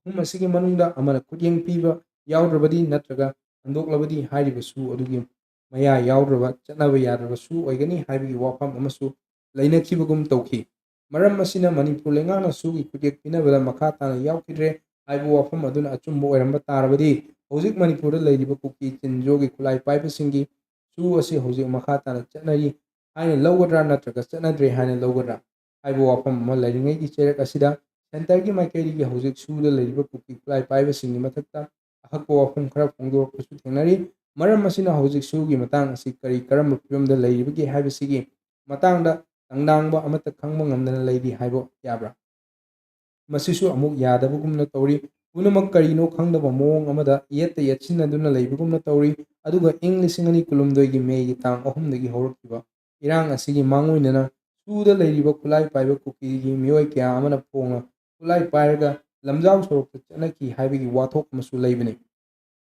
ꯑꯍꯨꯝ ꯑꯁꯤꯒꯤ ꯃꯅꯨꯡꯗ ꯑꯃꯅ ꯈꯨꯠꯌꯦꯡ ꯄꯤꯕ ꯌꯥꯎꯗ꯭ꯔꯕꯗꯤ ꯅꯠꯇ꯭ꯔꯒ ꯍꯟꯗꯣꯛꯂꯕꯗꯤ ꯍꯥꯏꯔꯤꯕ ꯁꯨ ꯑꯗꯨꯒꯤ ꯃꯌꯥ ꯌꯥꯎꯗ꯭ꯔꯕ ꯆꯠꯅꯕ ꯌꯥꯗ꯭ꯔꯕ ꯁꯨ ꯑꯣꯏꯒꯅꯤ ꯍꯥꯏꯕꯒꯤ ꯋꯥꯐꯝ ꯑꯃꯁꯨ ꯂꯩꯅꯈꯤꯕꯒꯨꯝ ꯇꯧꯈꯤ꯫ ꯃꯔꯝ ꯑꯁꯤꯅ ꯃꯅꯤꯄꯨꯔ ꯂꯩꯉꯥꯛꯅ ꯁꯨꯒꯤ ꯈꯨꯠꯌꯦꯛ ꯄꯤꯅꯕꯗ ꯃꯈꯥ ꯇꯥꯅ ꯌꯥꯎꯈꯤꯗ꯭ꯔꯦ ꯍꯥꯏꯕ ꯋꯥꯐꯝ ꯑꯗꯨꯅ ꯑꯆꯨꯝꯕ ꯑꯣꯏꯔꯝꯕ ꯇꯥꯔꯕꯗꯤ ꯍꯧꯖꯤꯛ ꯃꯅꯤꯄꯨꯔꯗ ꯂꯩꯔꯤꯕ ꯀꯨꯀꯤ ꯆꯤꯟꯖꯣꯒꯤ ꯈꯨꯠꯂꯥꯏ ꯄꯥꯏꯕꯁꯤꯡꯒꯤ ꯁꯨ ꯑꯁꯤ ꯍꯧꯖꯤꯛ ꯃꯈꯥ ꯇꯥꯅ ꯆꯠꯅꯔꯤ ꯍꯥꯏꯅ ꯂꯧꯒꯗ꯭ꯔꯥ ꯅꯠꯇ꯭ꯔꯒ ꯆꯠꯅꯗ꯭ꯔꯦ ꯍꯥꯏꯅ ꯂꯧꯒꯗ꯭ꯔꯥ ꯍꯥꯏꯕ ꯋꯥꯐꯝ ꯑꯃ ꯂꯩꯔꯤꯉꯩꯒꯤ ꯆꯩꯔꯛ ꯑꯁꯤꯗ centre ꯒꯤ ꯃꯥꯏꯀꯩꯗꯒꯤ ꯍꯧꯖꯤꯛ ꯁꯨꯗ ꯂꯩꯔꯤꯕ ꯀꯨꯀꯤ ꯈꯨꯠꯂꯥꯏ ꯄꯥꯏꯕꯁꯤꯡꯒꯤ ꯃꯊꯛꯇ ꯑꯍꯛꯄ ꯋꯥꯐꯝ ꯈꯔ ꯐꯣꯡꯗꯣꯔꯛꯄꯁꯨ ꯊꯦꯡꯅꯔꯤ꯫ ꯃꯔꯝ ꯑꯁꯤꯅ ꯍꯧꯖꯤꯛ ꯁꯨꯒꯤ ꯃꯇꯥꯡ ꯑꯁꯤ ꯀꯔꯤ ꯀꯔꯝꯕ ꯐꯤꯕꯝꯗ ꯂꯩꯔꯤꯕꯒꯦ ꯍꯥꯏꯕꯁꯤꯒꯤ ꯃꯇꯥꯡꯗ ꯇꯪꯗꯥꯡꯕ ꯑꯃꯠꯇ ꯈꯪꯕ ꯉꯝꯗꯅ ꯂꯩꯔꯤ ꯍꯥꯏꯕ ꯌꯥꯕ꯭ꯔꯥ? ꯃꯁꯤꯁꯨ ꯑꯃꯨꯛ ꯌꯥꯗꯕꯒꯨꯝꯅ ꯇꯧꯔꯤ꯫ ꯄꯨꯝꯅꯃꯛ ꯀꯔꯤꯅꯣ ꯈꯪꯗꯕ ꯃꯑꯣꯡ ꯑꯃꯗ ꯏꯌꯦꯠꯇ ꯌꯦꯠꯁꯤꯟꯅꯗꯨꯅ ꯂꯩꯕꯒꯨꯝꯅ ꯇꯧꯔꯤ꯫ ꯑꯗꯨꯒ ꯏꯪ ꯂꯤꯁꯤꯡ ꯑꯅꯤ ꯀꯨꯟꯍꯨꯝꯗꯣꯏꯒꯤ ꯃꯦꯒꯤ ꯇꯥꯡ ꯑꯍꯨꯝꯗꯒꯤ ꯍꯧꯔꯛꯈꯤꯕ ꯏꯔꯥꯡ ꯑꯁꯤꯒꯤ ꯃꯥꯡꯑꯣꯏꯅꯅ ꯁꯨ ꯁꯨꯗ ꯂꯩꯔꯤꯕ ꯈꯨꯠꯂꯥꯏ ꯄꯥꯏꯕ ꯀꯨꯀꯤꯒꯤ ꯃꯤꯑꯣꯏ ꯀꯌꯥ ꯑꯃꯅ ꯐꯣꯡꯅ ꯈꯨꯠꯂꯥꯏ ꯄꯥꯏꯔꯒ ꯂꯝꯖꯥꯎ ꯁꯣꯔꯣꯛꯇ ꯆꯠꯅꯈꯤ ꯍꯥꯏꯕꯒꯤ ꯋꯥꯊꯣꯛ ꯑꯃꯁꯨ ꯂꯩꯕꯅꯤ꯫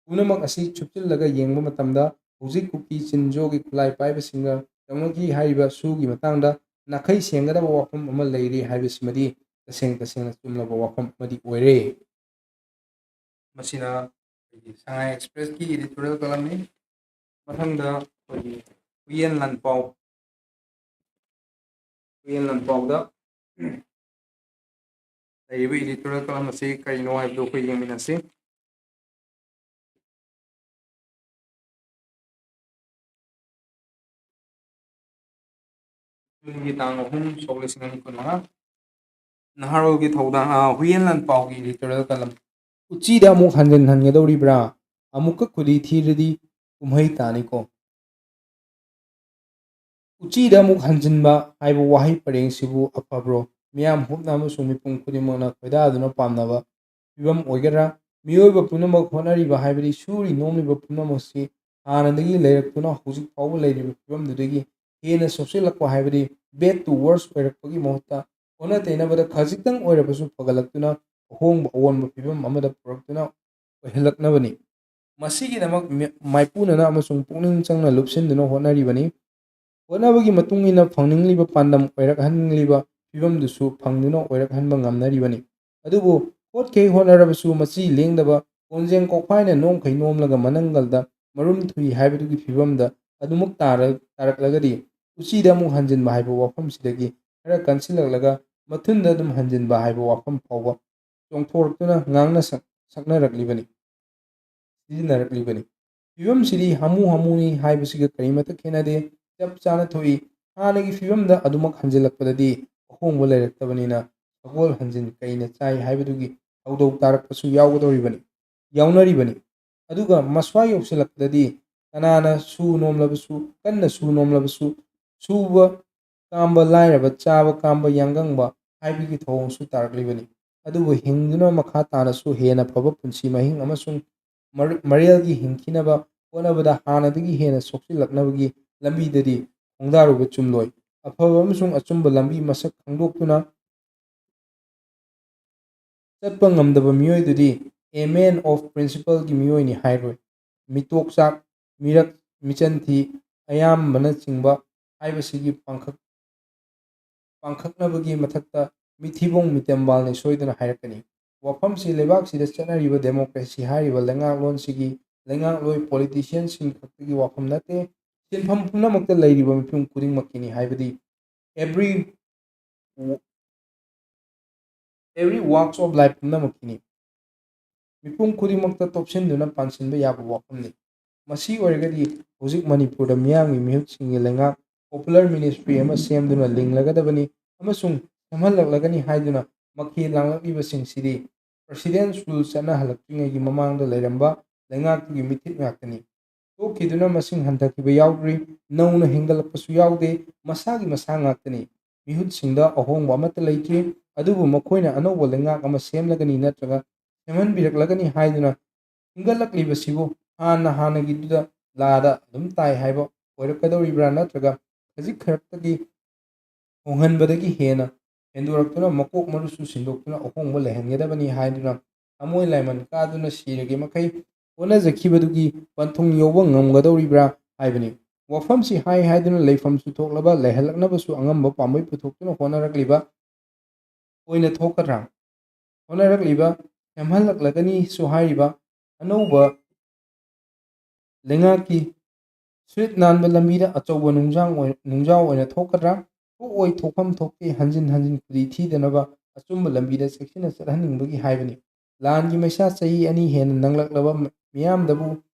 ꯄꯨꯝꯅꯃꯛ ꯑꯁꯤ ꯆꯨꯞꯁꯤꯜꯂꯒ ꯌꯦꯡꯕ ꯃꯇꯝꯗ ꯍꯧꯖꯤꯛ ꯀꯨꯀꯤ ꯆꯤꯟꯖꯣꯒꯤ ꯈꯨꯠꯂꯥꯏ ꯄꯥꯏꯕꯁꯤꯡꯒ ꯇꯧꯅꯈꯤ ꯍꯥꯏꯔꯤꯕ ꯁꯨꯒꯤ ꯃꯇꯥꯡꯗ ꯅꯥꯈꯩ ꯁꯦꯡꯒꯗꯕ ꯋꯥꯐꯝ ꯑꯃ ꯂꯩꯔꯤ ꯍꯥꯏꯕꯁꯤꯃꯗꯤ ꯇꯁꯦꯡ ꯇꯁꯦꯡꯅ ꯆꯨꯝꯂꯕ ꯋꯥꯐꯝ ꯑꯃꯗꯤ ꯑꯣꯏꯔꯦ꯫ ꯃꯁꯤꯅ ꯑꯩꯈꯣꯏꯒꯤ ꯁꯉꯥꯏ ꯑꯦꯛꯁꯄ꯭ꯔꯦꯁꯀꯤ editorial columnꯅꯤ꯫ ꯃꯊꯪꯗ ꯑꯩꯈꯣꯏꯒꯤ ꯍꯨꯏꯌꯦꯟ ꯂꯥꯟꯄꯥꯎ, ꯍꯨꯏꯌꯦꯟ ꯂꯥꯟꯄꯥꯎꯗ ꯂꯩꯔꯤꯕ editorial column ꯑꯁꯤ ꯀꯔꯤꯅꯣ ꯍꯥꯏꯕꯗꯨ ꯑꯩꯈꯣꯏ ꯌꯦꯡꯃꯤꯟꯅꯁꯤ꯫ ꯖꯨꯟꯒꯤ ꯇꯥꯡ ꯑꯍꯨꯝ, ꯁꯣꯛ ꯂꯤꯁꯤꯡ ꯑꯅꯤ ꯀꯨꯟꯃꯉꯥ꯫ ꯅꯍꯥꯔꯣꯜꯒꯤ ꯊꯧꯗꯥꯡ, ꯑ, ꯍꯨꯏꯌꯦꯟ ꯂꯥꯟꯄꯥꯎꯒꯤ editorial column꯫ ꯎꯆꯤꯗ ꯑꯃꯨꯛ ꯍꯟꯖꯤꯟ ꯍꯟꯒꯗꯧꯔꯤꯕ꯭ꯔꯥ? ꯑꯃꯨꯛꯀ ꯈꯨꯗꯤ ꯊꯤꯔꯗꯤ ꯀꯨꯝꯍꯩ ꯇꯥꯅꯤꯀꯣ꯫ ꯎꯆꯤꯗ ꯑꯃꯨꯛ ꯍꯟꯖꯤꯟꯕ ꯍꯥꯏꯕ ꯋꯥꯍꯩ ꯄꯔꯦꯡꯁꯤꯕꯨ ꯑꯐꯕ꯭ꯔꯣ? ꯃꯤꯌꯥꯝ ꯍꯨꯞꯅ ꯑꯃꯁꯨꯡ ꯃꯤꯄꯨꯝ ꯈꯨꯗꯤꯡꯃꯛꯅ ꯈꯣꯏꯗꯥꯗꯨꯅ ꯄꯥꯝꯅꯕ ꯐꯤꯕꯝ ꯑꯣꯏꯒꯗ꯭ꯔꯥ? ꯃꯤꯑꯣꯏꯕ ꯄꯨꯝꯅꯃꯛ ꯍꯣꯠꯅꯔꯤꯕ ꯍꯥꯏꯕꯗꯤ ꯁꯨꯔꯤ ꯅꯣꯝꯂꯤꯕ ꯄꯨꯝꯅꯃꯛꯁꯤ ꯍꯥꯟꯅꯗꯒꯤ ꯂꯩꯔꯛꯇꯨꯅ ꯍꯧꯖꯤꯛ ꯐꯥꯎꯕ ꯂꯩꯔꯤꯕ ꯐꯤꯕꯝꯗꯨꯗꯒꯤ ꯍꯦꯟꯅ ꯁꯣꯛꯆꯤꯜꯂꯛꯄ ꯍꯥꯏꯕꯗꯤ bad to worse ꯑꯣꯏꯔꯛꯄꯒꯤ ꯃꯍꯨꯠꯇ ꯑꯣꯟꯅ ꯇꯩꯅꯕꯗ ꯈꯖꯤꯛꯇꯪ ꯑꯣꯏꯔꯕꯁꯨ ꯐꯒꯠꯂꯛꯇꯨꯅ ꯑꯍꯣꯡꯕ ꯑꯑꯣꯟꯕ ꯐꯤꯕꯝ ꯑꯃꯗ ꯄꯨꯔꯛꯇꯨꯅ ꯑꯣꯏꯍꯜꯂꯛꯅꯕꯅꯤ꯫ ꯃꯁꯤꯒꯤꯗꯃꯛ ꯃꯤ-, ꯃꯥꯏꯄꯨꯅꯅ ꯑꯃꯁꯨꯡ ꯄꯨꯛꯅꯤꯡ ꯆꯪꯅ ꯂꯨꯞꯁꯤꯟꯗꯨꯅ ꯍꯣꯠꯅꯔꯤꯕꯅꯤ꯫ ꯍꯣꯠꯅꯕꯒꯤ ꯃꯇꯨꯡ ꯏꯟꯅ ꯐꯪꯅꯤꯡꯂꯤꯕ ꯄꯥꯟꯗꯝ ꯑꯣꯏꯔꯛꯍꯟꯅꯤꯡꯂꯤꯕ ꯐꯤꯕꯝꯗꯨꯁꯨ ꯐꯪꯗꯨꯅ ꯑꯣꯏꯔꯛꯍꯟꯕ ꯉꯝꯅꯔꯤꯕꯅꯤ꯫ ꯑꯗꯨꯕꯨ ꯍꯣꯠꯈꯩ ꯍꯣꯠꯅꯔꯕꯁꯨ ꯃꯆꯤ ꯂꯦꯡꯗꯕ ꯀꯣꯟꯖꯦꯡ ꯀꯣꯛꯐꯥꯏꯅ ꯅꯣꯝꯈꯩ ꯅꯣꯝꯂꯒ ꯃꯅꯪꯒꯜꯗ ꯃꯔꯨꯝ ꯊꯨꯏ ꯍꯥꯏꯕꯗꯨꯒꯤ ꯐꯤꯕꯝꯗ ꯑꯗꯨꯃꯛ ꯇꯥꯔ-, ꯇꯥꯔꯛꯂꯒꯗꯤ ꯎꯆꯤꯗ ꯑꯃꯨꯛ ꯍꯟꯖꯤꯟꯕ ꯍꯥꯏꯕ ꯋꯥꯐꯝꯁꯤꯗꯒꯤ ꯈꯔ ꯀꯟꯁꯤꯜꯂꯛꯂꯒ ꯃꯊꯨꯟꯗ ꯑꯗꯨꯝ ꯍꯟꯖꯤꯟꯕ ꯍꯥꯏꯕ ꯋꯥꯐꯝ ꯐꯥꯎꯕ ꯆꯣꯡꯊꯣꯔꯛꯇꯨꯅ ꯉꯥꯡꯅ ꯁꯛ-, ꯁꯛꯅꯔꯛꯂꯤꯕꯅꯤ, ꯁꯤꯖꯤꯟꯅꯔꯛꯂꯤꯕꯅꯤ꯫ ꯐꯤꯕꯝꯁꯤꯗꯤ ꯍꯥꯃꯨ ꯍꯥꯃꯨꯅꯤ ꯍꯥꯏꯕꯁꯤꯒ ꯀꯔꯤꯃꯠꯇ ꯈꯦꯠꯅꯗꯦ, ꯆꯞ ꯆꯥꯅ ꯊꯣꯛꯏ꯫ ꯍꯥꯟꯅꯒꯤ ꯐꯤꯕꯝꯗ ꯑꯗꯨꯃꯛ ꯍꯟꯖꯤꯜꯂꯛꯄꯗꯗꯤ ꯑꯍꯣꯡꯕ ꯂꯩꯔꯛꯇꯕꯅꯤꯅ ꯁꯒꯣꯜ ꯍꯟꯖꯤꯟ ꯀꯩꯅ ꯆꯥꯏ ꯍꯥꯏꯕꯗꯨꯒꯤ ꯊꯧꯗꯧ ꯇꯥꯔꯛꯄꯁꯨ ꯌꯥꯎꯒꯗꯧꯔꯤꯕꯅꯤ, ꯌꯥꯎꯅꯔꯤꯕꯅꯤ꯫ ꯑꯗꯨꯒ ꯃꯁ꯭ꯋꯥ ꯌꯧꯁꯤꯜꯂꯛꯄꯗꯗꯤ ꯀꯅꯥꯅ ꯁꯨ ꯅꯣꯝꯂꯕꯁꯨ, ꯀꯟꯅ ꯁꯨ ꯅꯣꯝꯂꯕꯁꯨ, ꯁꯨꯕ ꯀꯥꯝꯕ ꯂꯥꯏꯔꯕ, ꯆꯥꯕ ꯀꯥꯝꯕ ꯌꯥꯡꯒꯪꯕ ꯍꯥꯏꯕꯒꯤ ꯊꯧꯑꯣꯡꯁꯨ ꯇꯥꯔꯛꯂꯤꯕꯅꯤ꯫ ꯑꯗꯨꯕꯨ ꯍꯤꯡꯗꯨꯅ ꯃꯈꯥ ꯇꯥꯅꯁꯨ ꯍꯦꯟꯅ ꯐꯕ ꯄꯨꯟꯁꯤ ꯃꯍꯤꯡ ꯑꯃꯁꯨꯡ ꯃꯔ-, ꯃꯔꯦꯜꯒꯤ ꯍꯤꯡꯈꯤꯅꯕ ꯍꯣꯠꯅꯕꯗ ꯍꯥꯟꯅꯗꯒꯤ ꯍꯦꯟꯅ ꯁꯣꯛꯆꯤꯜꯂꯛꯅꯕꯒꯤ ꯂꯝꯕꯤꯗꯗꯤ ꯈꯣꯡꯗꯥꯔꯨꯕ ꯆꯨꯝꯂꯣꯏ꯫ ꯑꯐꯕ ꯑꯃꯁꯨꯡ ꯑꯆꯨꯝꯕ ꯂꯝꯕꯤ ꯃꯁꯛ ꯈꯪꯗꯣꯛꯇꯨꯅ ꯆꯠꯄ ꯉꯝꯗꯕ ꯃꯤꯑꯣꯏꯗꯨꯗꯤ a man of principleꯒꯤ ꯃꯤꯑꯣꯏꯅꯤ ꯍꯥꯏꯔꯣꯏ꯫ ꯃꯤꯇꯣꯛ ꯆꯥꯛ, ꯃꯤꯔꯛ, ꯃꯤꯆꯟ ꯊꯤ, ꯑꯌꯥꯝꯕꯅꯆꯤꯡꯕ ꯍꯥꯏꯕꯁꯤꯒꯤ ꯄꯥꯡꯈꯛ ꯄꯥꯡꯈꯛꯅꯕꯒꯤ ꯃꯊꯛꯇ ꯃꯤꯊꯤꯕꯣꯡ ꯃꯤꯇꯦꯝꯕꯥꯜꯅꯤ ꯁꯣꯏꯗꯅ ꯍꯥꯏꯔꯛꯀꯅꯤ꯫ ꯋꯥꯐꯝꯁꯤ ꯂꯩꯕꯥꯛꯁꯤꯗ ꯆꯠꯅꯔꯤꯕ democracy ꯍꯥꯏꯔꯤꯕ ꯂꯩꯉꯥꯛꯂꯣꯟꯁꯤꯒꯤ ꯂꯩꯉꯥꯛꯂꯣꯏ politicianꯁꯤꯡ ꯈꯛꯇꯒꯤ ꯋꯥꯐꯝ ꯅꯠꯇꯦ, ꯁꯤꯟꯐꯝ ꯄꯨꯝꯅꯃꯛꯇ ꯂꯩꯔꯤꯕ ꯃꯤꯄꯨꯝ ꯈꯨꯗꯤꯡꯃꯛꯀꯤꯅꯤ꯫ ꯍꯥꯏꯕꯗꯤ every every walks of life ꯄꯨꯝꯅꯃꯛꯀꯤꯅꯤ꯫ ꯃꯤꯄꯨꯝ ꯈꯨꯗꯤꯡꯃꯛꯇ ꯇꯣꯞꯁꯤꯟꯗꯨꯅ ꯄꯥꯟꯁꯤꯟꯕ ꯌꯥꯕ ꯋꯥꯐꯝꯅꯤ꯫ ꯃꯁꯤ ꯑꯣꯏꯔꯒꯗꯤ ꯍꯧꯖꯤꯛ ꯃꯅꯤꯄꯨꯔꯗ ꯃꯤꯌꯥꯝꯒꯤ ꯃꯤꯍꯨꯠꯁꯤꯡꯒꯤ ꯂꯩꯉꯥꯛ popular ministry ꯑꯃ ꯁꯦꯝꯗꯨꯅ ꯂꯤꯡꯂꯒꯗꯕꯅꯤ ꯑꯃꯁꯨꯡ ꯁꯦꯝꯍꯜꯂꯛꯂꯒꯅꯤ ꯍꯥꯏꯗꯨꯅ ꯃꯈꯦꯜ ꯂꯥꯡꯂꯛꯂꯤꯕꯁꯤꯡꯁꯤꯗꯤ president's rule ꯆꯠꯅꯍꯜꯂꯛꯇ꯭ꯔꯤꯉꯩꯒꯤ ꯃꯃꯥꯡꯗ ꯂꯩꯔꯝꯕ ꯂꯩꯉꯥꯛꯇꯨꯒꯤ ꯃꯤꯊꯤꯠ ꯉꯥꯛꯇꯅꯤ꯫ ꯇꯣꯛꯈꯤꯗꯨꯅ ꯃꯁꯤꯡ ꯍꯟꯊꯈꯤꯕ ꯌꯥꯎꯗ꯭ꯔꯤ, ꯅꯧꯅ ꯍꯦꯟꯒꯠꯂꯛꯄꯁꯨ ꯌꯥꯎꯗꯦ, ꯃꯁꯥꯒꯤ ꯃꯁꯥ ꯉꯥꯛꯇꯅꯤ꯫ ꯃꯤꯍꯨꯠꯁꯤꯡꯗ ꯑꯍꯣꯡꯕ ꯑꯃꯠꯇ ꯂꯩꯇ꯭ꯔꯤ, ꯑꯗꯨꯕꯨ ꯃꯈꯣꯏꯅ ꯑꯅꯧꯕ ꯂꯩꯉꯥꯛ ꯑꯃ ꯁꯦꯝꯂꯒꯅꯤ ꯅꯠꯇ꯭ꯔꯒ ꯁꯦꯝꯍꯟꯕꯤꯔꯛꯂꯒꯅꯤ ꯍꯥꯏꯗꯨꯅ ꯍꯤꯡꯒꯠꯂꯛꯂꯤꯕꯁꯤꯕꯨ ꯍꯥꯟꯅ ꯍꯥꯟꯅꯒꯤꯗꯨꯗ ꯂꯥꯗ ꯑꯗꯨꯝ ꯇꯥꯏ ꯍꯥꯏꯕ ꯑꯣꯏꯔꯛꯀꯗꯧꯔꯤꯕ꯭ꯔꯥ, ꯅꯠꯇ꯭ꯔꯒ ꯈꯖꯤꯛ ꯈꯔꯛꯇꯒꯤ ꯍꯣꯡꯍꯟꯕꯗꯒꯤ ꯍꯦꯟꯅ ꯍꯦꯟꯗꯣꯔꯛꯇꯨꯅ ꯃꯀꯣꯛ ꯃꯔꯨꯁꯨ ꯁꯤꯟꯗꯣꯛꯇꯨꯅ ꯑꯍꯣꯡꯕ ꯂꯩꯍꯟꯒꯗꯕꯅꯤ ꯍꯥꯏꯗꯨꯅ ꯊꯃꯣꯏ ꯂꯥꯏꯃꯟ ꯀꯥꯗꯨꯅ ꯁꯤꯔꯒꯦ ꯃꯈꯩ ꯍꯣꯠꯅꯖꯈꯤꯕꯗꯨꯒꯤ ꯄꯟꯊꯨꯡ ꯌꯧꯕ ꯉꯝꯒꯗꯧꯔꯤꯕ꯭ꯔꯥ ꯍꯥꯏꯕꯅꯤ꯫ ꯋꯥꯐꯝꯁꯤ ꯍꯥꯏ ꯍꯥꯏꯗꯨꯅ ꯂꯩꯐꯝꯁꯨ ꯊꯣꯛꯂꯕ ꯂꯩꯍꯜꯂꯛꯅꯕꯁꯨ ꯑꯉꯝꯕ ꯄꯥꯝꯕꯩ ꯄꯨꯊꯣꯛꯇꯨꯅ ꯍꯣꯠꯅꯔꯛꯂꯤꯕ ꯑꯣꯏꯅ ꯊꯣꯛꯀꯗ꯭ꯔꯥ? ꯍꯣꯠꯅꯔꯛꯂꯤꯕ ꯁꯦꯝꯍꯜꯂꯛꯂꯒꯅꯤꯁꯨ ꯍꯥꯏꯔꯤꯕ ꯑꯅꯧꯕ ꯂꯩꯉꯥꯛꯀꯤ ꯁꯨꯠ ꯅꯥꯟꯕ ꯂꯝꯕꯤꯗ ꯑꯆꯧꯕ ꯅꯨꯡꯖꯥꯡ ꯑꯣꯏ-, ꯅꯨꯡꯖꯥꯎ ꯑꯣꯏꯅ ꯊꯣꯛꯀꯗ꯭ꯔꯥ? ꯊꯣꯛꯑꯣꯏ, ꯊꯣꯛꯐꯝ ꯊꯣꯛꯇꯦ, ꯍꯟꯖꯤꯟ ꯍꯟꯖꯤꯟ ꯈꯨꯗꯤ ꯊꯤꯗꯅꯕ ꯑꯆꯨꯝꯕ ꯂꯝꯕꯤꯗ ꯆꯦꯛꯁꯤꯟꯅ ꯆꯠꯍꯟꯅꯤꯡꯕꯒꯤ ꯍꯥꯏꯕꯅꯤ꯫ ꯂꯥꯟꯒꯤ ꯃꯩꯁꯥ ꯆꯍꯤ ꯑꯅꯤ ꯍꯦꯟꯅ ꯅꯪꯂꯛꯂꯕ ꯃꯤꯌꯥꯝꯗꯕꯨ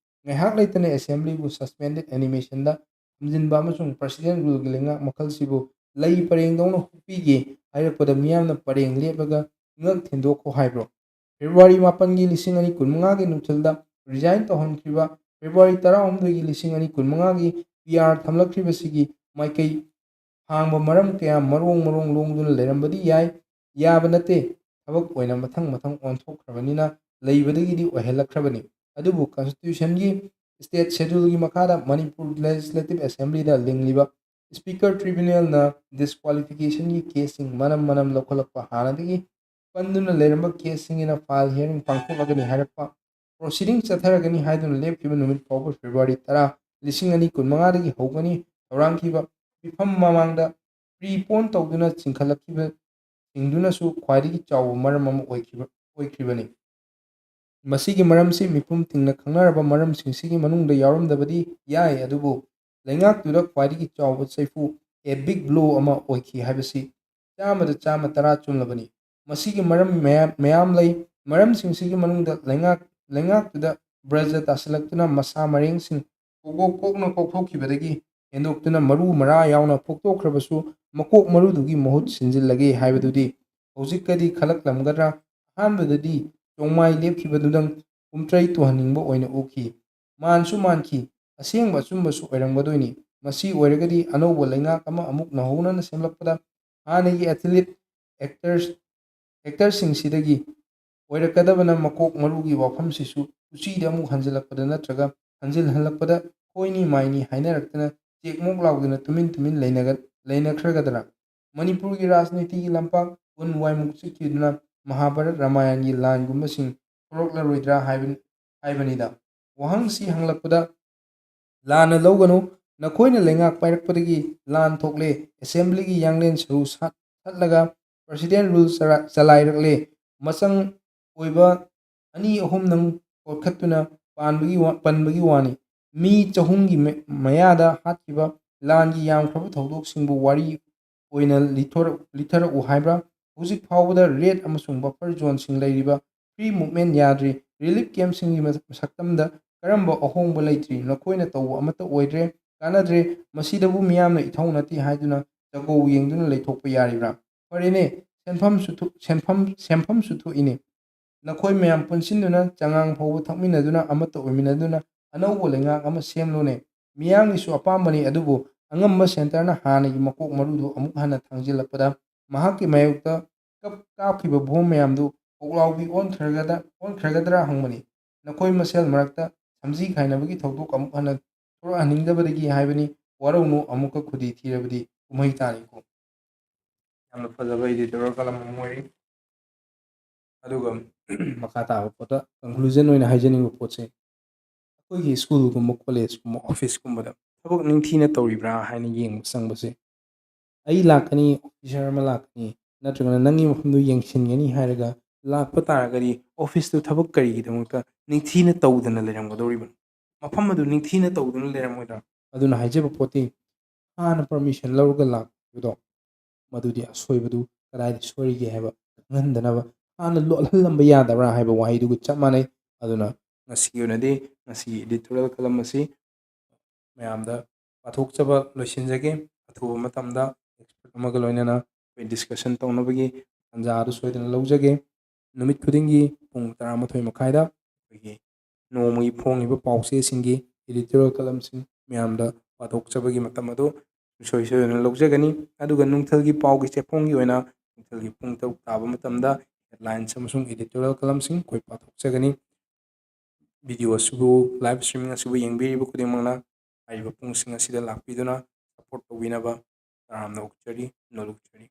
ꯉꯥꯏꯍꯥꯛ ꯂꯩꯇꯅ assemblyꯕꯨ suspended animationꯗ ꯊꯝꯖꯤꯟꯕ ꯑꯃꯁꯨꯡ president ruleꯒꯤ ꯂꯩꯉꯥꯛ ꯃꯈꯜꯁꯤꯕꯨ ꯂꯩ ꯄꯔꯦꯡꯗꯧꯅ ꯍꯨꯞꯄꯤꯒꯦ ꯍꯥꯏꯔꯛꯄꯗ ꯃꯤꯌꯥꯝꯅ ꯄꯔꯦꯡ ꯂꯦꯞꯂꯒ ꯉꯛ ꯊꯤꯟꯗꯣꯛꯈꯣ ꯍꯥꯏꯕ꯭ꯔꯣ? February ꯃꯥꯄꯟꯒꯤ ꯂꯤꯁꯤꯡ ꯑꯅꯤ ꯀꯨꯟꯃꯉꯥꯒꯤ ꯅꯨꯡꯊꯤꯜꯗ resign ꯇꯧꯍꯟꯈꯤꯕ February ꯇꯔꯥꯍꯨꯝꯗꯣꯏꯒꯤ ꯂꯤꯁꯤꯡ ꯑꯅꯤ ꯀꯨꯟꯃꯉꯥꯒꯤ PR ꯊꯝꯂꯛꯈꯤꯕꯁꯤꯒꯤ ꯃꯥꯏꯀꯩ ꯍꯥꯡꯕ ꯃꯔꯝ ꯀꯌꯥ ꯃꯔꯣꯡ ꯃꯔꯣꯡ ꯂꯣꯡꯗꯨꯅ ꯂꯩꯔꯝꯕꯗꯤ ꯌꯥꯏ, ꯌꯥꯕ ꯅꯠꯇꯦ꯫ ꯊꯕꯛ ꯑꯣꯏꯅ ꯃꯊꯪ ꯃꯊꯪ ꯑꯣꯟꯊꯣꯛꯈ꯭ꯔꯕꯅꯤꯅ ꯂꯩꯕꯗꯒꯤꯗꯤ ꯑꯣꯏꯍꯜꯂꯛꯈ꯭ꯔꯕꯅꯤ꯫ ꯑꯗꯨꯕꯨ constitutionꯒꯤ state scheduleꯒꯤ ꯃꯈꯥꯗ ꯃꯅꯤꯄꯨꯔ Legislative Assemblyꯗ ꯂꯤꯡꯂꯤꯕ Speaker Tribunalꯅ disqualificationꯒꯤ caseꯁꯤꯡ ꯃꯅꯝ ꯃꯅꯝ ꯂꯧꯈꯠꯂꯛꯄ, ꯍꯥꯟꯅꯗꯒꯤ ꯄꯟꯗꯨꯅ ꯂꯩꯔꯝꯕ caseꯁꯤꯡꯒꯤꯅ file hearing ꯄꯥꯡꯊꯣꯛꯂꯒꯅꯤ ꯍꯥꯏꯔꯛꯄ, proceeding ꯆꯠꯊꯔꯒꯅꯤ ꯍꯥꯏꯗꯨꯅ ꯂꯦꯞꯈꯤꯕ ꯅꯨꯃꯤꯠ ꯐꯥꯎꯕ, February ꯇꯔꯥ, ꯂꯤꯁꯤꯡ ꯑꯅꯤ ꯀꯨꯟꯃꯉꯥꯗꯒꯤ ꯍꯧꯒꯅꯤ ꯊꯧꯔꯥꯡꯈꯤꯕ ꯃꯤꯐꯝ ꯃꯃꯥꯡꯗ prepone ꯇꯧꯗꯨꯅ ꯆꯤꯡꯈꯠꯂꯛꯈꯤꯕꯁꯤꯡꯗꯨꯅꯁꯨ ꯈ꯭ꯋꯥꯏꯗꯒꯤ ꯆꯥꯎꯕ ꯃꯔꯝ ꯑꯃ ꯑꯣꯏꯈꯤꯕ, ꯑꯣꯏꯈ꯭ꯔꯤꯕꯅꯤ꯫ ꯃꯁꯤꯒꯤ ꯃꯔꯝꯁꯤ ꯃꯤꯄꯨꯝ ꯇꯤꯡꯅ ꯈꯪꯅꯔꯕ ꯃꯔꯝꯁꯤꯡꯁꯤꯒꯤ ꯃꯅꯨꯡꯗ ꯌꯥꯎꯔꯝꯗꯕꯗꯤ ꯌꯥꯏ, ꯑꯗꯨꯕꯨ ꯂꯩꯉꯥꯛꯇꯨꯗ ꯈ꯭ꯋꯥꯏꯗꯒꯤ ꯆꯥꯎꯕ ꯆꯩꯐꯨ, a big blow, ꯑꯃ ꯑꯣꯏꯈꯤ ꯍꯥꯏꯕꯁꯤ ꯆꯥꯝꯃꯗ ꯆꯥꯝꯃ ꯇꯔꯥ ꯆꯨꯝꯂꯕꯅꯤ꯫ ꯃꯁꯤꯒꯤ ꯃꯔꯝ ꯃꯌꯥꯝ, ꯃꯌꯥꯝ ꯂꯩ꯫ ꯃꯔꯝꯁꯤꯡꯁꯤꯒꯤ ꯃꯅꯨꯡꯗ ꯂꯩꯉꯥꯛ, ꯂꯩꯉꯥꯛꯇꯨꯗ ꯕ꯭ꯔꯖ ꯇꯥꯁꯤꯜꯂꯛꯇꯨꯅ ꯃꯁꯥ ꯃꯔꯦꯡꯁꯤꯡ ꯀꯣꯛ ꯀꯣꯛꯅ ꯀꯣꯛꯊꯣꯛꯈꯤꯕꯗꯒꯤ ꯍꯦꯟꯗꯣꯛꯇꯨꯅ ꯃꯔꯨ ꯃꯔꯥ ꯌꯥꯎꯅ ꯐꯨꯛꯇꯣꯛꯈ꯭ꯔꯕꯁꯨ, ꯃꯀꯣꯛ ꯃꯔꯨꯗꯨꯒꯤ ꯃꯍꯨꯠ ꯁꯤꯟꯖꯤꯜꯂꯒꯦ ꯍꯥꯏꯕꯗꯨꯗꯤ ꯍꯧꯖꯤꯛꯀꯗꯤ ꯈꯜꯂꯛꯂꯝꯒꯗ꯭ꯔꯥ? ꯑꯍꯥꯟꯕꯗꯗꯤ ꯆꯣꯡꯃꯥꯏ ꯂꯦꯞꯈꯤꯕꯗꯨꯗꯪ ꯀꯨꯝꯇ꯭ꯔꯩ ꯇꯨꯍꯟꯅꯤꯡꯕ ꯑꯣꯏꯅ ꯎꯈꯤ꯫ ꯃꯥꯟꯁꯨ ꯃꯥꯟꯈꯤ, ꯑꯁꯦꯡꯕ ꯑꯆꯨꯝꯕꯁꯨ ꯑꯣꯏꯔꯝꯒꯗꯣꯏꯅꯤ꯫ ꯃꯁꯤ ꯑꯣꯏꯔꯒꯗꯤ ꯑꯅꯧꯕ ꯂꯩꯉꯥꯛ ꯑꯃ ꯑꯃꯨꯛ ꯅꯧꯍꯧꯅꯅ ꯁꯦꯝꯂꯛꯄꯗ ꯍꯥꯟꯅꯒꯤ athlete, actors, actorꯁꯤꯡꯁꯤꯗꯒꯤ ꯑꯣꯏꯔꯛꯀꯗꯕꯅ ꯃꯀꯣꯛ ꯃꯔꯨꯒꯤ ꯋꯥꯐꯝꯁꯤꯁꯨ ꯎꯆꯤꯗ ꯑꯃꯨꯛ ꯍꯟꯖꯤꯜꯂꯛꯄꯗ ꯅꯠꯇ꯭ꯔꯒ ꯍꯟꯖꯤꯜꯍꯜꯂꯛꯄꯗ ꯈꯣꯏꯅꯤ ꯃꯥꯏꯅꯤ ꯍꯥꯏꯅꯔꯛꯇꯅ ꯆꯦꯛꯃꯣꯛ ꯂꯥꯎꯗꯨꯅ ꯇꯨꯃꯤꯟ ꯇꯨꯃꯤꯟ ꯂꯩꯅꯒ-, ꯂꯩꯅꯈ꯭ꯔꯒꯗ꯭ꯔꯥ? ꯃꯅꯤꯄꯨꯔꯒꯤ ꯔꯥꯖꯅꯤꯇꯤꯒꯤ ꯂꯝꯄꯥꯛ ꯎꯟ ꯋꯥꯏꯃꯨꯛ ꯆꯤꯛꯈꯤꯗꯨꯅ ꯃꯍꯥꯚꯥꯔꯠ ꯔꯥꯃꯥꯌꯟꯒꯤ ꯂꯥꯟꯒꯨꯝꯕꯁꯤꯡ ꯊꯣꯔꯛꯂꯔꯣꯏꯗ꯭ꯔꯥ ꯍꯥꯏꯕꯅꯤ-, ꯍꯥꯏꯕꯅꯤꯗ꯫ ꯋꯥꯍꯪꯁꯤ ꯍꯪꯂꯛꯄꯗ ꯂꯥꯟꯅ ꯂꯧꯒꯅꯨ, ꯅꯈꯣꯏꯅ ꯂꯩꯉꯥꯛ ꯄꯥꯏꯔꯛꯄꯗꯒꯤ ꯂꯥꯟ ꯊꯣꯛꯂꯦ, assemblyꯒꯤ ꯌꯥꯡꯂꯦꯟ ꯁꯔꯨ ꯁꯥꯠ-, ꯁꯠꯂꯒ president rule ꯆꯔꯥ-, ꯆꯂꯥꯏꯔꯛꯂꯦ, ꯃꯆꯪ ꯑꯣꯏꯕ ꯑꯅꯤ ꯑꯍꯨꯝ ꯅꯪ ꯀꯣꯠꯈꯠꯇꯨꯅ ꯄꯥꯟꯕꯒꯤ ꯋꯥ-, ꯄꯟꯕꯒꯤ ꯋꯥꯅꯤ꯫ ꯃꯤ ꯆꯍꯨꯝꯒꯤ ꯃ-, ꯃꯌꯥꯗ ꯍꯥꯠꯈꯤꯕ ꯂꯥꯟꯒꯤ ꯌꯥꯝꯈ꯭ꯔꯕ ꯊꯧꯗꯣꯛꯁꯤꯡꯕꯨ ꯋꯥꯔꯤ ꯑꯣꯏꯅ ꯂꯤꯊꯣꯔꯛ-, ꯂꯤꯊꯔꯛꯎ ꯍꯥꯏꯕ꯭ꯔꯥ? ꯍꯧꯖꯤꯛ ꯐꯥꯎꯕꯗ red ꯑꯃꯁꯨꯡ buffer zoneꯁꯤꯡ ꯂꯩꯔꯤꯕ, free movement ꯌꯥꯗ꯭ꯔꯤ, relief campꯁꯤꯡꯒꯤ ꯃꯁ-, ꯃꯁꯛꯇꯝꯗ ꯀꯔꯝꯕ ꯑꯍꯣꯡꯕ ꯂꯩꯇ꯭ꯔꯤ? ꯅꯈꯣꯏꯅ ꯇꯧꯕ ꯑꯃꯠꯇ ꯑꯣꯏꯗ꯭ꯔꯦ, ꯀꯥꯟꯅꯗ꯭ꯔꯦ, ꯃꯁꯤꯗꯕꯨ ꯃꯤꯌꯥꯝꯅ ꯏꯊꯧ ꯅꯠꯇꯦ ꯍꯥꯏꯗꯨꯅ ꯆꯒꯧ ꯌꯦꯡꯗꯨꯅ ꯂꯩꯊꯣꯛꯄ ꯌꯥꯔꯤꯕ꯭ꯔꯥ? ꯐꯔꯦꯅꯦ, ꯁꯦꯟꯐꯝꯁꯨ ꯊꯣꯛ-, ꯁꯦꯟꯐꯝ, ꯁꯦꯟꯐꯝꯁꯨ ꯊꯣꯛꯏꯅꯦ꯫ ꯅꯈꯣꯏ ꯃꯌꯥꯝ ꯄꯨꯟꯁꯤꯟꯗꯨꯅ ꯆꯉꯥꯡ ꯐꯥꯎꯕ ꯊꯛꯃꯤꯟꯅꯗꯨꯅ ꯑꯃꯠꯇ ꯑꯣꯏꯃꯤꯟꯅꯗꯨꯅ ꯑꯅꯧꯕ ꯂꯩꯉꯥꯛ ꯑꯃ ꯁꯦꯝꯂꯨꯅꯦ꯫ ꯃꯤꯌꯥꯝꯒꯤꯁꯨ ꯑꯄꯥꯝꯕꯅꯤ, ꯑꯗꯨꯕꯨ ꯑꯉꯝꯕ centreꯅ ꯍꯥꯟꯅꯒꯤ ꯃꯀꯣꯛ ꯃꯔꯨꯗꯨ ꯑꯃꯨꯛ ꯍꯟꯅ ꯊꯥꯡꯖꯤꯜꯂꯛꯄꯗ ꯃꯍꯥꯛꯀꯤ ꯃꯥꯌꯣꯛꯇ ꯀꯞ-, ꯀꯥꯞꯈꯤꯕ ꯕꯣꯝ ꯃꯌꯥꯝꯗꯨ ꯄꯣꯛꯂꯥꯎꯕꯤ ꯑꯣꯟꯈ꯭ꯔꯒꯗ-, ꯑꯣꯟꯈ꯭ꯔꯒꯗ꯭ꯔꯥ ꯍꯪꯕꯅꯤ꯫ ꯅꯈꯣꯏ ꯃꯁꯦꯜ ꯃꯔꯛꯇ ꯁꯝꯖꯤ ꯈꯥꯏꯅꯕꯒꯤ ꯊꯧꯗꯣꯛ ꯑꯃꯨꯛ ꯍꯟꯅ ꯊꯣꯔꯛꯍꯟꯅꯤꯡꯗꯕꯗꯒꯤ ꯍꯥꯏꯕꯅꯤ꯫ ꯋꯥꯔꯧꯅꯨ ꯑꯃꯨꯛꯀ ꯈꯨꯗꯤ ꯊꯤꯔꯕꯗꯤ ꯀꯨꯝꯍꯩ ꯇꯥꯔꯦꯀꯣ꯫ ꯌꯥꯝꯅ ꯐꯖꯕ editorial column ꯑꯃ ꯑꯣꯏꯔꯤ꯫ ꯑꯗꯨꯒ ꯃꯈꯥ ꯇꯥꯕ ꯄꯣꯠꯇ conclusion ꯑꯣꯏꯅ ꯍꯥꯏꯖꯅꯤꯡꯕ ꯄꯣꯠꯁꯦ, ꯑꯩꯈꯣꯏꯒꯤ schoolꯒꯨꯝꯕ, collegeꯀꯨꯝꯕ, officeꯀꯨꯝꯕꯗ ꯊꯕꯛ ꯅꯤꯡꯊꯤꯅ ꯇꯧꯔꯤꯕ꯭ꯔꯥ ꯍꯥꯏꯅ ꯌꯦꯡꯕ ꯆꯪꯕꯁꯦ, ꯑꯩ ꯂꯥꯛꯀꯅꯤ, officer ꯑꯃ ꯂꯥꯛꯀꯅꯤ, ꯅꯠꯇ꯭ꯔꯒꯅ ꯅꯪꯒꯤ ꯃꯐꯝꯗꯨ ꯌꯦꯡꯁꯤꯟꯒꯅꯤ ꯍꯥꯏꯔꯒ ꯂꯥꯛꯄ ꯇꯥꯔꯒꯗꯤ, officeꯇꯨ ꯊꯕꯛ ꯀꯔꯤꯒꯤꯗꯃꯛꯇ ꯅꯤꯡꯊꯤꯅ ꯇꯧꯗꯅ ꯂꯩꯔꯝꯒꯗꯧꯔꯤꯕꯅꯣ? ꯃꯐꯝ ꯑꯗꯨ ꯅꯤꯡꯊꯤꯅ ꯇꯧꯗꯨꯅ ꯂꯩꯔꯝꯃꯣꯏꯗ꯭ꯔꯥ? ꯑꯗꯨꯅ ꯍꯥꯏꯖꯕ ꯄꯣꯠꯇꯤ, ꯍꯥꯟꯅ permission ꯂꯧꯔꯒ ꯂꯥꯛꯄꯗꯣ, ꯃꯗꯨꯗꯤ ꯑꯁꯣꯏꯕꯗꯨ ꯀꯗꯥꯏꯗ ꯁꯣꯏꯔꯤꯒꯦ ꯍꯥꯏꯕ ꯈꯪꯍꯟꯗꯅꯕ, ꯍꯥꯟꯅ ꯂꯣꯠꯍꯜꯂꯝꯕ ꯌꯥꯗꯕ꯭ꯔꯥ ꯍꯥꯏꯕ ꯋꯥꯍꯩꯗꯨꯒ ꯆꯞ ꯃꯥꯟꯅꯩ꯫ ꯑꯗꯨꯅ ꯉꯁꯤꯒꯤ ꯑꯣꯏꯅꯗꯤ ꯉꯁꯤꯒꯤ editorial column ꯑꯁꯤ ꯃꯌꯥꯝꯗ ꯄꯥꯊꯣꯛꯆꯕ ꯂꯣꯏꯁꯤꯟꯖꯒꯦ꯫ ꯑꯊꯨꯕ ꯃꯇꯝꯗ expert ꯑꯃꯒ ꯂꯣꯏꯅꯅ ꯑꯩꯈꯣꯏ discussion ꯇꯧꯅꯕꯒꯤ ꯇꯥꯟꯖꯥ ꯑꯗꯨ ꯁꯣꯏꯗꯅ ꯂꯧꯖꯒꯦ꯫ ꯅꯨꯃꯤꯠ ꯈꯨꯗꯤꯡꯒꯤ ꯄꯨꯡ ꯇꯔꯥꯃꯥꯊꯣꯏ ꯃꯈꯥꯏꯗ ꯑꯩꯈꯣꯏꯒꯤ ꯅꯣꯡꯃꯒꯤ ꯐꯣꯡꯉꯤꯕ ꯄꯥꯎꯆꯦꯁꯤꯡꯒꯤ editorial columnꯁꯤꯡ ꯃꯌꯥꯝꯗ ꯄꯥꯊꯣꯛꯆꯕꯒꯤ ꯃꯇꯝ ꯑꯗꯨ ꯁꯨꯡꯁꯣꯏ ꯁꯣꯏꯗꯅ ꯂꯧꯖꯒꯅꯤ꯫ ꯑꯗꯨꯒ ꯅꯨꯡꯊꯤꯜꯒꯤ ꯄꯥꯎꯒꯤ ꯆꯦꯐꯣꯡꯒꯤ ꯑꯣꯏꯅ ꯅꯨꯡꯊꯤꯜꯒꯤ ꯄꯨꯡ ꯇꯔꯨꯛ ꯇꯥꯕ ꯃꯇꯝꯗ headlines ꯑꯃꯁꯨꯡ editorial columnꯁꯤꯡ ꯑꯩꯈꯣꯏ ꯄꯥꯊꯣꯛꯆꯒꯅꯤ꯫ Video ꯑꯁꯤꯕꯨ, live streaming ꯑꯁꯤꯕꯨ ꯌꯦꯡꯕꯤꯔꯤꯕ ꯈꯨꯗꯤꯡꯃꯛꯅ ꯍꯥꯏꯔꯤꯕ ꯄꯨꯡꯁꯤꯡ ꯑꯁꯤꯗ ꯂꯥꯛꯄꯤꯗꯨꯅ support ꯇꯧꯕꯤꯅꯕ ꯇꯔꯥꯝꯅ ꯑꯣꯛꯆꯔꯤ, ꯅꯣꯂꯨꯛꯆꯔꯤ꯫